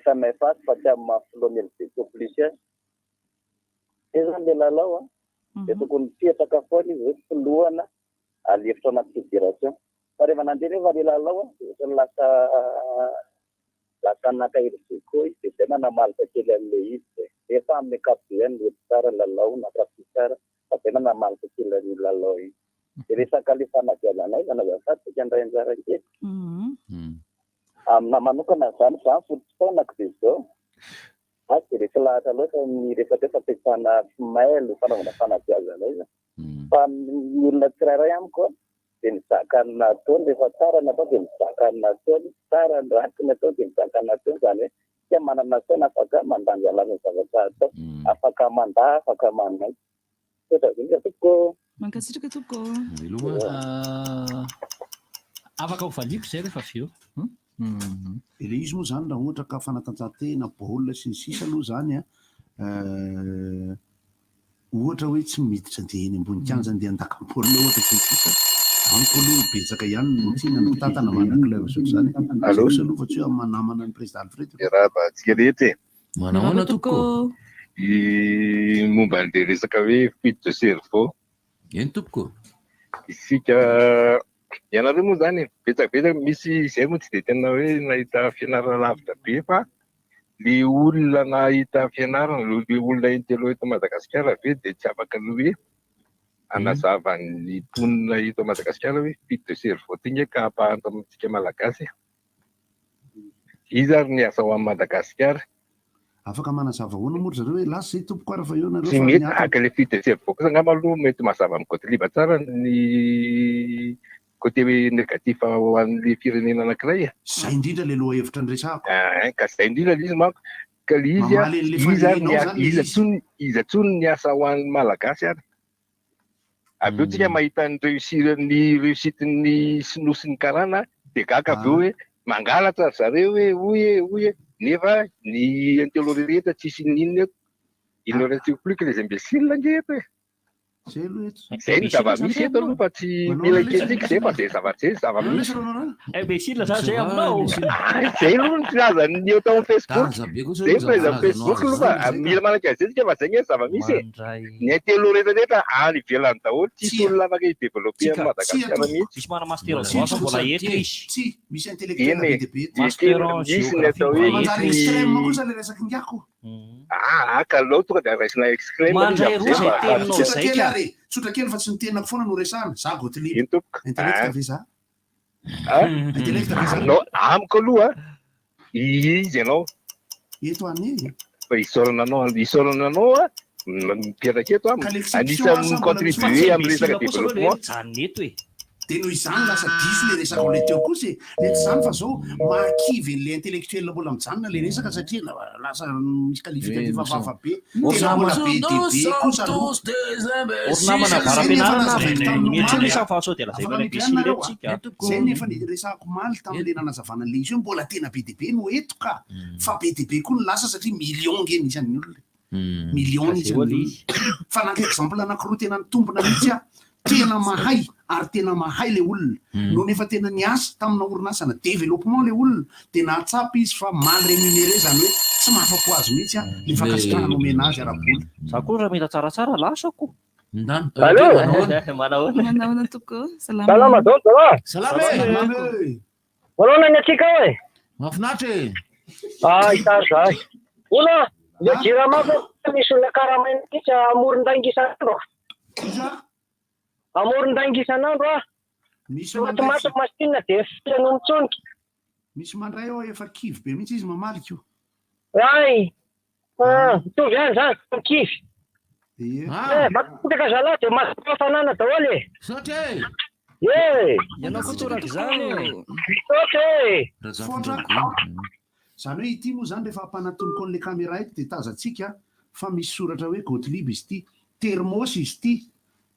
[SPEAKER 11] FMFA fa tsy amin'ny maha filoha ny LG plus azy. Izay zany ilay lalao an. Dia tokony mipetraka foana izy hoe filohana lefitra anaty fédération. Fa rehefa nandeha nefa ilay lalao an, dia ohatran'ny lasa lasa naka LG koa izy dia izay nanamalika kely an'ilay izy dia. Nefa amin'ny ankapobeny mety tsara ny lalao, nankafy tsara fa izay nanamalika kely an'io lalao io. Dia resaka ilay fanabeazana aizana azafady saika handray anjara kely. Aminahy manokana izany, za ny foto-pisainako dia izao, za tsy dia resy lahatra loatra amin'ny resaka hoe fampiasana fimailo, fanaovana fanabeazana aiza. Fa ny olona tsirairay amiko dia mizaka ny nataony, rehefa tsara ny natao dia mizaka ny nataony, tsara ny ratsy ny atao dia mizaka ny nataony, izany hoe isika manana saina afaka mandanjalanja ny zavatra atao, afaka mandà, afaka manaiky. Misaotra betsaka tompoko ô.
[SPEAKER 9] Mankasitraka tompoko ô.
[SPEAKER 8] Veloma. Afaka ho valiako izay rehefa avy eo.
[SPEAKER 10] Ilay izy moa izany raha ohatra ka fanatanjahantena, baolina sy ny sisa aloha izany an, ohatra hoe tsy miditra andeha eny ambony kianja andeha handaka baolina ohatra sy ny sisa, amiko aloha betsaka ihany no tiana ny mpitantana mana club sy ohatr'izany,
[SPEAKER 23] Allô?
[SPEAKER 10] izay kosa aloha fa tsy hoe amin'ny maha namana an'i Président Alfred.
[SPEAKER 23] Miarahaba antsika rehetra e.
[SPEAKER 17] Manahoana tompoko?
[SPEAKER 23] Ny momba an'ilay resaka hoe fuite de cerveau.
[SPEAKER 17] Eny tompoko.
[SPEAKER 23] Isika, ianareo moa izany betsabetsaka misy izay moa tsy dia tena hoe nahita fianarana lavitra be fa le olona nahita fianarana, le olona intello eto Madagasikara ve dia tsy afaka ny hoe hanazava ny mponina eto Madagasikara hoe fuite de cerveau ty nge ka hampahantra amintsika Malagasy e. Iza ary ny asa ho an'i Madagasikara?
[SPEAKER 10] Afaka manazava ahoana moa ry zareo hoe lasa izay tompoko ary fa eo nareo
[SPEAKER 23] Tsy
[SPEAKER 10] fa
[SPEAKER 23] mety
[SPEAKER 10] ny ato.
[SPEAKER 23] araka ilay fuite de cerveau kosa angamba aloha mety mazava amin'i Gottlieb tsara ny côté négatif ho an'ilay firenena anankiray e.
[SPEAKER 10] Zay indrindra ilay lohahevitra niresahako.
[SPEAKER 23] Ein, ka zay indrindra ilay izy manko. Ka ilay izy
[SPEAKER 10] Mamaly an'ilay
[SPEAKER 23] iza ary ny
[SPEAKER 10] fanirianao zany ilay
[SPEAKER 23] iza
[SPEAKER 10] izy.
[SPEAKER 23] tsony iza tsony ny asa ho an'ny Malagasy ary. Avy eo tsika mahita ny réussir ny réussite ny sinoa sy ny karana dia gaga avy eo hoe mangalatra ry zareo hoe hoy e hoy e nefa ny intello rehetra tsisy n'inona eto. Il ne reste plus que les imbéciles ange eto e.
[SPEAKER 10] Zay aloha eto.
[SPEAKER 23] Zay ny zava-misy eto aloha fa tsy mila ekentsika zay fa zay zavatra zay ny zava-misy.
[SPEAKER 8] Imbécile zany zay aminao.
[SPEAKER 23] Zay aloha ny filazan'ny eo tao amin'ny Facebook.
[SPEAKER 17] Daza be kosa
[SPEAKER 23] Zay
[SPEAKER 17] aloha
[SPEAKER 23] ny filazan'ny
[SPEAKER 17] zany
[SPEAKER 23] Facebook
[SPEAKER 17] filazanao
[SPEAKER 23] aloha fa
[SPEAKER 17] azy zany.
[SPEAKER 23] mila manaiky an'izay tsika fa zay nge ny zava-misy e. Ny intello rehetra rehetra any ivelany daholo, tsisy olona afaka hi-developper an'i Madagasikara mihitsy.
[SPEAKER 8] Misy mana master droit fa mbola eto izy.
[SPEAKER 10] Tsia, misy intellectuel
[SPEAKER 23] Eny e,
[SPEAKER 10] be dia be eto.
[SPEAKER 8] Master
[SPEAKER 23] ekena,
[SPEAKER 8] en
[SPEAKER 23] misy ny
[SPEAKER 8] géographie
[SPEAKER 23] atao
[SPEAKER 8] mbola
[SPEAKER 23] hoe
[SPEAKER 10] Manjary
[SPEAKER 8] eto izy.
[SPEAKER 10] extrême kosa ilay resaka ingako.
[SPEAKER 23] Ah, ka aleo tonga dia raisina extrême izy
[SPEAKER 8] Mandray roa
[SPEAKER 23] amizay
[SPEAKER 8] zay
[SPEAKER 23] mba
[SPEAKER 8] teninao
[SPEAKER 10] Tsotra
[SPEAKER 8] zay
[SPEAKER 10] kely
[SPEAKER 8] ka.
[SPEAKER 10] ary e, tsotra kely fa tsy ny tenako foana no resahana. Za Gottlieb.
[SPEAKER 23] Eny tompoko.
[SPEAKER 10] Intellect
[SPEAKER 23] Ah.
[SPEAKER 10] ve za?
[SPEAKER 23] Ah?
[SPEAKER 10] Intellect ve za?
[SPEAKER 23] Non, amiko aloha. Izy ianao.
[SPEAKER 10] Eto anie.
[SPEAKER 23] Fa isaorana anao, isaorana anao a, mipetraka eto a,
[SPEAKER 10] Ka l'exception
[SPEAKER 23] anisan'ny
[SPEAKER 10] aza mbola misy fa tsy
[SPEAKER 23] mi-contribuer amin'ny
[SPEAKER 10] imbécile
[SPEAKER 23] resaka
[SPEAKER 10] kosa aloha le
[SPEAKER 23] développement.
[SPEAKER 7] Mijanona eto e.
[SPEAKER 10] Dia noho izany lasa diso le resaka le teo kosa e. Le tsy izany fa zao mahakivy an'le intellectuel mbola mijanona le resaka satria lasa misy qualificatif hafahafa be. Tena mbola be dia be kosa aloha.
[SPEAKER 7] Ry namana avara-pianarana, mieritreritra fa sao dia lazaina
[SPEAKER 10] Afaka
[SPEAKER 7] hoe
[SPEAKER 10] mipetraka
[SPEAKER 7] imbécile
[SPEAKER 10] nareo
[SPEAKER 7] eto
[SPEAKER 10] a.
[SPEAKER 7] tsika.
[SPEAKER 10] Zay nefa ny resahako omaly tamin'le nanazavana an'le izy hoe mbola tena be dia be no eto ka. Fa be dia be koa ny lasa satria million nge ny isan'ny olona. Million ny isan'ny olona. Fa naka exemple anankiroa tena nitombina mihitsy aho. Tena mahay ary tena mahay le olona. Nony efa tena niasa tamina orinasana développement le olona dia nahatsapa izy fa mal rémunéré izany hoe tsy mahafa-po azy mihitsy le fankasitrahana omena azy ara-bola.
[SPEAKER 7] Za koa raha mila tsaratsara lasako.
[SPEAKER 12] Allô?
[SPEAKER 7] Manahoana?
[SPEAKER 9] Manahoana tompoko? Salama.
[SPEAKER 12] Salama daholo, ça va?
[SPEAKER 10] Salama e!
[SPEAKER 12] Manahoana ny antsika ao e?
[SPEAKER 17] Mahafinaritra e!
[SPEAKER 12] Ah, hitary zahay. Hono ah, le jirama fa misy olona karamaina mihitsy amoron-dainga isan'andro. Amoron-dainga isan'andro ah.
[SPEAKER 10] Misy
[SPEAKER 12] Matimaty ny machine dia feno mitsonika.
[SPEAKER 10] Misy mandray ao efa kivy be mihitsy izy mamaly ko.
[SPEAKER 12] Ay! Ah, mitovy ihany zany, samy kivy. Eh, mankasitraka zalahy dia mahazo fanana daholo e.
[SPEAKER 17] Misaotra e!
[SPEAKER 12] Ye!
[SPEAKER 7] Ianao koa toraka izany e!
[SPEAKER 12] Misaotra e!
[SPEAKER 10] Fotra. Izany hoe ity moa izany rehefa ampanatoniko an'ilay caméra eto dia tazantsika fa misy soratra hoe Gottlieb izy ity. Thermos izy ity.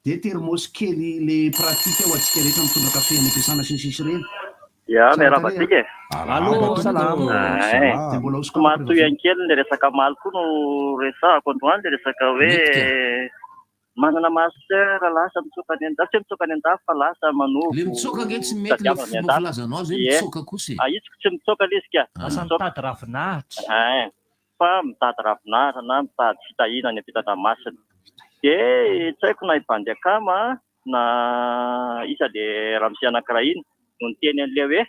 [SPEAKER 10] Dia thermos kely le pratique ho antsika rehetra mitondra kafe any am-piasana sy ny sisa ireny.
[SPEAKER 11] Ya,
[SPEAKER 10] Tsara
[SPEAKER 11] miarahaba
[SPEAKER 10] tarehy
[SPEAKER 11] antsika e.
[SPEAKER 10] a. Allo, salama.
[SPEAKER 11] Ay.
[SPEAKER 10] Dia mbola ho
[SPEAKER 11] Somary
[SPEAKER 10] sokafako
[SPEAKER 11] toy
[SPEAKER 10] rehefa avy eo.
[SPEAKER 11] ihany kely ny resaka omaly koa no resahako androany, le resaka hoe manana master lasa mitsoka any an-dafy, tsy hoe mitsoka any an-dafy fa lasa manovo
[SPEAKER 17] Le mitsoka ange tsy mety le
[SPEAKER 11] tadiavina any
[SPEAKER 17] fomba
[SPEAKER 11] an-dafy.
[SPEAKER 17] filazanao azy hoe
[SPEAKER 11] Ie.
[SPEAKER 17] mitsoka kosa e.
[SPEAKER 11] Ahitsiko tsy mitsoka le izy ka.
[SPEAKER 7] Lasa
[SPEAKER 11] Mitsoka.
[SPEAKER 7] mitady ravinahitra.
[SPEAKER 11] Ay. Fa mitady ravinahitra na mitady fitahiana any am-pitan-dranomasina. Dia tsy haiko na i Bandy Akama na iza le ramose anankiray iny no niteny an'ilay hoe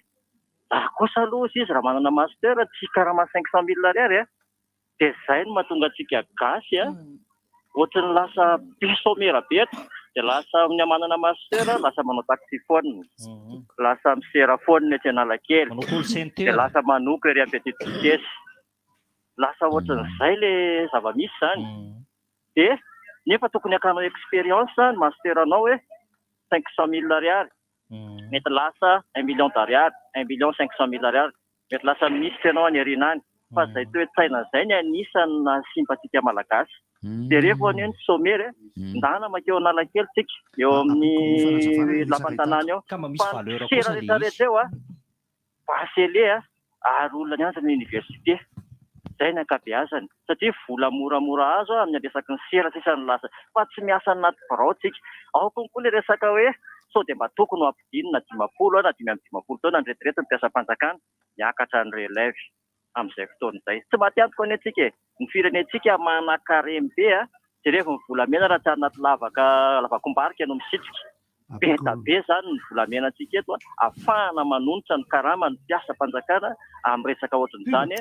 [SPEAKER 11] za kosa aloha hozy izy raha manana master tsy karama 500 000 ariary a. Dia izay no mahatonga antsika gasy a ohatran'ny lasa be somera be eto dia lasa ny manana master lasa manao taxiphone, lasa misera phone etsy Analakely, dia lasa manoko ery am-petite vitesse. Lasa ohatran'izay le zava-misy izany. Dia nefa tokony hakanao expérience ny master anao hoe 500 000 ariary, mety lasa 1 million d'ariary, 1 million 500 000 ariary, mety lasa minisitra ianao any aoriana any. Fa izay toe-tsaina izay ny anisan'ny nahasimba antsika Malagasy. Jereo anie ny sommaire e, ndana mankeo Analakely tsika, eo amin'ny lapan-tanàna eo.
[SPEAKER 7] Ka mba misy
[SPEAKER 11] Fa ny
[SPEAKER 7] valeur
[SPEAKER 11] sera
[SPEAKER 7] kosa le
[SPEAKER 11] rehetra
[SPEAKER 7] izy.
[SPEAKER 11] rehetra eo a, baselé a, ary olona nianatra ny université. Izay ny ankabeazany. Satria vola moramora azo amin'ny resaky ny sera sisa no lasa. Fa tsy miasa anaty birao tsika. Ao konko le resaka hoe sao dia mba tokony ho ampidinina 50 na 55 taona ny retirety ny mpiasam-panjakana miakatra ny relève amin'izay fotoana izay. Tsy maty antoka anie tsika e. Ny firenentsika manan-karem-be a. Jerevo ny volamena raha tsy anaty lavaka lavakombarika no misitrika. Be da be izany ny volamena antsika eto a, ahafahana manonitra ny karaman'ny mpiasam-panjakana amin'ny resaka ohatran'izany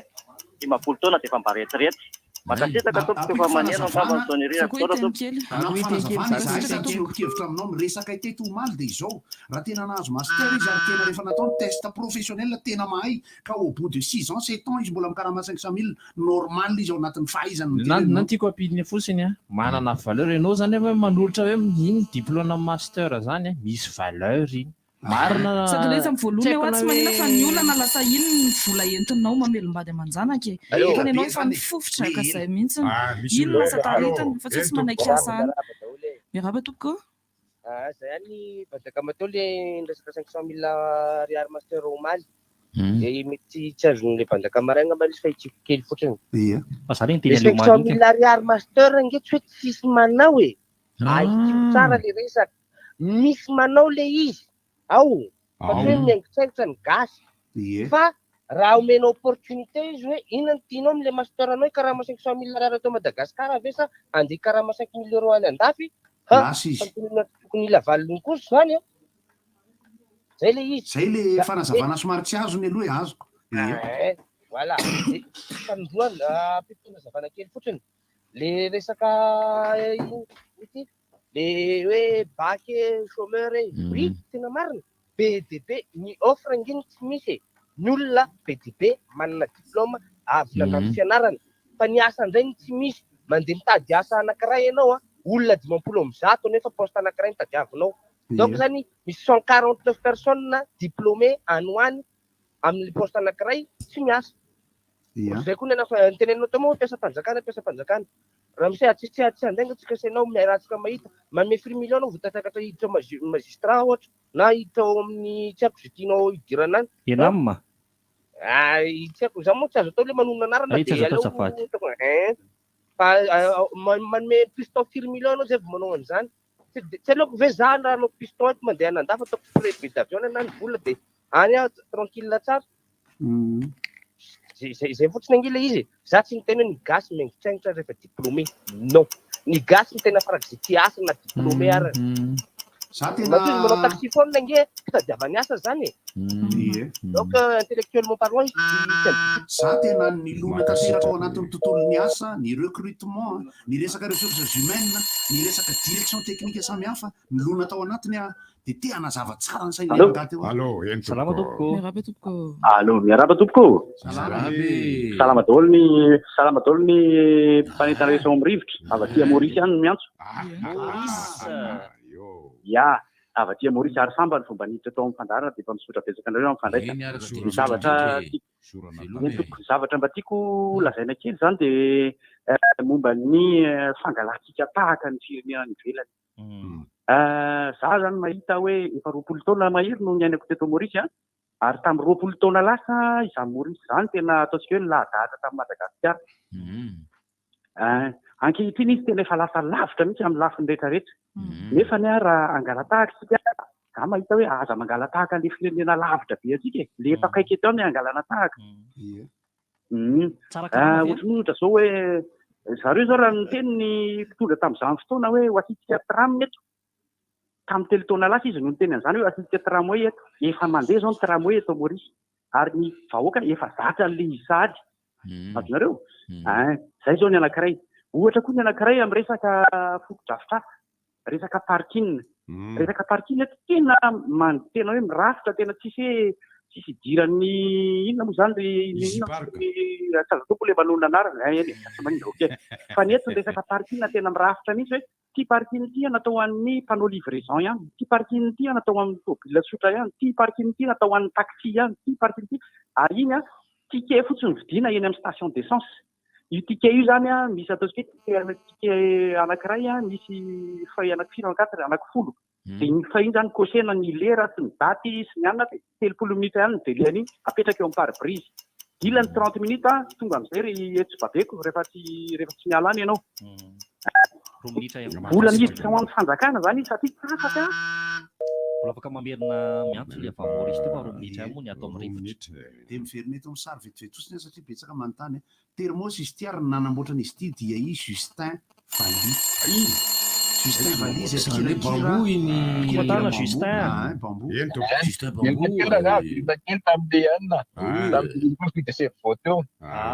[SPEAKER 11] 50 taona dia efa mba retirety. Mankasitraka tompoko efa maneno angamba ny sonnerie
[SPEAKER 9] Za koa
[SPEAKER 11] misaotra
[SPEAKER 9] hiteny
[SPEAKER 11] tompoko.
[SPEAKER 9] kely.
[SPEAKER 10] Anampy fanazavana izahay
[SPEAKER 9] Mankasitraka
[SPEAKER 10] zay tsy
[SPEAKER 9] tompoko.
[SPEAKER 10] miombon-kevitra aminao. Ny resaka teto omaly dia izao, raha tena nahazo master izy ary tena rehefa natao ny test professionnel tena mahay ka au bout de six ans, sept ans izy mbola mikarama 500 000, normal izy ao anatin'ny fahaizany miteny
[SPEAKER 3] Na
[SPEAKER 10] hoe
[SPEAKER 3] na
[SPEAKER 10] non.
[SPEAKER 3] tiako ampidina fotsiny a, manana valeur ianao zany hoe manolotra hoe iny diplôme master zany a, misy valeur iny. Marina
[SPEAKER 9] Sady ilay izy amin'ny
[SPEAKER 3] tsy
[SPEAKER 9] voalohany
[SPEAKER 3] haiko
[SPEAKER 9] hoa
[SPEAKER 3] na
[SPEAKER 9] tsy manina fa ny
[SPEAKER 3] hoe
[SPEAKER 9] olana lasa iny ny vola entinao mamelom-bady aman-janaka e.
[SPEAKER 10] Allo.
[SPEAKER 9] Efa ny anao
[SPEAKER 10] Be
[SPEAKER 9] efa
[SPEAKER 10] zany e.
[SPEAKER 9] nifofotra
[SPEAKER 10] Le
[SPEAKER 9] ka
[SPEAKER 10] ela.
[SPEAKER 9] izay mihitsy.
[SPEAKER 10] Ah, misy
[SPEAKER 9] Iny
[SPEAKER 10] olona.
[SPEAKER 9] lasa taritiny fa tsy hoe tsy manaiky asa any.
[SPEAKER 25] Miarahaba daholo e.
[SPEAKER 9] Miarahaba tompoko.
[SPEAKER 25] Ah, zay ihany Badakama teo le niresaka 500 000 ariary master omaly. Dia mety tsy azon'ilay Bandakama ray angamba izy fa hitsiko kely fotsiny.
[SPEAKER 10] Ia.
[SPEAKER 7] Fa za le
[SPEAKER 25] Le
[SPEAKER 7] niteny an'ilay
[SPEAKER 25] cinq cent
[SPEAKER 7] omaly iny
[SPEAKER 25] mille ariary master ange tsy hoe tsisy manao e. Ahitsiko tsara le resaka. Misy manao le izy ao. Fa tsy hoe
[SPEAKER 10] Ao.
[SPEAKER 25] miaingitsaingitra ny gasy.
[SPEAKER 10] Ie.
[SPEAKER 25] Fa raha omena opportunité izy hoe inona no tianao amin'ilay master anao hikarama 500 000 ariary ato Madagasikara ve sa andeha hikarama 5 000 euros any andafy? Ha,
[SPEAKER 10] Lasa izy.
[SPEAKER 25] fa tokony hila valiny kosa izany a. Zay le izy.
[SPEAKER 10] Zay le
[SPEAKER 25] Da-
[SPEAKER 10] fanazavana somary tsy azony aloha e, azoko. Ie.
[SPEAKER 25] Eh, voilà. De fanindroany, ampifanazavana kely fotsiny. Le resaka ino ity, le hoe bac e, chômeur e, oui, tena marina. Be dia be ny offre ange no tsy misy e.
[SPEAKER 13] Ny olona be dia be manana diplôme avy nandranto fianarana fa ny asa indray no tsy misy. Mandeha mitady asa anankiray ianao an, olona 150 nefa poste anankiray no tadiavinao. Donc zany misy 149 personnes diplômées any ho any amin'ny poste anankiray tsy miasa. Ohatr'izay koa ny anà fa niteneninao teo moa hoe mpiasam-panjakana, mpiasam-panjakana. Ramose a, tsy tsy tsy handainga tsika sy ianao, miaratsika mahita. Manome firy millions anao vao tafakatra hiditra magistrat ohatra. Na hiditra ao amin'ny tsy haiko izay tianao hidirana any.
[SPEAKER 7] Enam?
[SPEAKER 13] Ah, tsy haiko, za moa tsy azo atao le manonona anarana
[SPEAKER 7] Ay, tsy
[SPEAKER 13] dia
[SPEAKER 7] azo atao
[SPEAKER 13] aleo
[SPEAKER 7] azafady.
[SPEAKER 13] ataoko hein. Fa manome piston firy millions anao zay vao manao an'izany. Tsy tsy aleoko ve za raha hanao piston eto mandeha any andafy ataoko frais billet d'avion na ny vola dia any aho tranquille tsara. Zay zay zay fotsiny ange ilay izy e. Za tsy niteny hoe ny gasy miaingitraingitra rehefa diplômé. Non. Ny gasy no tena farak'izay tia asa na diplômé ara.
[SPEAKER 10] Za tena
[SPEAKER 13] Matoa izy manao taxiphone ange fitadiavany asa zany e.
[SPEAKER 10] Ie.
[SPEAKER 13] Donc intellectuellement parlant izy tsy ambitieux.
[SPEAKER 10] Za tena nilona tanteraka ao anatin'ny tontolon'ny asa, ny recrutement, ny resaka ressources humaines, ny resaka direction technique samihafa, nilona tao anatiny aho. Dia te hanazava tsara ny sain'ilay
[SPEAKER 15] Allô?
[SPEAKER 10] rangahy teo aho.
[SPEAKER 4] Allô, eny
[SPEAKER 7] Salama
[SPEAKER 4] tompoko.
[SPEAKER 7] tompoko.
[SPEAKER 9] Miarahaba tompoko.
[SPEAKER 15] Allô, miarahaba tompoko.
[SPEAKER 10] Salama.
[SPEAKER 17] Miarahaba e.
[SPEAKER 15] Salama daholo ny salama daholo ny mpanentana rehetra ao amin'ny rivotra. Avy aty Maurice ihany no miantso.
[SPEAKER 7] Maurice.
[SPEAKER 15] Ya, avy aty Maurice ary sambany vao mba niditra tao amin'ny fandaharana dia efa misaotra betsaka anareo amin'ny fandraisana.
[SPEAKER 17] Eny araka dia
[SPEAKER 15] Ny
[SPEAKER 17] misaotra
[SPEAKER 15] zavatra
[SPEAKER 17] indrindra e.
[SPEAKER 15] tiako
[SPEAKER 17] Veloma
[SPEAKER 15] eny
[SPEAKER 17] e.
[SPEAKER 15] tompoko, ny zavatra mba tiako lazaina kely izany dia momba ny fangalantsika tahaka ny firenena any ivelany. Za zany mahita hoe efa 20 taona mahery no niainako teto Maurice a, ary tamin'ny 20 taona lasa izany Maurice izany tena ataontsika hoe nilahadahatra tamin'i Madagasikara. Ankehitriny izy tena efa lasa lavitra mihitsy amin'ny lafiny rehetrarehetra. Nefa ny ahy raha hangalatahaka isika, za mahita hoe aza mangalatahaka an'ilay firenena lavitra be antsika e, ilay eto akaiky eto ihany no hangalana tahaka.
[SPEAKER 7] Tsara karama ve?
[SPEAKER 15] Ohatry ny ohatra zao hoe zareo zao raha niteny ny mpitondra tamin'izany fotoana hoe ho asiantsika tram eto, tamin'ny 3 taona lasa izy no niteny an'izany hoe asiantsika tramway eto, efa mandeha zao ny tramway eto Maurice ary ny vahoaka efa zatra an'ilay izy sahady. Azonareo? Ein, zay zao ny anankiray. Ohatra koa ny anankiray amin'ny resaka fotodrafitrasa, resaka parking. Resaka parking eto tena man-, tena hoe mirafitra, tena tsisy hoe tsisy idiran'ny inona moa izany ry
[SPEAKER 4] Easy
[SPEAKER 15] inona
[SPEAKER 4] Park.
[SPEAKER 15] ry tsy azo atao le manonona anarana, ein, eny e, tsy maninona, ok. Fa ny eto ny resaka parking tena mirafitra mihitsy hoe ity parking ity natao ho an'ny mpanao livraison ihany, ity parking ity natao ho an'ny tômôbila tsotra ihany, ity parking ity natao ho an'ny taxi ihany, ity parking ity, ary iny an, ticket fotsiny vidiana eny amin'ny station d'essence. Io ticket io izany an, misy ataontsika hoe ticket, ticket anankiray an, misy feuille anaky quatre, anaky folo. Dia iny feuille iny izany cocher-na ny lera sy ny daty sy ny anona, dia 30 minitra ihany ny délai an'iny, apetraka eo amin'ny pare-brise. Dila ny 30 minutes an, tonga amin'izay ry etsy babeko rehefa tsy rehefa tsy miala any ianao.
[SPEAKER 7] 2 minitra ihany.
[SPEAKER 15] Vola miditra ho an'ny fanjakana izany izy satria tsy afaka.
[SPEAKER 7] Mbola afaka mamerina miantso ilay avy any Maurice teo fa 2 minitra ihany moa ny ato amin'ny rivotra.
[SPEAKER 10] Dia miverina eto amin'ny sary vetivety fotsiny aho satria betsaka manontany. Thermos izy ity ary ny nanamboatra an'izy ity dia i Justin Vally. Justin Vally izay
[SPEAKER 17] Izany hoe
[SPEAKER 10] mpikirakira
[SPEAKER 17] bambou iny.
[SPEAKER 10] mpikirakira
[SPEAKER 7] Komatana
[SPEAKER 10] bambou.
[SPEAKER 7] Justin.
[SPEAKER 10] Ah, bambou.
[SPEAKER 4] Eny tompoko.
[SPEAKER 17] Justin bambou.
[SPEAKER 23] Kely za vita kely tamin'le anona tamin'le fuite de cerveau teo.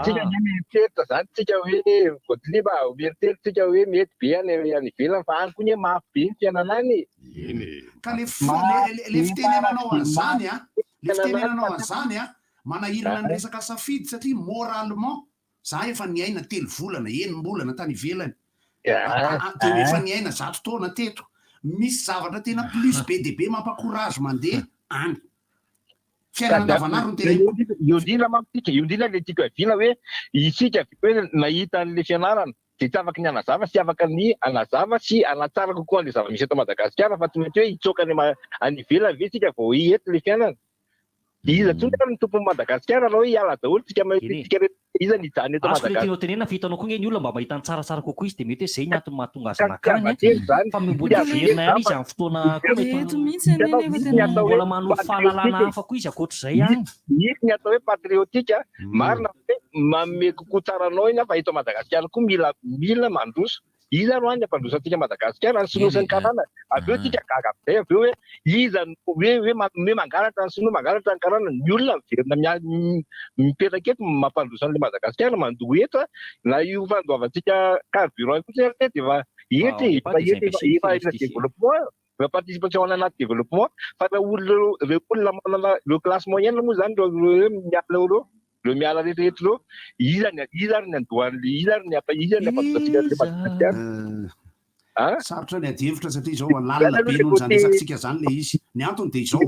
[SPEAKER 23] Tsika nge mieritreritra zany tsika hoe voatiliba mieritreritra tsika hoe mety be any any ivelany fa any koa nge mafy be ny fiainana any e.
[SPEAKER 4] Eny e.
[SPEAKER 10] Ka le le le fitenenanao an'izany a, le fitenenanao an'izany a, manahirana ny resaka safidy satria moralement za efa niaina 3 volana, 6-bolana tany ivelany. Dia efa niaina 100 taona teto. Misy zavatra tena plus be dia be mampa-courage mandeha any. Fiainana andavanandro no teneniko.
[SPEAKER 23] Io indrindra manko tsika, io indrindra le tiako hiaviana hoe isika hoe nahita an'le fianarana dia tsy afaka ny hanazava sy afaka ny hanazava sy hanatsara kokoa an'le zava-misy eto Madagasikara fa tsy mety hoe hitsoaka any any ivelany ve tsika vao hoe eto le fiainana. Dia iza intsony ary no tompon'i Madagasikara raha hoe hiala daholo tsika
[SPEAKER 7] Eny e.
[SPEAKER 23] tsika rehetra iza no hijanona eto
[SPEAKER 7] Azoko ilay
[SPEAKER 23] Madagasikara.
[SPEAKER 7] tianao tenenina fa hitanao koa nge ny olona mba mahita ny tsaratsara kokoa izy dia mety hoe izay ny antony mahatonga azy
[SPEAKER 23] Ka
[SPEAKER 7] nankany an.
[SPEAKER 23] fitiavan-tena izany,
[SPEAKER 7] Fa mbola
[SPEAKER 23] fitiavan-tena
[SPEAKER 7] hiverina ihany
[SPEAKER 23] izany
[SPEAKER 7] izy
[SPEAKER 23] fa
[SPEAKER 7] amin'ny fotoana koa mety
[SPEAKER 9] Eto mihitsy anie
[SPEAKER 23] hitanao
[SPEAKER 9] nefa
[SPEAKER 23] misy ny
[SPEAKER 9] tena
[SPEAKER 23] atao hoe
[SPEAKER 7] mbola manovo fahalalana
[SPEAKER 23] patriotique
[SPEAKER 7] hafa koa izy ankoatr'izay ihany.
[SPEAKER 23] Misy ny atao hoe patriotique, marina hoe manome kokoa tsara anao iny fa eto Madagasikara koa mila mila mandroso. Iza ro any hampandroso antsika Madagasikara, ny sinoa sy ny karana. Avy eo tsika gaga amin'izay avy eo hoe iza no hoe hoe hoe mangalatra ny sinoa, mangalatra ny karana. Ny olona miverina mipetraka eto mampandroso an'ilay Madagasikara, mandoa hetra, na io fandoavantsika carburant io fotsiny ary dia efa hetra e, efa hetra, efa efa développement. Ireo participation any anaty développement fa ireo olona ireo ireo olona manana ireo classe moyenne moa zany ireo ireo hoe miala ireo ireo miala rehetra rehetra ireo iza ny iza ary ny andohan'le iza ary ny apa iza ny ampatonga an'le Madagasikara
[SPEAKER 10] Sarotra ny adihevitra satria izao lalina be noho izany resakitsika izany ilay izy. Ny antony dia izao,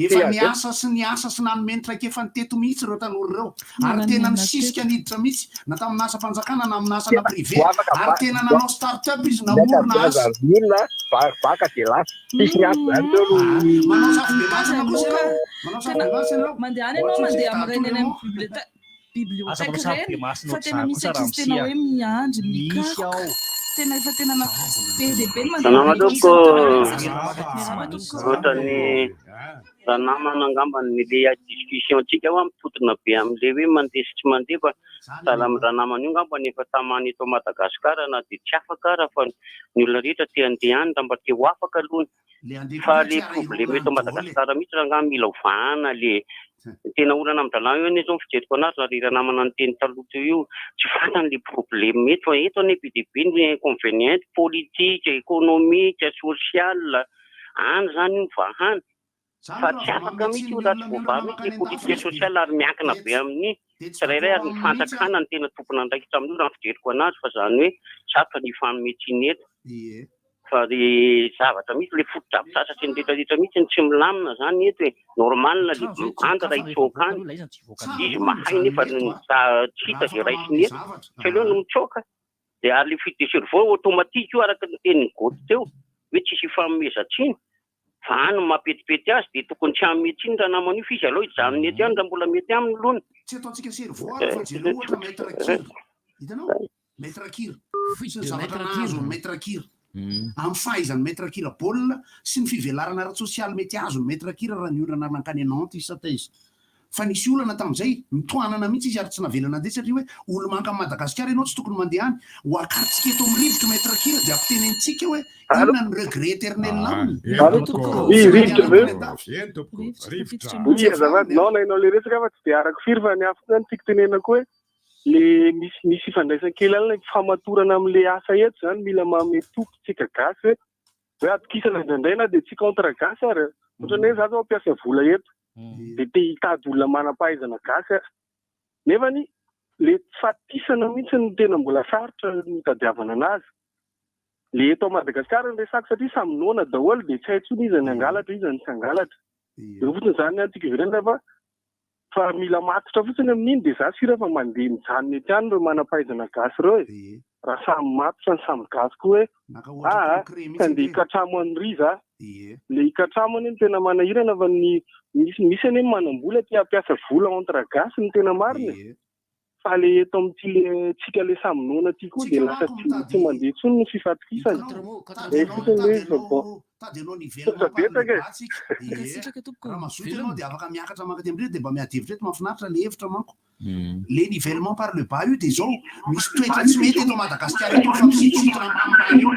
[SPEAKER 10] efa niasa sy niasa sy nanome ny traikefany teto mihitsy ireo tanora ireo ary tena nisisika niditra mihitsy na tamina asam-panjakana na amina asana privé ary tena nanao start-up izy namorona asa. Manao safobemasina kosa ianao, manao safobemasina ianao.
[SPEAKER 9] Mandehana ianao mandeha amin'ireny any amin'ny bibliothèque.
[SPEAKER 7] Aza
[SPEAKER 9] bibliothèque
[SPEAKER 7] manao sary
[SPEAKER 9] ireny
[SPEAKER 7] be masina
[SPEAKER 9] fa tena
[SPEAKER 7] ohatr'izany
[SPEAKER 9] misy
[SPEAKER 7] kosa
[SPEAKER 9] ankizy tena
[SPEAKER 7] ramose a.
[SPEAKER 9] hoe miandry
[SPEAKER 7] Misy
[SPEAKER 9] mikaroka
[SPEAKER 7] ao.
[SPEAKER 9] tena efa tena na be dia be ny mandeha
[SPEAKER 1] Salama
[SPEAKER 9] amin'ireny
[SPEAKER 1] tompoko.
[SPEAKER 9] miarahaba tompoko.
[SPEAKER 1] Ohatran'ny ranamana angamba ny le discussion tsika hoa mitotona be amin'le hoe mandeha sy tsy mandeha fa sahala amin'ny ranamana io angamba ny efa tamana eto Madagascar na dia tsy afaka ara fa ny olona rehetra te handeha any raha mba te ho afaka aloha
[SPEAKER 10] Le andeha
[SPEAKER 1] Fa
[SPEAKER 10] koa
[SPEAKER 1] le
[SPEAKER 10] tsy ara
[SPEAKER 1] problème
[SPEAKER 10] irona
[SPEAKER 1] eto
[SPEAKER 10] any daholo e.
[SPEAKER 1] Madagascar mihitsy rangaha mila ovahana le tena olana amin-dralahiny io anie zao ny fijeriko anazy raha le ranamana niteny taloha teo io tsy fantany le problème eto fa eto anie be dia be ny inconvenient politique, économique, social any zany io vahana
[SPEAKER 10] Zany
[SPEAKER 1] fa
[SPEAKER 10] raha
[SPEAKER 1] tsy
[SPEAKER 10] vao
[SPEAKER 1] afaka
[SPEAKER 10] manome
[SPEAKER 1] mihitsy
[SPEAKER 10] tsiny
[SPEAKER 1] io
[SPEAKER 10] ny
[SPEAKER 1] raha tsy
[SPEAKER 10] olona
[SPEAKER 1] voavaha
[SPEAKER 10] miolana
[SPEAKER 1] mihitsy le
[SPEAKER 10] mankany andafy
[SPEAKER 1] politique
[SPEAKER 10] izy dia
[SPEAKER 1] sociale ary miankina
[SPEAKER 10] dia
[SPEAKER 1] be
[SPEAKER 10] tsy
[SPEAKER 1] amin'ny
[SPEAKER 10] dia tsy
[SPEAKER 1] tsirairay
[SPEAKER 10] d'accord
[SPEAKER 1] ary ny
[SPEAKER 10] aminy mihitsy aho.
[SPEAKER 1] fanjakana no tena tompon'andraikitra amin'io raha ny fijeriko anazy fa zany hoe sarotra ny hifanome tsiny eto.
[SPEAKER 10] Ie.
[SPEAKER 1] Fa le zavatra mihitsy le fotodrafitrasa sy ny rehetra rehetra mihitsy no tsy milamina zany eto e! Normal le bandy raha hitsoaka any, izy mahay nefa tsy hita ze raisiny eto, tsy aleo no mitsoaka de ary le fuite de cerveau automatique io araka ny tenin'i Goty teo hoe tsisy ifanomezan-tsiny fa any no mampetipety azy de tokony tsy hanome tsiny ranamana io fa izy aleo hijanona eto ihany raha mbola mety aminy aloha.
[SPEAKER 10] Tsy ataontsika cerveau ary fa jereo ohatra Maître Kir. Hitanao? Maître Kir. Sy ny zavatra nahazo an'i Maître Kir. Amin'ny fahaizan'i Maître Kir baolina sy ny fivelarana ara-tsosialy mety azon'i Maître Kir raha niondrana nankany Nantes izy sa taiza. Fa nisy olana tamin'izay, nitohanana mihitsy izy ary tsy navela nandeha satria hoe olo-manga amin'i Madagasikara ianao tsy tokony mandeha any. Ho akarintsika eto amin'ny rivotra Maître Kir dia ampitenenitsika hoe inona ny regret éternel aminy.
[SPEAKER 16] Oui, rivotra ve?
[SPEAKER 4] Eny tompoko, rivotra.
[SPEAKER 16] Oui, azafady, non, nainao le resaka fa tsy dia arako firy fa ny hafa koa zany tiako tenenina koa hoe le misy misy ifandraisany kely any ilay famatorana amin'le asa eto zany mila manome toky tsika gasy hoe hoe atokisana indraindray na dia tsy contre gasy ary ohatran'ny hoe za zao mampiasa vola eto dia te hitady olona manam-pahaizana gasy aho nefany le tsy fahatisana mihitsy no tena mbola sarotra ny hitadiavana anazy le eto Madagasikara ny resako satria samy noana daholo dia tsy hay intsony iza ny hangalatra iza ny tsy hangalatra eo fotsiny zany ny antsika ivelany fa Fa mila matotra fotsiny amin'iny dia za sura fa mandeha mijanona eto ihany ireo manam-pahaizana gasy ireo e! Raha samy matotra ny samy gasy koa hoe aa tsy handeha hikatramo an'ry za. Le hikatramo anie no tena manahirana fa ny misy misy anie ny manam-bola te hampiasa vola entre gasy no tena marina e! Fa le eto amin'ity le tsika le samy noana ty koa dia lasa tsy tsy mandeha intsony ny fifatokisana. Zay fotsiny le izy fa bon.
[SPEAKER 10] Tady anao
[SPEAKER 16] Misaotra
[SPEAKER 10] nivellement par le
[SPEAKER 16] betsaka e.
[SPEAKER 10] bas tsika. Ie. Raha mazoto ianao dia afaka miakatra mankaty amindreo dia mba miady hevitra eto mahafinaritra le hevitra manko. Le nivellement par le bas io dia izao misy toetra tsy mety eto Madagasikara eto mifampisitrisitrina ambanimbany eo.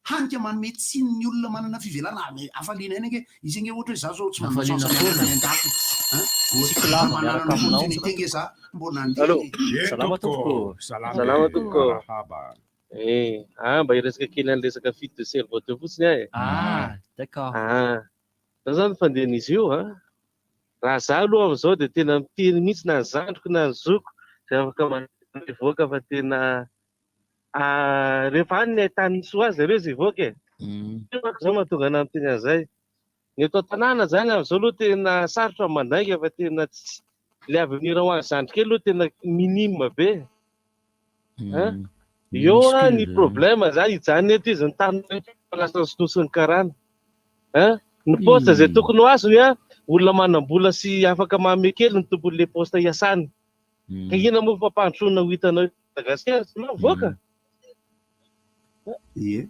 [SPEAKER 10] Hany ka manome tsiny ny olona manana fivelarana ah, hafaliana ihany ange izy ange ohatra hoe za zao tsy manana
[SPEAKER 7] Hafaliana
[SPEAKER 10] chance mianatra
[SPEAKER 7] foana.
[SPEAKER 10] any andafy hein
[SPEAKER 7] Tsiky
[SPEAKER 10] raha
[SPEAKER 7] lava
[SPEAKER 10] manana
[SPEAKER 7] miaraka aminao.
[SPEAKER 10] opportunité ange za mbô nandeha
[SPEAKER 16] Allô.
[SPEAKER 10] e.
[SPEAKER 4] Ye
[SPEAKER 7] Salama
[SPEAKER 4] tompoko,
[SPEAKER 7] tompoko.
[SPEAKER 4] salama
[SPEAKER 16] Salama
[SPEAKER 4] e,
[SPEAKER 16] tompoko.
[SPEAKER 4] arahaba.
[SPEAKER 16] Eh, ah mba hiresaka kely an'ny resaka fuite de cerveau teo fotsiny aho e.
[SPEAKER 7] Ah, d'accord.
[SPEAKER 16] Ah, zao zany ny fandehan'izy io an. Raha za aloha amin'izao dia tena miteny mihitsy na ny zandriko na ny zokiko izay afaka mandeha hivoaka fa tena Ah, rehefa any ny ahitany ny soa azy zareo izay hivoaka e. Io manko izao mahatonga anah miteny an'izay. Ny eto an-tanàna izany amin'izao aloha tena sarotra ny mandainga fa tena tsy le avenir ho an'ny zandry kely aloha tena minime be. Hein? Eo an ny
[SPEAKER 17] Minuscule.
[SPEAKER 16] problème izany hijanona eto izy ny tany rehetra efa lasan'ny sinoa sy ny karana. Hein? Ny poste izay tokony ho azony an, olona manam-bola sy afaka manome kely ny tompon'ilay poste iasany. Ka inona moa fampandrosoana ho hitanao eto Madagasikara? Tsy mivoaka.
[SPEAKER 10] Ie.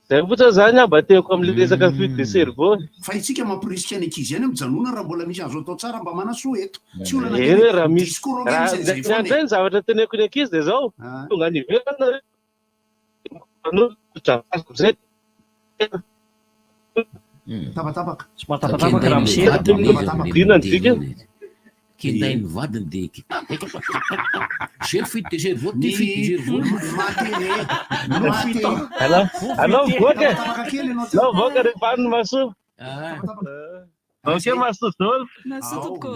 [SPEAKER 16] Zay fotsiny zany aho mba teniko amin'ilay resaka fuite de cerveau.
[SPEAKER 10] Fa isika mamporisika ny ankizy ihany mijanona raha mbola misy azo atao tsara mba manasoa eto. Tsy olana
[SPEAKER 16] Eny
[SPEAKER 10] kely
[SPEAKER 16] hoe raha misy
[SPEAKER 10] discours ange
[SPEAKER 16] raha
[SPEAKER 10] misy an'izay
[SPEAKER 16] ny
[SPEAKER 10] foana
[SPEAKER 16] andray
[SPEAKER 10] e.
[SPEAKER 16] ny zavatra teneniko ny ankizy dia zao, tonga any ivelany nareo manolotra vazo zay.
[SPEAKER 10] Tapatapaka.
[SPEAKER 7] Somary tapatapaka raha miseho.
[SPEAKER 10] Tapatapaka.
[SPEAKER 16] Inona ny dikany?
[SPEAKER 17] Kendain'ny vadiny de J'ai fuite de cerveau, ty fuite de cerveau.
[SPEAKER 14] Alao, alao mivoaka e. Alao mivoaka rehefa any ny masoa. Ok masoa daholo.
[SPEAKER 9] Masoa tompoko.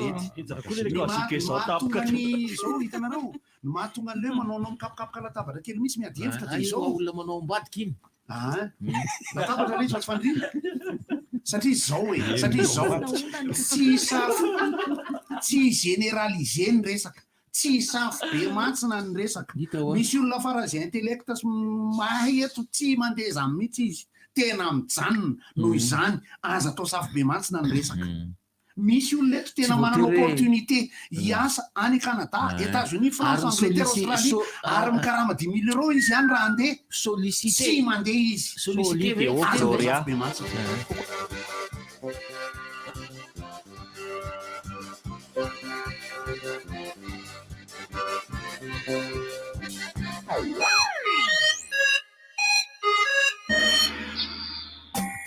[SPEAKER 10] Mahatonga ny zao hitanareo ny mahatonga an'ilay hoe manaonao mikapokapoka latabatra kely mihitsy miady hevitra dia izao.
[SPEAKER 17] Olona manao ambadika iny.
[SPEAKER 10] Ah, latabatra ilay izy fa tsy fandriana. Satria izao e, satria izao tsy safo tsy généraliser ny resaka. Tsy safo be mantsina ny resaka. Misy olona faran'izay intellect sy mahay eto tsy mandeha izany mihitsy izy. Tena mijanona. Noho izany, aza atao safo be mantsina ny resaka. Misy olona eto tena manana opportunité hiasa any Canada, Etats Unis, France, Angleterre, Australie ary mikarama 5000 euros izy any raha handeha. Tsy mandeha izy. Aza atao safo be mantsina.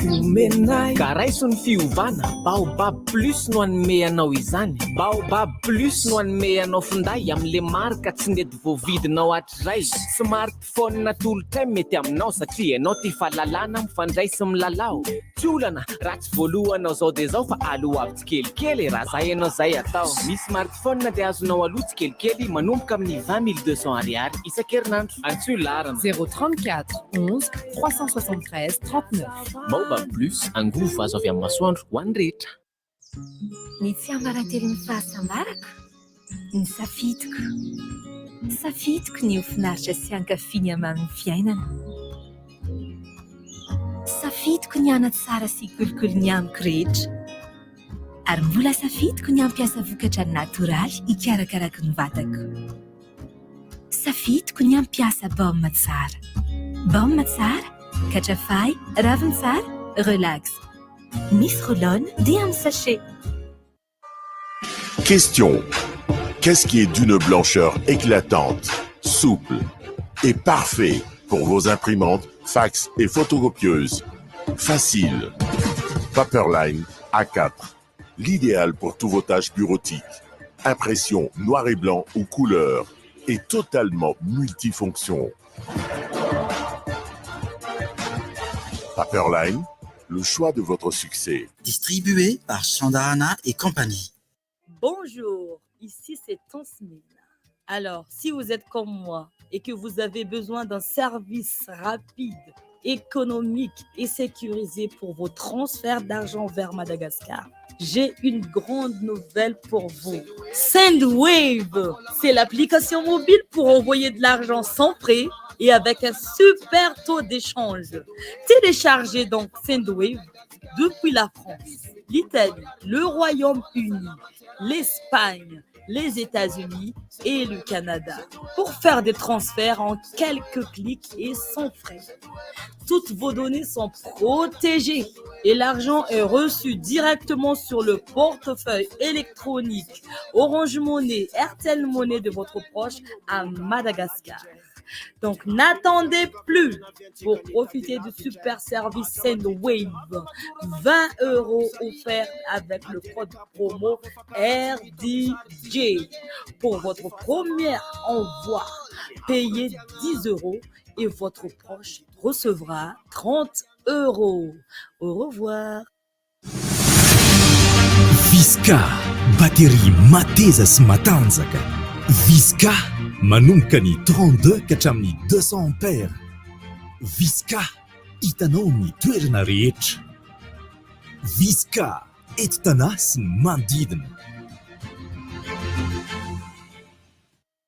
[SPEAKER 18] Omenay. Ka raiso ny fiovana, Baobab Plus no hanome anao izany. Baobab Plus no hanome anao finday amin'le marika tsy nety voavidinao hatrizay. Smartphone atolotray mety aminao satria ianao tia fahalalana, mifandray sy milalao. Tsy olana raha tsy voalohanao zao dia zao fa aloavy tsikelikely e, raha zay ianao zay atao. Ny smartphone dia azonao aloa tsikelikely manomboka amin'ny 20 200 ariary isan-kerinandro. Antsoy laharana.
[SPEAKER 19] 034 11 373 39.
[SPEAKER 18] Baobab Plus, angovo azo avy amin'ny masoandro ho an'ny rehetra.
[SPEAKER 5] Ny tsiambaratelon'ny fahasambarako? Ny safidiko. Safidiko ny ho finaritra sy hankafy ny hamamin'ny fiainana. Safidiko ny hanatsara sy hikolokolo ny amiko rehetra. Ary mbola safidiko ny hampiasa vokatra natoraly hikarakarako ny vatako. Safidiko ny hampiasa baoma tsara. Baoma tsara, katrafay, ravintsara, relax. Misy roll-on dia amin'ny sachet.
[SPEAKER 4] Question. Qu'est-ce qui est d'une blancheur éclatante, souple et parfait pour vos imprimantes, fax et photocopieuses Facile. Paperline A4. L'idéal pour tous vos tâches bureautiques. Impression noir et blanc ou couleur et totalement multifonction. Paperline, le choix de votre succès.
[SPEAKER 25] Distribué par Sandahana et compagnie.
[SPEAKER 20] Bonjour, ici c'est Tansmine. Alors, si vous êtes comme moi et que vous avez besoin d'un service rapide, économique et sécurisé pour vos transferts d'argent vers Madagascar, j'ai une grande nouvelle pour vous. Sendwave, c'est l'application mobile pour envoyer de l'argent sans frais et avec un super taux d'échange. Téléchargez donc Sendwave depuis la France, l'Italie, le Royaume-Uni, l'Espagne, les États-Unis et le Canada pour faire des transferts en quelques clics et sans frais. Toutes vos données sont protégées et l'argent est reçu directement sur le portefeuille électronique Orange Money, Airtel Money de votre proche à Madagascar. Donc n'attendez plus pour profiter du super service Sendwave. 20 euros offerts avec le code promo RDJ. Pour votre premier envoi, payez 10 euros et votre proche recevra 30 euros. Au revoir.
[SPEAKER 6] Visca, batterie mateza sy matanjaka. Visca, manomboka ny 32 ka hatramin'ny 200 ampères. Visca, hitanao amin'ny toerana rehetra. Visca, eto Tana sy ny manodidina.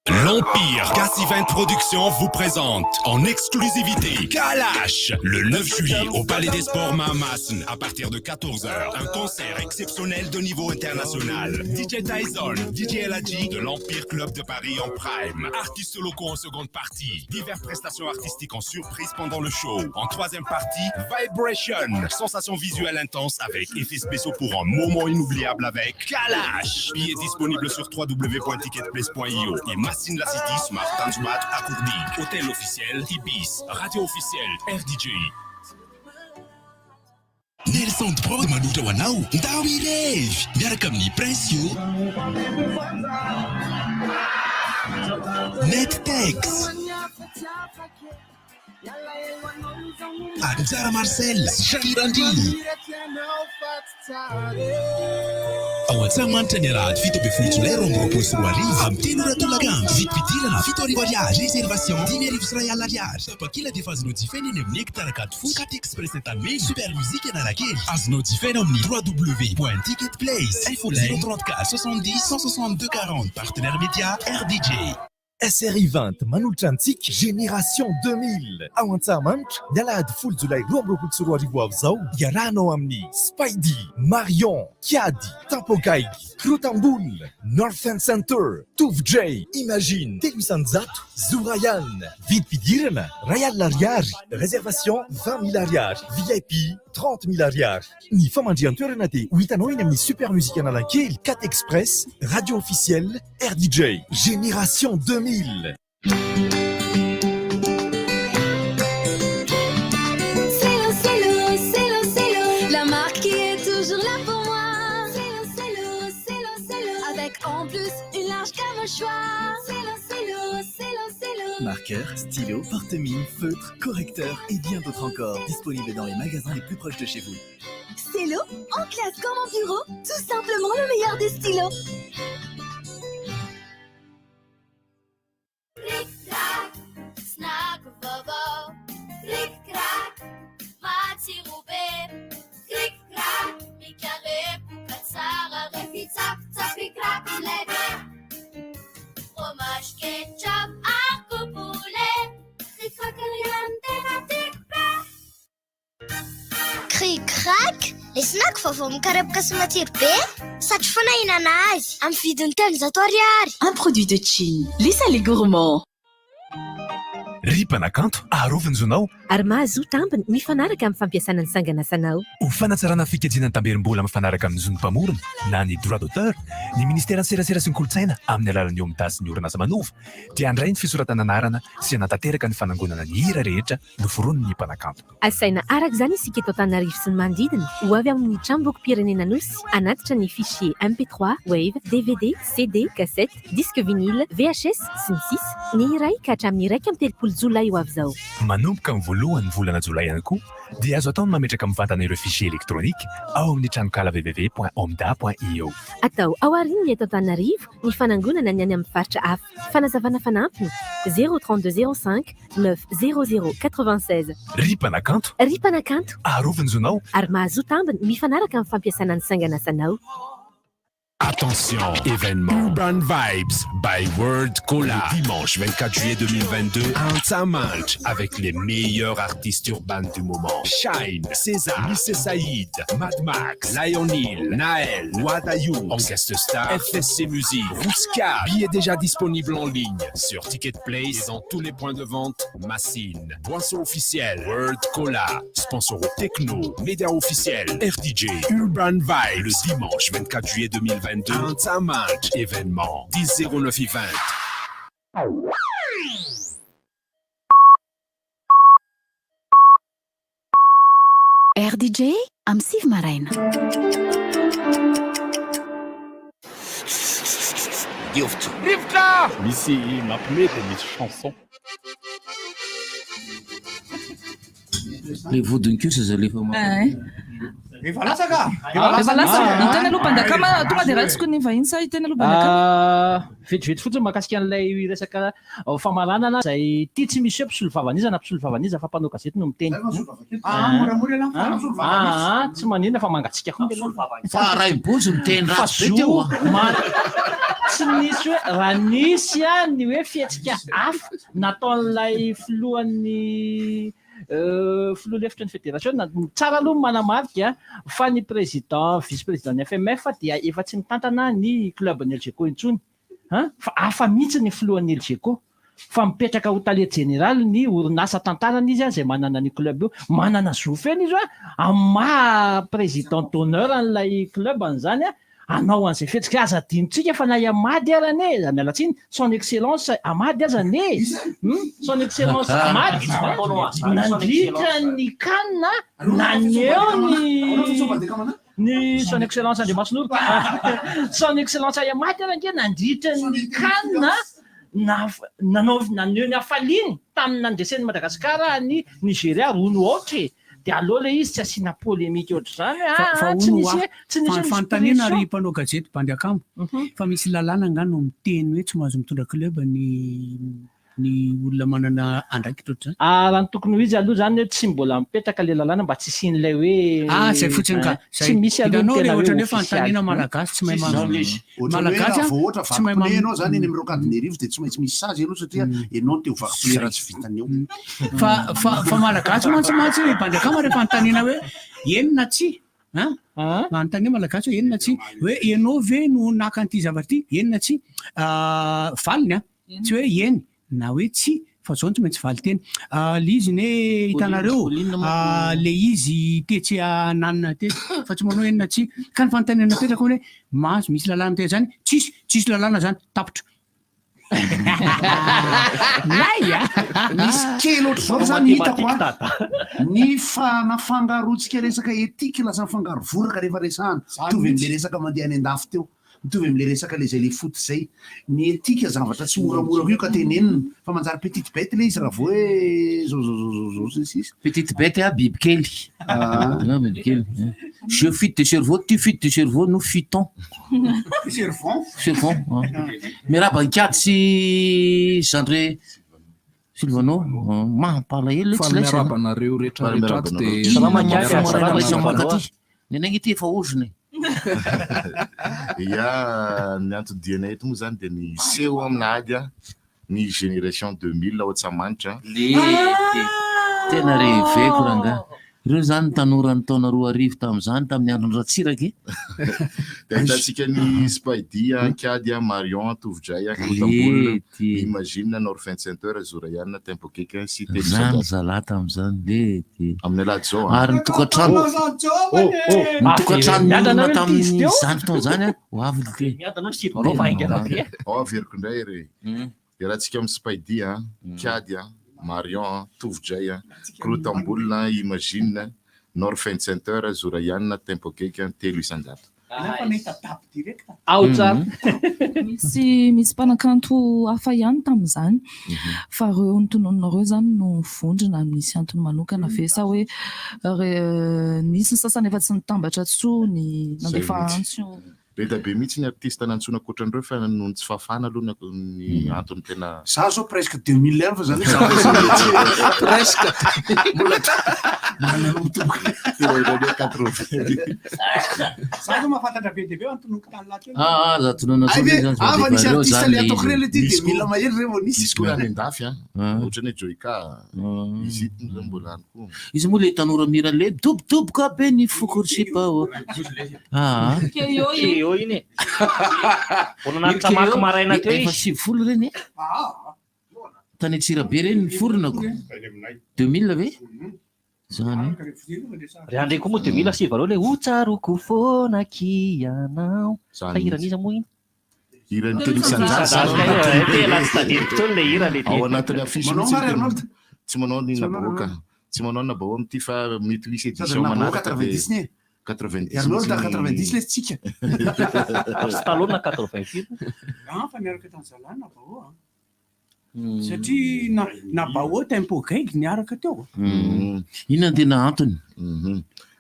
[SPEAKER 4] L'Empire Cassivin Productions vous présente en exclusivité Kalash le 9 juillet au Palais des Sports Mahamasina à partir de 14h. Un concert exceptionnel de niveau international. DJ Tyson, DJ Eladji de l'Empire Club de Paris en prime. Artistes locaux en seconde partie. Diverses prestations artistiques en surprise pendant le show. En troisième partie, Vibration. Sensation visuelle intense avec effets spéciaux pour un moment inoubliable avec Kalash. Billets disponibles sur www.ticketplace.io et Massine La City, Smart Tanzmat, Akourdi. Hôtel officiel, Ibis, radio officielle, RDJ. Nelson Prod manolotra ho anao Ndao hirevy miaraka amin'ny Prince Io, Nettex, Anjara Marcel sy Shakira Andriny. Ao Antsahamanitra ny alahady 17 jolay 2022 amin'ny 3 ora tolakandro. Vidim-pidirana 7000 ariary, réservation 5100 ariary. Tapakila dia efa azonao jifaina eny amin'ny Hectare Ankadifotsy, Cat Express Antanimena, Super Music Analakely. Azonao jifaina ao amin'ny www.ticketplace. Info 034 70 162 40. Partenaire média RDJ.
[SPEAKER 6] SRI 20 manolotra antsika Génération 2000 ao Antsahamanitra ny alahady 10 jolay 2022 ho avy izao iarahanao amin'ny Spidey, Marion, Kiady, Tempo Gaigy, Krotambol, Northern Center, Tovo Jay, Imagine, 103, Zo Ryan. Vidim-pidirana 1000 ariary, réservation 20 000 ariary, VIP 30 000 ariary. Ny famandrihan-toerana dia ho hitanao eny amin'ny Super Music Analakely, Cat Express, Radio Officielle, RDJ. Génération 2000.
[SPEAKER 5] Cello, Cello, Cello, Cello, la marque qui est toujours là pour moi. Cello, Cello, Cello, Cello, avec en plus une large gamme au choix. Cello, Cello, Cello, Cello.
[SPEAKER 6] Marqueur, stylo, porte-mine, feutre, correcteur et bien d'autres encore. Disponibles dans les magasins les plus proches de chez vous.
[SPEAKER 5] Cello, en classe comme en bureau, tout simplement le meilleur des stylos.
[SPEAKER 2] Cric crac, snack vaovao. Cric crac, matsiro be. Cric crac, mikarepoka tsara rehefa crac milay be. Fromage ketchup ary poulet. Cric crac ihany tena tiako be.
[SPEAKER 8] Cric crac, le snack vaovao mikarepoka sy matsiro be. Satry foana hihinana azy amin'ny vidiny 300 ariary.
[SPEAKER 19] Un produit de Chine. Les salés gourmands.
[SPEAKER 4] Ry mpanakanto, arovy ny zonao.
[SPEAKER 21] Ary mahazo tambiny mifanaraka amin'ny fampiasana ny sanganasanao.
[SPEAKER 4] Ho fanatsarana fikajiana ny tamberim-bola mifanaraka amin'ny zon'ny mpamorona na ny droit d'auteur, ny ministeran'ny serasera sy ny kolontsaina amin'ny alalan'ny OMDA sy ny orinasa Manova dia handray ny fisoratana anarana sy hanatanteraka ny fanangonana ny hira rehetra noforonin'ny mpanakanto.
[SPEAKER 21] Asaina araka izany isika eto Antananarivo sy ny manodidina ho avy amin'ny tranombokim-pirenena Nosy hanatitra ny fichier MP3, Wave, DVD, CD, cassette, disque vinyle, VHS, sy ny sisa Ny 1 ka hatramin'ny 31 jolay ho avy izao.
[SPEAKER 4] Manomboka amin'ny voalohan'ny volana jolay ihany koa dia azo atao ny mametraka mivantana ireo fichier électronique ao amin'ny tranonkala www.omda.io.
[SPEAKER 21] Atao ao aorian'ny eto Antananarivo ny fanangonana ny any amin'ny faritra hafa. Fanazavana fanampiny 032 05 9 00 96.
[SPEAKER 4] Ry mpanakanto.
[SPEAKER 21] Ry mpanakanto.
[SPEAKER 4] Arovy ny zonao.
[SPEAKER 21] Ary mahazo tambiny mifanaraka amin'ny fampiasana ny sanganasanao.
[SPEAKER 4] Attention, événement Urban Vibes by World Cola. Le dimanche 24 juillet 2022 à Antsahamanitra avec les meilleurs artistes urbains du moment. Shine, César, Missy Saïd, Mad Max, Lionel, Naël, Wadayu, en guest star, FSC Music, Rouska. Billets déjà disponibles en ligne sur Ticket Place et dans tous les points de vente. Massine, Boisson officielle, World Cola, sponsor Techno, média officiel, RDJ, Urban Vibes. Le dimanche 24 juillet 2022, Antsahamanitra, événement 10 09 20.
[SPEAKER 5] RDJ amin'ny 9 maraina.
[SPEAKER 22] Rivotra.
[SPEAKER 24] Rivotra!
[SPEAKER 22] Misy mampime dia misy chanson.
[SPEAKER 17] Le vodiny kosa zay lefa
[SPEAKER 9] Eh.
[SPEAKER 10] Efa latsaka!
[SPEAKER 9] Efa latsaka. Hiteny aloha Bandakama, tonga dia raisiko ny vahiny sa hiteny aloha Bandakama?
[SPEAKER 7] Ah, vetivety fotsiny mahakasika an'ilay resaka famaranana izay ity tsy misy hoe mpisolo vavaniza na mpisolo vavaniza fa mpanao gazety no miteny.
[SPEAKER 10] Ah, moramora ialahy fa mpisolo vavaniza.
[SPEAKER 7] Ah, tsy maninona fa mangatsiaka koa aloha.
[SPEAKER 17] Fa Rainibozy miteny ratsy be teo ah.
[SPEAKER 7] Tsy nisy hoe raha nisy ny hoe fihetsika hafa nataon'ilay filohan'ny filoha lefitry ny federasiona. Tsara aloha ny manamarika fa ny président vice président ny FMF dia efa tsy mitantana ny club ny Elgeco intsony fa hafa mihitsy ny filohan'ny Elgeco fa mipetraka ho tale jeneraly ny orinasa tantarana izy izay manana ny club io. Manana zo feno izy amin'ny maha président d'honneur an'ilay club an'izany. hanao an'izay fihetsika aza adinontsika fa na i Amady ara anie, miala tsiny, son excellence Amady aza anie, hum, son excellence Amady nandritra ny can naneho ny ny son excellence Andriamasinoro, son excellence Amady ara ange nandritra ny can na nanao naneho ny hafaliany tamin'ny nandresen'i Madagasikara an'i Nigeria roa no aotra e! Dia aleo ilay izy tsy asiana polémique ohatr'izany hoe
[SPEAKER 3] Fa
[SPEAKER 7] aa
[SPEAKER 3] fa
[SPEAKER 7] tsy
[SPEAKER 3] hono
[SPEAKER 7] nisy
[SPEAKER 3] hoa,
[SPEAKER 7] hoe tsy nisy
[SPEAKER 3] fa
[SPEAKER 7] hoe nisy
[SPEAKER 3] fanontaniana ry
[SPEAKER 7] pression.
[SPEAKER 3] mpanao gazety bandy akama, fa misy lalàna angaha no miteny hoe tsy mahazo mitondra club ny ny olona manana andraikitra ohatr'izany?
[SPEAKER 7] Ah raha ny tokony ho izy aloha izany hoe tsy mbola mipetraka ilay lalàna mba tsy hisian'ilay hoe
[SPEAKER 3] Ah zay fotsiny ka,
[SPEAKER 7] tsy
[SPEAKER 3] zay.
[SPEAKER 7] misy aloha ny
[SPEAKER 3] Hitanao
[SPEAKER 7] tena
[SPEAKER 3] le
[SPEAKER 7] hoe
[SPEAKER 3] ohatran'ny hoe
[SPEAKER 7] ofisialy.
[SPEAKER 3] fanontaniana malagasy tsy mahay
[SPEAKER 10] Tsisy izany ilay izy. Ohatran'ny hoe
[SPEAKER 3] Malagasy
[SPEAKER 10] raha
[SPEAKER 3] an,
[SPEAKER 10] vao ohatra
[SPEAKER 3] tsy mahay
[SPEAKER 10] vaky pneu
[SPEAKER 3] mam-
[SPEAKER 10] ianao izany eny amin'ny rocade Nerivo dia tsy maintsy misy sazy aloha satria ianao no te ho vaky pneu raha tsy vitany eo.
[SPEAKER 3] Fa fa fa malagasy mantsy mantsy bandy akama rehefa anontaniana hoe eny na tsia an, manontania malagasy hoe eny na tsia, hoe ianao ve no naka an'ity zavatra ity, eny na tsia, valiny an, tsy hoe eny na hoe tsia fa zao no tsy maintsy valin-teny. Le izy ne hitanareo le izy tetsy ananona tetsy fa tsy manao eny na tsia, ka ny fanontaniana napetraka hoe mahazo misy lalàna miteny zany, tsisy, tsisy lalàna zany, tapitra. Milay a!
[SPEAKER 10] Misy kely ohatr'izao zany hitako a! Ny fanafangaroantsika resaka éthique lasa mifangaro voraka rehefa resahana. Mitovy amin'ilay resaka mandeha any an-dafy teo. Mitovy amin'ilay resaka ilay izay ilay foot izay. Ny éthique zavatra tsy moramora koa io ka tenenina. Fa manjary petite bête ilay izy raha vao hoe zao zao zao zao zao sy ny sisa.
[SPEAKER 17] Petite bête a, biby kely. Ah, biby kely. Je fuite de cerveau, tu fuites du cerveau, nous fuitons.
[SPEAKER 3] Servon.
[SPEAKER 17] Servon. Miarahaba an'i Kiady sy Zandre Sylvano. Mampalahelo
[SPEAKER 11] Faly
[SPEAKER 17] tsy laisa.
[SPEAKER 11] miarahaba anareo rehetra
[SPEAKER 17] Faly
[SPEAKER 11] rehetra
[SPEAKER 17] miarahaba
[SPEAKER 11] ato
[SPEAKER 17] anareo.
[SPEAKER 11] dia
[SPEAKER 17] Salama Kiady,
[SPEAKER 11] miarahaba
[SPEAKER 17] salama
[SPEAKER 11] anareo.
[SPEAKER 17] izy mankaty. Ny anay ity efa ozona e.
[SPEAKER 12] Ya, ny anton-dianay eto moa izany dia ny seho amin'ady ny génération 2000 ao Antsahamanitra.
[SPEAKER 17] Lety. Tena reveko rangahy. Ireo izany tanora ny taona 2000 tamin'izany, tamin'ny andron'i Ratsiraka e.
[SPEAKER 12] Dia ahitantsika ny Spidey, Kiady, Marion, Tovojay, Kotambola, Imagine, North Center, Zoraiana, Tempo Cake sy Telo
[SPEAKER 17] Zany
[SPEAKER 12] Isanjato.
[SPEAKER 17] zalahy tamin'izany, lety.
[SPEAKER 12] Amin'ny alahady izao an.
[SPEAKER 17] Ary ny tokantrano, ny tokantrano
[SPEAKER 7] Miadana
[SPEAKER 17] niorina
[SPEAKER 7] hoe ny
[SPEAKER 17] tamin'izany fotoana izany an, ho avy ny te.
[SPEAKER 7] Miadana hoe sirobeo fa haingana be.
[SPEAKER 12] Ao averiko indray re. Iarahantsika amin'i Spidey a, Kiady a, Marion a, Tovojay a, Krotambola a, Imagine, Nord Fenn Center, Zoraiana, Tempo Cake, 3%.
[SPEAKER 7] Ao tsara.
[SPEAKER 9] Misy misy mpanakanto hafa ihany tamin'izany fa ireo notononinareo izany no vondrona misy antony manokana ve sa hoe nisy ny sasany efa tsy nitambatra intsony nandefa antso.
[SPEAKER 12] Be dia be mihitsy ny artiste nantsoina ankoatran'ireo fa noho ny tsy fahafahana aloha ny antony tena.
[SPEAKER 10] Za zao presque 2000 ihany fa zany hoe zavatra tsy
[SPEAKER 11] Presque.
[SPEAKER 10] Mbola mbola nanombotomboka.
[SPEAKER 12] Tena ohatran'ny hoe quatre-vingt.
[SPEAKER 3] Za zao mahafantatra be dia be antonoko tany lahy teo.
[SPEAKER 17] Ah, ah, za tonona
[SPEAKER 10] Hay ve,
[SPEAKER 17] tsony zany
[SPEAKER 10] ah, fa nisy
[SPEAKER 17] ireo
[SPEAKER 10] artiste
[SPEAKER 17] zany
[SPEAKER 10] le
[SPEAKER 17] le
[SPEAKER 10] ataoko
[SPEAKER 17] izy.
[SPEAKER 10] reny ty
[SPEAKER 12] Misy
[SPEAKER 10] de mila
[SPEAKER 12] koa
[SPEAKER 10] mahery re vao nisy.
[SPEAKER 12] misy koa any an-dafy an, ohatran'ny hoe Joyka, izy ito moa zany mbola any koa.
[SPEAKER 17] Izy moa le tanora mira le dobodoboka be ny foko ry sipa ô. Ah.
[SPEAKER 9] Keo iny.
[SPEAKER 13] Keo iny e. Vao nanatitra maky maraina teo
[SPEAKER 17] Efa
[SPEAKER 13] izy.
[SPEAKER 17] 90 reny e. Tany Antsirabe reny ny foronako. 2000 ve? Zany.
[SPEAKER 13] Ry André koa moa 2000 sy valo le ho tsaroako foana kianao.
[SPEAKER 12] Zany
[SPEAKER 13] Fa hiran'iza moa iny?
[SPEAKER 12] Hiran'ny telo isan-jato zany.
[SPEAKER 13] Tena tsy tadidiko intsony le hira le
[SPEAKER 12] Ao anatin'ny affiche
[SPEAKER 10] Manao
[SPEAKER 12] mihitsy
[SPEAKER 10] nga ry
[SPEAKER 12] ny telo.
[SPEAKER 10] Arnold?
[SPEAKER 12] Tsy manao ny
[SPEAKER 10] Tsy manao
[SPEAKER 12] naboaka. Tsy manao ny naboaka amin'ity fa mety ho hisy
[SPEAKER 10] Sady
[SPEAKER 12] édition
[SPEAKER 10] naboaka
[SPEAKER 12] manaraka dia
[SPEAKER 10] 90 ne.
[SPEAKER 12] 90
[SPEAKER 10] Arnold
[SPEAKER 12] mihitsy
[SPEAKER 10] 90 le tsika.
[SPEAKER 13] Ary Stallone 80 firy?
[SPEAKER 3] Ah, fa niaraka tamin'ny zalahy Nabao ah. Satria na Nabao tempo gaigy niaraka teo.
[SPEAKER 17] Inona no tena antony?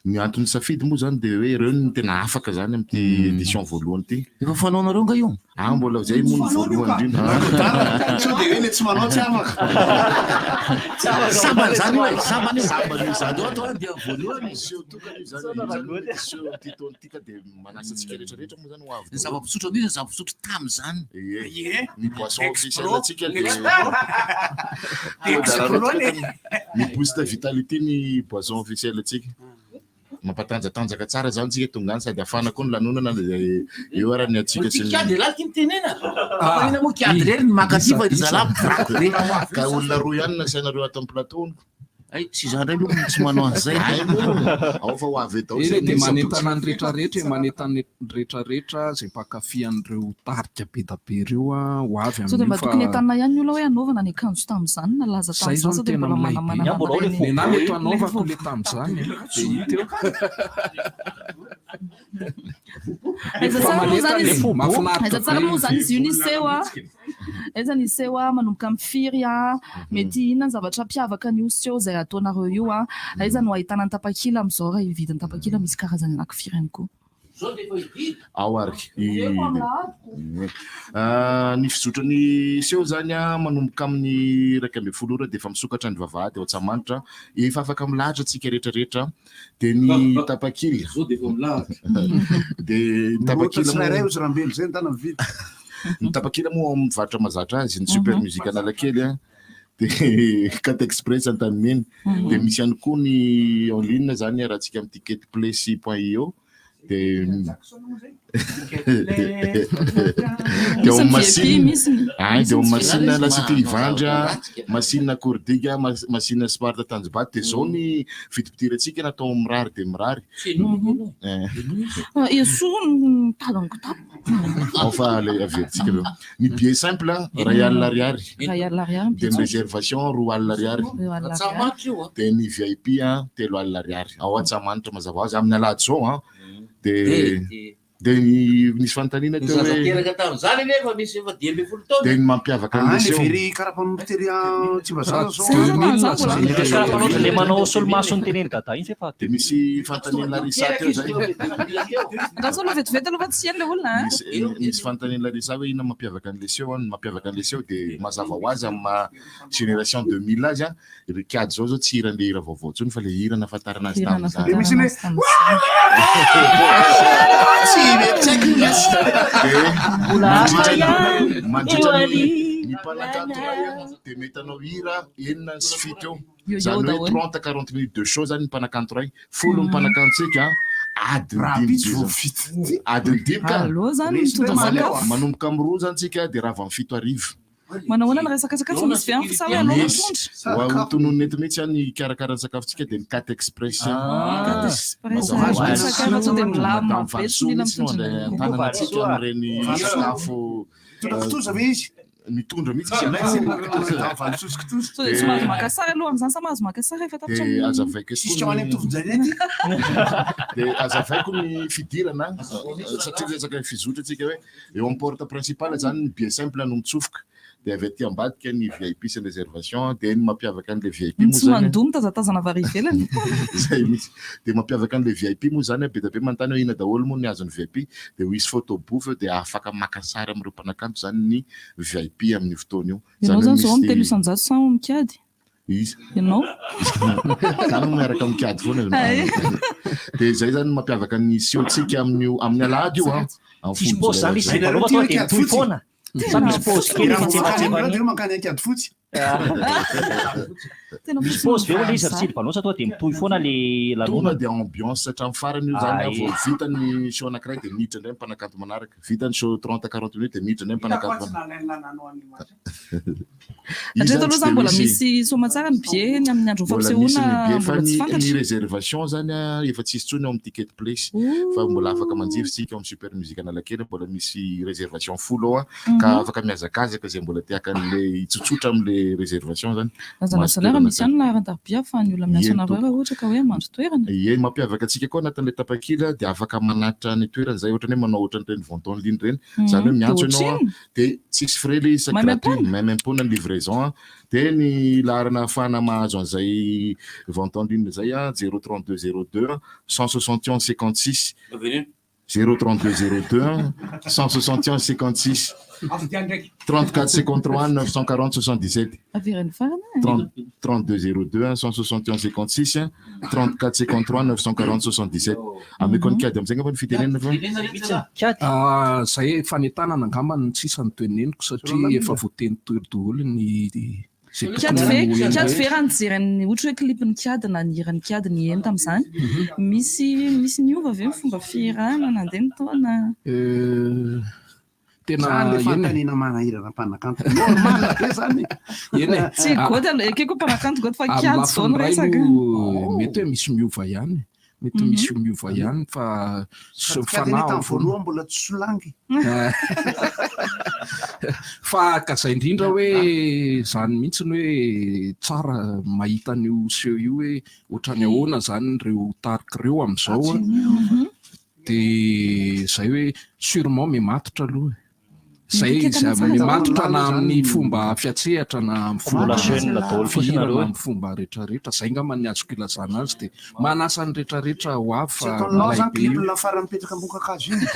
[SPEAKER 12] Ny antony safidy moa zany dia hoe ireo no tena afaka zany amin'ity édition voalohany ity.
[SPEAKER 17] Efa fanaonareo nga io?
[SPEAKER 12] Ah mbola zay moa no voalohany indrindra.
[SPEAKER 10] Sao dia hoe le tsy manao tsy afaka.
[SPEAKER 17] Sambany zany io e, sambany io.
[SPEAKER 12] Sambany io zany.
[SPEAKER 17] Andao atao any dia voalohany.
[SPEAKER 12] Seho tokana io zany, io zany hoe seho amin'ity taona ity ka dia manasa antsika rehetra rehetra moa zany ho avy
[SPEAKER 17] Ny
[SPEAKER 12] daholo.
[SPEAKER 17] zava-pisotro an'io ny zava-pisotro tamin'izany.
[SPEAKER 12] Ie. Ny boisson officielle
[SPEAKER 3] Expro.
[SPEAKER 12] antsika dia
[SPEAKER 3] Expro le.
[SPEAKER 12] Ny boost vitality ny boisson officielle antsika. Mampatanjatanjaka tsara zany tsika tonga any sady hafana koa ny lanonana dia eo ara ny antsika sy ny
[SPEAKER 17] Kiady lahy ty mitenena. Fa inona moa kiady rery ny maka aty fa ry zalahy mivoaka be.
[SPEAKER 12] Ka olona roa ihany no nasainareo ato amin'ny plateau hono.
[SPEAKER 17] Ay, tsy izaho indray aloha no tsy manao an'izay.
[SPEAKER 12] Ay, moa. Ao fa ho avy eto
[SPEAKER 1] Eny e, dia manentana ny rehetrarehetra e, manentana ny rehetrarehetra izay mpankafy an'ireo tarika be da be ireo ho avy
[SPEAKER 9] Sao dia
[SPEAKER 1] amin'io
[SPEAKER 9] mba
[SPEAKER 1] fa
[SPEAKER 9] tokony entanina ihany ny olona hoe hanaovana ny akanjo tamin'izany na laza
[SPEAKER 1] zay
[SPEAKER 9] tamin'izany
[SPEAKER 1] zao no
[SPEAKER 9] sao dia
[SPEAKER 1] tena
[SPEAKER 9] mbola
[SPEAKER 1] milay be.
[SPEAKER 9] manamanana an'ireny.
[SPEAKER 1] Nenà mety hanaovako le tamin'izany e, dia hita eo.
[SPEAKER 9] Aiza tsara moa zany izy
[SPEAKER 1] Mahafinaritra
[SPEAKER 9] Aiza tsara
[SPEAKER 1] be
[SPEAKER 9] moa zany izy io
[SPEAKER 1] izy.
[SPEAKER 9] niseho a Aiza niseho a manomboka amin'ny firy a mety inona ny zavatra mpiavaka an'io seho izay ataonareo io a Aiza no ahitana ny tapakila amin'izao raha hividy ny tapakila misy karazany anankifiry ihany koa.
[SPEAKER 12] Ao ary. Ny fizotry ny seho izany manomboka amin'ny 11 ora dia efa misokatra ny vavahady ao Antsahamanitra. Efa afaka milahatra tsika rehetra rehetra. Dia ny tapakila.
[SPEAKER 11] Zao dia efa milahatra.
[SPEAKER 12] Dia ny tapakila
[SPEAKER 10] Tsirairay
[SPEAKER 12] moa
[SPEAKER 10] ozy Rambelo zay ndana mividy.
[SPEAKER 12] ny tapakila moa ao amin'ny varotra mahazatra azy, ny Super Music Analakely a. Dia Cat Express Antanimena. Dia misy ihany koa ny en ligne zany raha tsika amin'ny ticketplace point io. Dia dia ao amin'ny machine ay dia ao amin'ny machine la cité Ivandry a, machine Akorodika, machine Smart Tanjombato. Dia zao ny vidim-pidirantsika natao mirary dia mirary. Eh.
[SPEAKER 9] Esory ny tadin'ny kitapo.
[SPEAKER 12] Ao fa le averintsika avy eo. Ny billet simple 1000 ariary.
[SPEAKER 9] 1000 ariary ny
[SPEAKER 12] Dia ny
[SPEAKER 9] billet.
[SPEAKER 12] réservation 2000 ariary.
[SPEAKER 9] 2000 ariary.
[SPEAKER 12] Dia ny VIP 3000 ariary. Ao Antsahamanitra mazava ho azy amin'ny alahady izao an. Dia dia ny nisy fanontaniana
[SPEAKER 17] Ny
[SPEAKER 12] teo
[SPEAKER 17] zaza
[SPEAKER 12] hoe
[SPEAKER 17] teraka tamin'izany anefa misy efa 15 taona.
[SPEAKER 12] dia ny mampiavaka
[SPEAKER 10] Ah,
[SPEAKER 12] an'ilay
[SPEAKER 10] le
[SPEAKER 12] seho.
[SPEAKER 10] very karapanondro tery Tsimbazaza zao.
[SPEAKER 13] 2000 zany. Le karapanondro le manao solomaso ny tenen'i Dada iny fa
[SPEAKER 12] Dia misy fanontanian'i Larissa teo izay.
[SPEAKER 9] Andraso aloha vetivety aloha fa tsy heno ilay olona a.
[SPEAKER 12] Misy misy fanontanian'i Larissa hoe inona mampiavaka an'ilay seho an. Ny mampiavaka an'ilay seho dia mazava ho azy amin'ny maha génération 2000 azy an. Ry kiady zao zao tsy hiran'le hira vaovao intsony fa le hira nahafantarana azy
[SPEAKER 9] Hira
[SPEAKER 12] tamin'izany.
[SPEAKER 10] Dia misy
[SPEAKER 9] nahafantarana
[SPEAKER 10] le
[SPEAKER 9] azy tamin'izany.
[SPEAKER 10] Tsy mety tsy haiko iny izy.
[SPEAKER 12] Dia
[SPEAKER 13] Mbola hafa
[SPEAKER 12] mandritra ny
[SPEAKER 13] ihany
[SPEAKER 12] mandritra
[SPEAKER 13] io
[SPEAKER 12] ny
[SPEAKER 13] ali.
[SPEAKER 12] ny mpanakanto iray an, dia mety hanao hira 6 sy 7 eo.
[SPEAKER 9] Eo eo
[SPEAKER 12] Izany hoe
[SPEAKER 9] daholo.
[SPEAKER 12] 30 40 minutes de show zany ny mpanakanto iray. Folo ny mpanakantontsika an, adiny dimy
[SPEAKER 10] Rahampitso
[SPEAKER 12] be
[SPEAKER 10] vao
[SPEAKER 12] zany.
[SPEAKER 10] vita.
[SPEAKER 12] Adiny dimy ka.
[SPEAKER 9] Aleo zany
[SPEAKER 10] Resy
[SPEAKER 9] mitondra
[SPEAKER 10] ndray mahaleo
[SPEAKER 9] sakafo.
[SPEAKER 10] a.
[SPEAKER 12] Manomboka amin'ny 2 zany tsika dia rava amin'ny 7 hariva.
[SPEAKER 9] Manao ahoana ny resaka sakafo? Misy ve amin'ny sa hoe aleo
[SPEAKER 12] Misy.
[SPEAKER 9] mitondra?
[SPEAKER 12] Ho ho tononina eto mihitsy an, ny hikarakara ny sakafontsika dia ny Cat Express.
[SPEAKER 9] Cat Express.
[SPEAKER 12] Mazava ho azy.
[SPEAKER 9] Sakafo sao dia milamina
[SPEAKER 12] Madame
[SPEAKER 9] be tsy
[SPEAKER 12] Valisoa
[SPEAKER 9] mila
[SPEAKER 12] mihitsy no
[SPEAKER 9] mitondra
[SPEAKER 12] handray
[SPEAKER 9] ny
[SPEAKER 12] an-tanana antsika amin'ireny sakafo
[SPEAKER 10] Mitondra kitoza ve izy?
[SPEAKER 12] Mitondra mihitsy izy.
[SPEAKER 10] Ilay tsy Madame Valisoa sy kitoza.
[SPEAKER 9] Sao dia tsy mahazo maka sary aloha amin'izany sa mahazo maka sary efa tapitra
[SPEAKER 12] Dia
[SPEAKER 9] ny
[SPEAKER 12] azavaiko eto
[SPEAKER 10] Sisika ho any
[SPEAKER 12] ny
[SPEAKER 10] amin'ny tovon-janety.
[SPEAKER 12] dia azavaiko ny fidirana satria resaka fizotra antsika hoe eo amin'ny porte principale zany ny billet simple no mitsofoka dia avy aty ambadika ny VIP sy ny réservation dia ny mampiavaka an'ilay VIP
[SPEAKER 9] Ny
[SPEAKER 12] moa
[SPEAKER 9] tsy
[SPEAKER 12] zany
[SPEAKER 9] mandoa mitazatazana avy ary ivelany.
[SPEAKER 12] zay mihitsy dia mampiavaka an'ilay VIP moa zany be dia be manontany hoe inona daholo moa ny azon'ny VIP dia ho hisy photo booth eo dia afaka maka sary amin'ireo mpanakanto zany ny VIP amin'io fotoana io.
[SPEAKER 9] Ianao
[SPEAKER 12] Zany hoe
[SPEAKER 9] zany zao
[SPEAKER 12] misy
[SPEAKER 9] amin'ny 300 sa mikady?
[SPEAKER 12] Iza?
[SPEAKER 9] Ianao?
[SPEAKER 12] Zany moa miaraka mikady foana.
[SPEAKER 9] Ay.
[SPEAKER 12] Dia zay zany no mampiavaka ny sehotsika amin'io amin'ny alahady io an. Amin'ny
[SPEAKER 13] Tsisy
[SPEAKER 12] 10
[SPEAKER 13] pause
[SPEAKER 12] jolay
[SPEAKER 13] zany izy
[SPEAKER 12] zay.
[SPEAKER 13] Balova tonga dia mitohy foana. Sa misy pause kely
[SPEAKER 10] Raha vao mankany
[SPEAKER 13] fitsefatsefany.
[SPEAKER 10] amin'ireo mankany Ankadifotsy.
[SPEAKER 9] Tena
[SPEAKER 13] Misy
[SPEAKER 9] fotsiny
[SPEAKER 13] pause ve hoy izy ry
[SPEAKER 9] mivaly
[SPEAKER 13] Tsilo Balova sa tonga dia mitohy foana le
[SPEAKER 12] Tonga
[SPEAKER 13] lanonana?
[SPEAKER 12] dia ambiance hatramin'ny farany io zany an,
[SPEAKER 13] Ay.
[SPEAKER 12] vao vita ny show anankiray dia miditra indray ny mpanakanto manaraka. Vita ny show 30 40 minutes dia miditra indray ny mpanakanto manaraka.
[SPEAKER 9] Hatreto aloha zany mbola misy soamantsara ny billet ny amin'ny andro
[SPEAKER 12] Mbola misy
[SPEAKER 9] fampisehoana
[SPEAKER 12] ny billet fa
[SPEAKER 9] mbola tsy
[SPEAKER 12] ny, ny
[SPEAKER 9] fantatra.
[SPEAKER 12] réservation zany a efa tsisy intsony ao amin'ny ticket place fa mbola afaka manjifa isika ao amin'ny Super Music Analakely mbola misy réservation folo ao a ka afaka mihazakazaka izay mbola te haka an'le hitsotsotra amin'le réservation zany.
[SPEAKER 9] Aza
[SPEAKER 12] Mahazo
[SPEAKER 9] lasa lera
[SPEAKER 12] toerana
[SPEAKER 9] misy ihany
[SPEAKER 12] tsara.
[SPEAKER 9] laharan-tarobia ahafahan'ny olona miantso
[SPEAKER 12] Ie,
[SPEAKER 9] anareo
[SPEAKER 12] tompoko.
[SPEAKER 9] raha ohatra ka hoe mandry toerana.
[SPEAKER 12] Ie, mampiavaka antsika koa anatin'ilay tapakila dia afaka manatitra ny toerana izay ohatran'ny hoe manao ohatran'ireny vente en ligne ireny. Izany hoe
[SPEAKER 9] Dia
[SPEAKER 12] miantso ianao a,
[SPEAKER 9] ohatrinona?
[SPEAKER 12] dia tsisy frais ilay izy, gratuit,
[SPEAKER 9] Maimaimpoana?
[SPEAKER 12] maimaimpoana ny livraison a. Dia ny laharana ahafahana mahazo an'izay vente en ligne izay a, 032 02 161 56. 032 02 161 56. 34 53 940 77.
[SPEAKER 9] Averiny farany e.
[SPEAKER 12] 30 32 02 161 56 34 53 940 77. Ameko an'i Kiady amin'izay angamba ny fitenenana fa.
[SPEAKER 1] Ah, zay fanentanana angamba no sisa no teneniko satria efa voateny toy daholo ny izay
[SPEAKER 9] Kiady
[SPEAKER 1] tokony
[SPEAKER 9] ve,
[SPEAKER 1] ho eny
[SPEAKER 9] Kiady ve
[SPEAKER 1] rehetra.
[SPEAKER 9] raha nijery ny ohatra hoe clip-n'i Kiady na ny hiran'i Kiady ny heno tamin'izany, misy misy niova ve ny fomba fihirana nandeha ny taona?
[SPEAKER 1] Euh, Tena
[SPEAKER 10] Zany le
[SPEAKER 1] eny e.
[SPEAKER 10] fanontaniana manahirana mpanakanto. Normal be zany.
[SPEAKER 1] Eny e.
[SPEAKER 9] Tsy God aloha, ekeko mpanakanto God fa
[SPEAKER 1] Amin'ny
[SPEAKER 9] kiady zao
[SPEAKER 1] lafiny
[SPEAKER 9] ny
[SPEAKER 1] iray
[SPEAKER 9] resaka.
[SPEAKER 1] aloha mety hoe misy miova ihany. Mety misy miova ihany fa
[SPEAKER 10] Sady kiady anie
[SPEAKER 1] fanahy
[SPEAKER 10] tamin'ny voalohany mbola tsy solangy.
[SPEAKER 1] Fa ka zay indrindra hoe zany mihitsy ny hoe tsara mahita an'io seho io hoe ohatran'ny ahoana zany ireo tarika ireo amin'izao a. Dia zay hoe sûrement mimatotra aloha e. Zay
[SPEAKER 9] Midika
[SPEAKER 1] izy
[SPEAKER 9] tena
[SPEAKER 1] mimatotra
[SPEAKER 9] tsara.
[SPEAKER 1] na amin'ny fomba fiatsehatra na amin'ny fomba
[SPEAKER 13] Mbola jeune daholo kosa
[SPEAKER 1] fihirana
[SPEAKER 13] nareo e.
[SPEAKER 1] amin'ny fomba rehetrarehetra. Zay angamba ny azoko ilazana azy dia manasa ny rehetrarehetra ho avy
[SPEAKER 10] Tsy
[SPEAKER 1] fa
[SPEAKER 10] ataonao
[SPEAKER 1] milay
[SPEAKER 10] zany
[SPEAKER 1] be
[SPEAKER 10] clip
[SPEAKER 1] io.
[SPEAKER 10] la farany mipetraka ambony kakazo iny.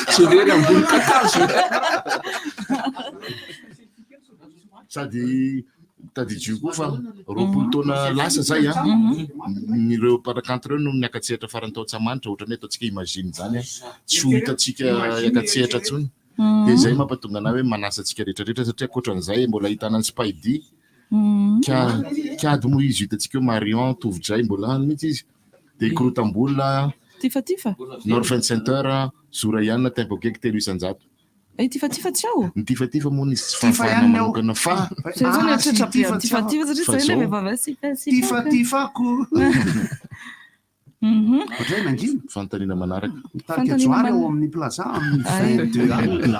[SPEAKER 1] Tsy irery ambony kakazo.
[SPEAKER 12] Sady tadidio koa fa 20 taona lasa zay a, ireo mpanakanto ireo no niaka-tsehatra farany tao Antsahamanitra, ohatran'ny hoe ataontsika imagine izany a, tsy ho hitantsika hiaka-tsehatra intsony. Dia izay mampatonga anah hoe manasa antsika rehetra rehetra satria ankoatran'izay mbola ahitana an'i Spydie, Ka- Kiady moa izy hitantsika eo, Marion, Tovojay mbola any mihitsy izy, dia Korotambola,
[SPEAKER 9] Tifatifa?
[SPEAKER 12] North Center, Zoraiana, Tempo Geky 3%.
[SPEAKER 9] Eh, Tifatifa tsy ao?
[SPEAKER 12] Ny Tifatifa moa nisy tsy
[SPEAKER 10] Tifa
[SPEAKER 12] fahafahana
[SPEAKER 10] ihany ao.
[SPEAKER 12] manokana fa
[SPEAKER 9] Zay zao
[SPEAKER 10] Ah,
[SPEAKER 9] mieritreritra
[SPEAKER 10] tsy
[SPEAKER 9] be amin'ny
[SPEAKER 10] Tifa tsy ao.
[SPEAKER 9] Tifatifa satria
[SPEAKER 12] Fa
[SPEAKER 9] zay ilay
[SPEAKER 12] zao-
[SPEAKER 9] vehivavy azy sipa sipa.
[SPEAKER 10] Tifatifako. Ohatray nangina.
[SPEAKER 12] Fanontaniana manaraka.
[SPEAKER 10] Mitarika
[SPEAKER 9] Fanontaniana
[SPEAKER 10] joary ao
[SPEAKER 9] manaraka.
[SPEAKER 10] amin'ny plaza amin'ny
[SPEAKER 9] Ay.
[SPEAKER 10] 22 alina.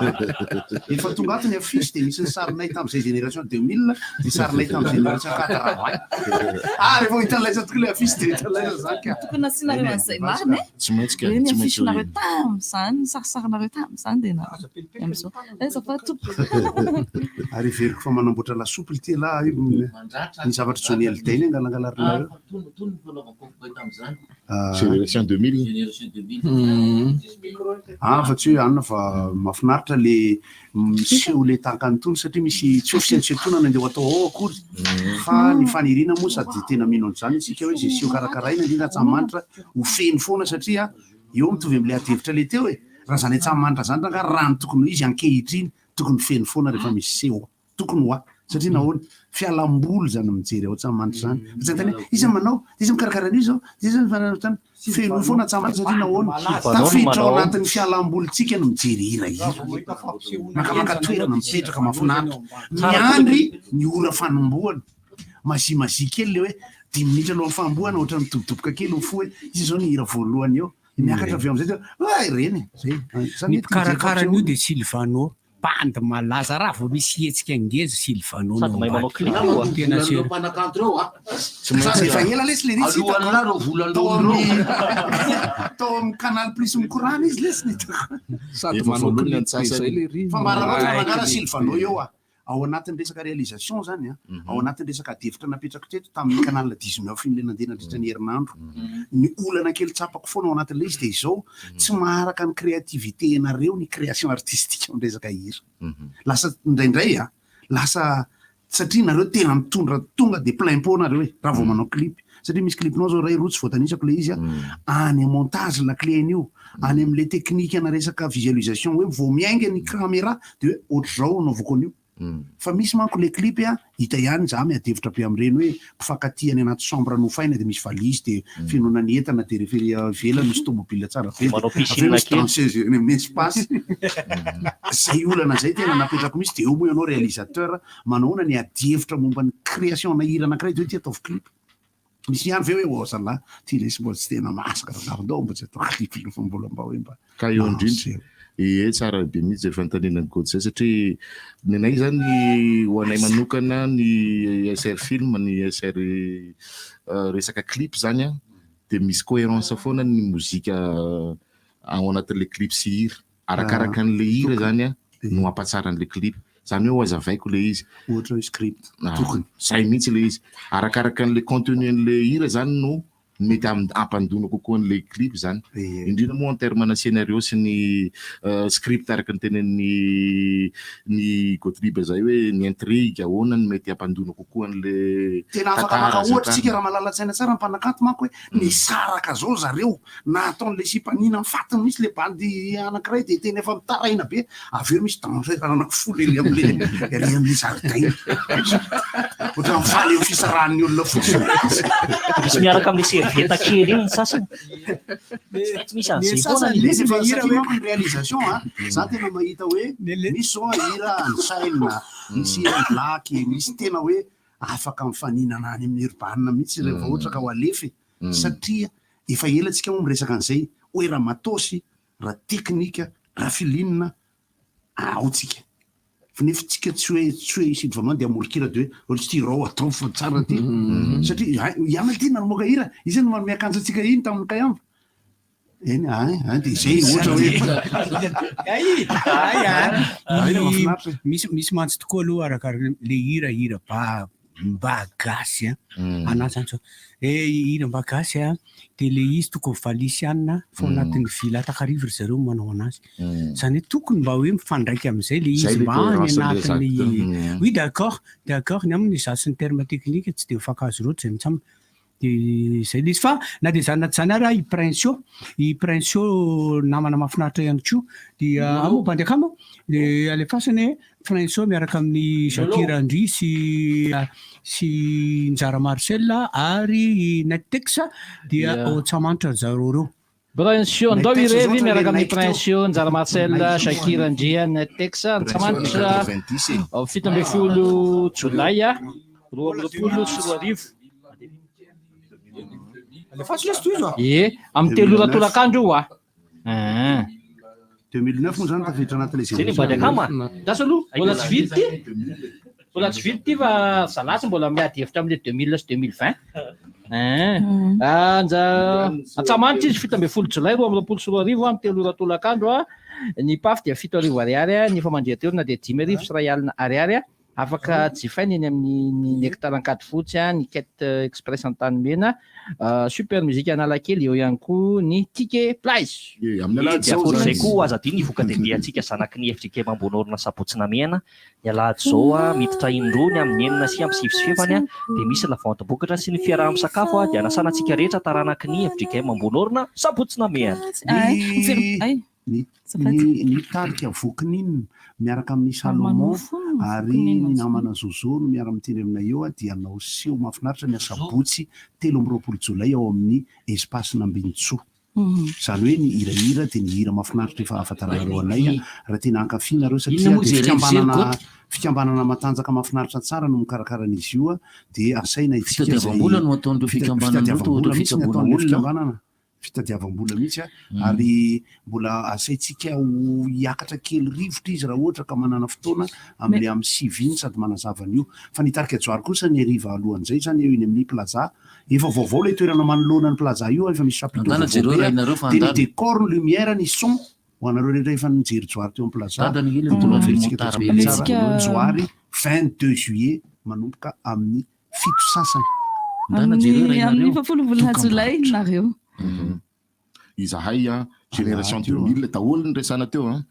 [SPEAKER 10] Efa tonga ato ny affiche dia misy ny sarinay tamin'izay génération 2000 dia sarinay tamin'ny génération 80. Ah, rehefa hitan'ilay tokoa ilay affiche dia hitan'ilay zany ka.
[SPEAKER 9] Tokony nasianareo an'izay marina e.
[SPEAKER 12] Tsy maintsy ka,
[SPEAKER 9] Hoe ny
[SPEAKER 12] tsy maintsy
[SPEAKER 9] affiche nareo tamin'izany, ny sarisarinareo tamin'izany dia na amin'izao. Aiza fa tompoko.
[SPEAKER 10] Ary heveriko fa manamboatra lasopy ity lahy io. Ny zavatra Johnny Hallyday ny angalangalarinareo. Ah.
[SPEAKER 12] Génération 2000.
[SPEAKER 10] Ah, fa tsy hoe anona fa mahafinaritra le miseho le tahaka an'itony satria misy tsy ho fisentosentonana andeha ho atao ao akory fa ny faniriana moa sady tena mino an'izany isika hoe zay seho karakaraina indrindra Antsahamanitra ho feno foana satria eo mitovy amin'ilay adihevitra le teo e, raha zany Antsahamanitra zany rangaha raha ny tokony ho izy ankehitriny tokony feno foana rehefa misy seho tokony ho ahy satria nahoana fialamboly zany mijery ao Antsahamanitra zany fa tsy anontany hoe iza manao de iza mikarakara an'io zao de iza mifana- feno foana Antsahamanitra satria nahoana tafiditra ao anatin'ny fialambolintsika no mijery hirahira makamaka toerana mipetraka mahafinaritra miandry ny ora fanombohana mazimazia kely le hoe 5 minitra alohan'ny fanombohana ohatran'ny midobodoboka kely ny fo hoe iza zao ny hira voalohany eo miakatra avy eo amizay de hoe ay reny zay.
[SPEAKER 3] Ny mpikarakara an'io dia Sylvano, bandy malaza raha vao misy hetsika ngeza Sylvano no
[SPEAKER 13] Sady mahay manao
[SPEAKER 3] ambadika.
[SPEAKER 13] clip io a.
[SPEAKER 3] Tena
[SPEAKER 17] Volan'ireo
[SPEAKER 3] sérieux.
[SPEAKER 17] mpanakanto ireo a.
[SPEAKER 12] Tsy maintsy
[SPEAKER 10] Sady efa ela lesy le ritsy hitako.
[SPEAKER 17] Alohan'lah ireo
[SPEAKER 10] Tao
[SPEAKER 17] volan'ireo
[SPEAKER 10] amin'ny tao amin'ny Canal Plus mikorana izy lesy ny hitako.
[SPEAKER 1] Sady
[SPEAKER 12] Efa
[SPEAKER 1] manao
[SPEAKER 12] voalohany
[SPEAKER 1] clip be
[SPEAKER 12] antsasany.
[SPEAKER 1] zay le ry.
[SPEAKER 10] Fa mba raha ohatra
[SPEAKER 1] Milay
[SPEAKER 10] rangara
[SPEAKER 1] clip
[SPEAKER 10] Sylvano
[SPEAKER 1] be.
[SPEAKER 10] eo a. Ao anatin'ny resaka réalisation zany a, ao anatin'ny resaka adihevitra napetrako teto tamin'ny canal 19 iny le nandeha nandritra ny herinandro. Ny olana kely tsapako foana ao anatin'ilay izy dia izao, tsy maharaka ny créativité nareo ny création artistique amin'ny resaka hira. Lasa indraindray a, lasa satria nareo tena mitondra tonga de plein pot nareo e, raha vao manao clip. Satria misy clipnao zao ray roa tsy voatanisako le izy a, any montage la clé an'io, any amin'le technique na resaka visualisation hoe vao miainga ny caméra de hoe ohatr'izao anaovako an'io. Fa misy manko le clip a, hita ihany za miadihevitra be amin'ireny hoe mpifankatia any anaty chambre nofaina de misy valise de fenoina ny entana de rehefa ery ivelany misy tomobile tsara be de
[SPEAKER 13] Manao
[SPEAKER 10] avy eo
[SPEAKER 13] piscine
[SPEAKER 10] misy
[SPEAKER 13] kely.
[SPEAKER 10] danseuse eny amin'ny espace. Zay olana zay tena napetrako mihitsy de eo moa ianao réalisateur manahoana ny adihevitra momba ny création na hira anankiray de hoe ty ataovy clip. Misy ihany ve hoe oh zalahy ty lesy mbola tsy tena masaka rangahy ndao mba tsy atao clip aloha fa mbola mba hoe mba
[SPEAKER 12] Ka eo indrindra. Ie, tsara be mihitsy zay fanontaniana ny coach zay satria ny anay zany ho anay manokana ny SR film ny SR resaka clip zany a de misy cohérence foana ny mozika ao anatin'le clip sy hira arakaraka an'le hira zany a no hampatsara an'le clip zany hoe ho azavaiko le izy
[SPEAKER 10] ohatra hoe script
[SPEAKER 12] Ah,
[SPEAKER 10] tokony
[SPEAKER 12] zay mihitsy le izy arakaraka an'le contenu an'le hira zany no mety hampandona kokoa an'le clip zany indrindra moa en terme na scénario sy ny script araka ny tenen'ny ny Gottlieb zay hoe ny intrigue ahoana ny mety hampandona kokoa an'le
[SPEAKER 10] tena afaka
[SPEAKER 12] tantara
[SPEAKER 10] maka
[SPEAKER 12] sy ny
[SPEAKER 10] ohatra tsika
[SPEAKER 12] tariny.
[SPEAKER 10] raha malala-tsaina tsara mpanakanto manko hoe nisaraka zao zareo na ataon'le sipanina mifatiny mihitsy le bandy anankiray de tena efa mitaraina be avy eo misy danger anankifolo ery am'le ery amin'ny zaridaina ohatra mifaly eo fisarahan'ny olona fotsiny
[SPEAKER 13] Misy miaraka amin'le serveuse. koveta kely iny ny sasany. Tsy maintsy misy an'izay
[SPEAKER 10] Ny
[SPEAKER 13] foana
[SPEAKER 10] sasany
[SPEAKER 13] ny-
[SPEAKER 10] misy fa satria manko ny réalisation a, za tena mahita hoe misy zao hira ny Shine, misy hira ny Black, misy tena hoe afaka mifaninana any amin'ny urban mihitsy rehefa ohatra ka ho alefa e. Satria efa ela tsika moa miresaka an'izay hoe raha matosy, raha teknika, raha feeling ao tsika. Fa nefa tsika tsy hoe tsy hoe isika vao mandeha hamoron-kira dia hoe ohatry ity rao ataovy fa tsara ity. Satria hay ianao ity namoaka hira, iza no manome akanjo antsika iny tamin'ny kaiamba? Eny ay ay dia izay ohatra hoe
[SPEAKER 3] Ay, ay, ay.
[SPEAKER 10] Ay, mahafinaritra.
[SPEAKER 3] Misy misy mantsy tokoa aloha arakaraka le hira hira ba mba gasy a. Anahy zany zao. Eh hira mba gasy a de le izy tokony valisianina fa ao anatin'ny villa Takarivo ry zareo manao anazy. Zany hoe tokony mba hoe mifandraika amin'izay le
[SPEAKER 12] Zay
[SPEAKER 3] izy
[SPEAKER 12] le
[SPEAKER 3] mba any
[SPEAKER 12] cohérence le
[SPEAKER 3] anatin'ny
[SPEAKER 12] exact.
[SPEAKER 3] Oui d'accord, d'accord ny aminy izaho sy ny terme technique tsy de mifankahazo loatra zay mitsam. De zay le izy fa na de zany na tsy zany ary i Princio, i Princio namana mahafinaritra ihany koa dia amo bandy akama de alefasany hoe Princio miaraka amin'ny Jacques Randry sy sy Njara Marcel ary i Nettex dia
[SPEAKER 7] Ia.
[SPEAKER 3] ao Antsahamanitra ry zareo ireo.
[SPEAKER 7] Princio, andao
[SPEAKER 3] Nettex
[SPEAKER 7] irevy
[SPEAKER 3] zao ohatra
[SPEAKER 7] miaraka
[SPEAKER 3] le
[SPEAKER 7] amin'ny
[SPEAKER 3] Nike teo.
[SPEAKER 7] Princio, Njara Marcel,
[SPEAKER 3] Nike
[SPEAKER 7] Shakir
[SPEAKER 3] teo.
[SPEAKER 7] Andria, Nettex, Antsahamanitra,
[SPEAKER 12] 90 e.
[SPEAKER 7] 17 jolay 2022.
[SPEAKER 3] Alefaso lesy tohizo a.
[SPEAKER 7] Ie, amin'ny 3 ora tolakandro io a. Ah.
[SPEAKER 10] 2009 moa zany tafiditra anatin'ilay
[SPEAKER 13] Zay le mibady akama.
[SPEAKER 7] Lasa aloha, mbola tsy vita ity. Mbola tsy vita ity fa zalahy tsy mbola miady hevitra amin'le 2000 sy 2020. Ah. Anja Antsahamanitra izy 17 jolay 2022 amin'ny 3 ora tolakandro a. Ny paf dia 7000 ariary a, ny famandrihan-toerana dia 1050 ariary a. Afaka jifaina eny amin'ny ny Nectar Ankadifotsy a, ny Quête Express Antanimena, Super Music Analakely, eo ihany koa ny Ticket Place.
[SPEAKER 12] Amin'ny alahady
[SPEAKER 13] Dia
[SPEAKER 12] izao
[SPEAKER 13] ankoatr'izay
[SPEAKER 12] zany.
[SPEAKER 13] koa aza adino ny voka-dehibe antsika zanaky ny FJKM Ambonorina Sabotsy Namehana. Ny alahady izao a, miditra indroa ny amin'ny enina sy amin'ny sivy sy fefany a, dia misy la vente bokatra sy ny fiaraha-misakafo a, dia anasana antsika rehetra taranaky ny FJKM Ambonorina Sabotsy Namehana.
[SPEAKER 10] Ny Ny ny ny tarika Vokininina miaraka amin'i Salomon ary ny namana Zozo no miara-mitendry aminay eo dia hanao seho mahafinaritra ny asabotsy 23 jolay ao amin'ny Espace Nambinintsoa. Izany hoe ny hirahira dia ny hira mahafinaritra efa ahafantaranareo anay raha tena hankafy nareo
[SPEAKER 17] Inona
[SPEAKER 10] satria
[SPEAKER 17] moa
[SPEAKER 10] dia
[SPEAKER 17] izay revy
[SPEAKER 10] fikambanana
[SPEAKER 17] Goty?
[SPEAKER 10] fikambanana matanjaka mahafinaritra tsara no mikarakara an'izy io dia asaina isika izay
[SPEAKER 17] Fitadiavam-bola no ataon'ireo fikambanana ireo toa
[SPEAKER 10] fitadiavam-bola
[SPEAKER 17] ireo
[SPEAKER 10] mihitsy ny
[SPEAKER 17] fitsaboana
[SPEAKER 10] ataon'ilay
[SPEAKER 17] olona.
[SPEAKER 10] fikambanana. Fitadiavam-bola mihitsy a, ary mbola asaintsika ho hiakatra kely rivotra izy raha ohatra ka manana fotoana amin'ilay amin'ny sivy iny sady manazava an'io. Fa ny tarika Johary kosa ny hariva alohan'izay izany eo eny amin'ny Plaza. Efa vaovao ilay toerana manoloana ny Plaza io, efa misy chapiteau
[SPEAKER 17] Andana
[SPEAKER 10] vaovao
[SPEAKER 17] jereo
[SPEAKER 10] be a.
[SPEAKER 17] raha ianareo fa
[SPEAKER 10] Dia ny
[SPEAKER 17] andana.
[SPEAKER 10] décor, ny lumière, ny son, ho anareo rehetra efa nijery Johary teo amin'ny Plaza,
[SPEAKER 17] Dadany iny
[SPEAKER 10] dia mbola
[SPEAKER 17] mitondra
[SPEAKER 10] averintsika
[SPEAKER 17] motard
[SPEAKER 10] eto
[SPEAKER 17] be
[SPEAKER 10] tsara.
[SPEAKER 17] voalohany.
[SPEAKER 10] Johary, 22 juillet manomboka amin'ny fito sasany.
[SPEAKER 9] Amin'ny amin'ny fahafolo volana jolay nareo.
[SPEAKER 12] Izahay an, génération 2000 daholo ny resahana teo an,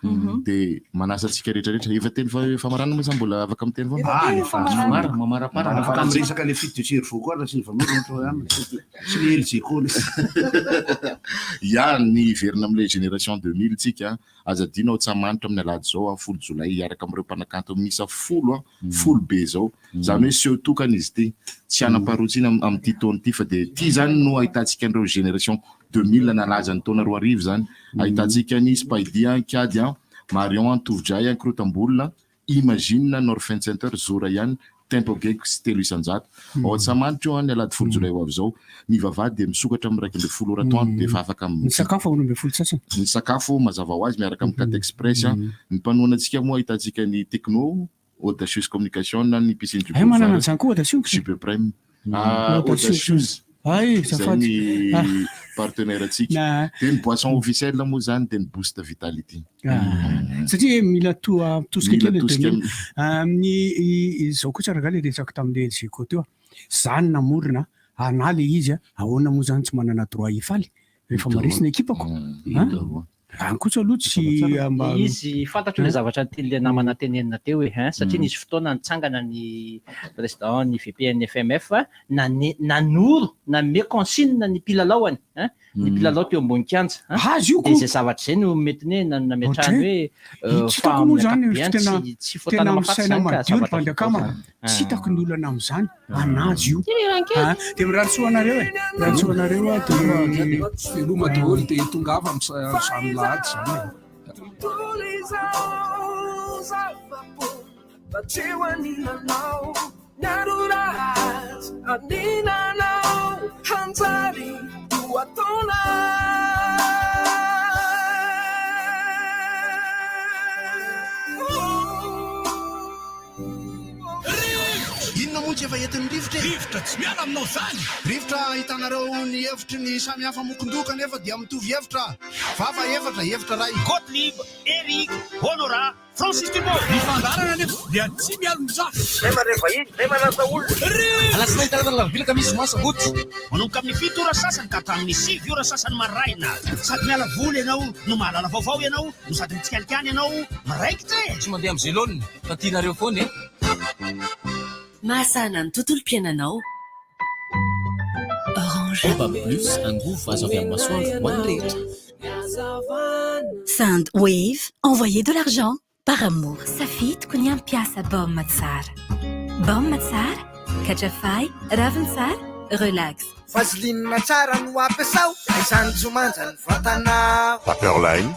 [SPEAKER 12] dia manasa antsika rehetra rehetra. Efa teny famaranana moa sa mbola afaka miteny foana?
[SPEAKER 10] Ah, efa
[SPEAKER 17] Mamara, mamaraparana.
[SPEAKER 10] Afaka miresaka le fuite de cerveau koa raha Silva Moro ohatra ihany. Sy le LG koa.
[SPEAKER 12] Ya, ny hiverina amin'ilay génération 2000 tsika. Aza adino ao Antsahamanitra amin'ny alahady izao an, folo jolay hiaraka amin'ireo mpanakanto miisa folo an, folo be izao. Izany hoe seho tokana izy ity. Tsy hanam-paharoa intsony amin'ity taona ity fa dia ity izany no ahitantsika an'ireo génération 2000 nalaza ny taona 2000 izany. Ahitantsika an'i Spydy an, Kiady an, Marion an, Tovojay an, Krotambolina, Imagine, Norfen Center, Zora ihany, Tempo Gecko sy 3%. Ao Antsahamanitra io an, ny alahady folo jolay ho avy izao. Ny vavahady dia misokatra amin'ny 11 ora atoandro dia efa afaka
[SPEAKER 3] Ny sakafo ao 12 sasany.
[SPEAKER 12] Ny sakafo mazava ho azy miaraka amin'ny Cat Express. Ny mpanohana antsika moa ahitantsika ny Tecno, Audacious Communication, ny Piscine du
[SPEAKER 3] Hay manana
[SPEAKER 12] Boulevard,
[SPEAKER 3] an'izany koa Audacious.
[SPEAKER 12] JB Prime. Ah,
[SPEAKER 3] Audacious.
[SPEAKER 12] Audacious.
[SPEAKER 3] Hay,
[SPEAKER 12] Izay
[SPEAKER 3] azafady.
[SPEAKER 12] ny
[SPEAKER 3] Ah.
[SPEAKER 12] partenaire antsika.
[SPEAKER 3] Na.
[SPEAKER 12] Dia ny boisson officielle moa izany dia ny Boost Vitality.
[SPEAKER 3] Ah. Satria mila toa tosika
[SPEAKER 12] Mila
[SPEAKER 3] kely
[SPEAKER 12] tosika
[SPEAKER 3] 2000. Amin'ny izao kosa rangahy le resako tamin'le Elgeco teo. Za no namorona, anà le izy, ahoana moa zany tsy manana droit hifaly rehefa maresy ny ekipako?
[SPEAKER 17] Hita aloha.
[SPEAKER 3] Any kosa aloha tsy mba
[SPEAKER 7] Izy fantatro ilay zavatra tian'ilay namana tenenina teo hoe hein, satria nisy fotoana nitsangana ny président ny VPNFMF nane- nanoro nanome consigne ny mpilalaoany hein, ny mpilalao teo ambony kianja hein.
[SPEAKER 3] Azy io
[SPEAKER 7] Dia
[SPEAKER 3] ko.
[SPEAKER 7] izay zavatra izay no mety ny hoe na- nametrahany hoe
[SPEAKER 3] Ohatray. Tsy
[SPEAKER 7] fa
[SPEAKER 3] hitako moa
[SPEAKER 7] amin'ny
[SPEAKER 3] zany
[SPEAKER 7] ankapobeny
[SPEAKER 3] tena
[SPEAKER 7] tsy tsy
[SPEAKER 3] tena
[SPEAKER 7] fotana mahafaty
[SPEAKER 3] misaina
[SPEAKER 7] izany ka
[SPEAKER 3] madio ny
[SPEAKER 7] zavatra
[SPEAKER 3] mpandrakama.
[SPEAKER 7] fotoana.
[SPEAKER 3] Tsy hitako ny olana amin'izany. Anazy io. Ah, Dia mirary soa anareo e. Mirary soa anareo a. Dia
[SPEAKER 1] Veloma daholo dia tongava amin'izany lahady izany e.
[SPEAKER 11] Tontolo izao zava-po Matreo anilanao Miaro ratsy aninanao Hanjary ho ataona
[SPEAKER 10] Inona moa tsy efa entin'ny rivotra e?
[SPEAKER 4] Rivotra tsy miala aminao zany!
[SPEAKER 10] Rivotra ahitanareo ny hevitry ny samy hafa mokondoka nefa dia mitovy hevitra. Vava efatra, hevitra ray.
[SPEAKER 15] Gottlieb, Eric, Honora, Francis Dumont.
[SPEAKER 4] Ny fandaharana anefa dia tsy mialon-jafy.
[SPEAKER 15] Zay mandray vahiny, zay manasa olona.
[SPEAKER 4] Alatsinainy talata alarobia alakamisy zoma sabotsy.
[SPEAKER 15] Manomboka amin'ny 7 ora sasany ka hatramin'ny 9 ora sasany maraina. Sady miala voly ianao no mahalala vaovao ianao no sady mitsikalikany ianao miraikitra e!
[SPEAKER 25] Tsy mandeha amin'ny zelone fa tianareo foana e!
[SPEAKER 19] Mahasahana ny tontolom-piainanao. Orange.
[SPEAKER 25] Baobab Plus, angovo azo avy amin'ny masoandro ho an'ny rehetra.
[SPEAKER 19] Send Wave, envoyez de l'argent par amour. Safidiko ny ampiasa baoma tsara. Baoma tsara, katrafay, raviny tsara, relax.
[SPEAKER 16] Vaseline tsara no ampiasao, izany tsy manja ny vatana.
[SPEAKER 4] Paperline.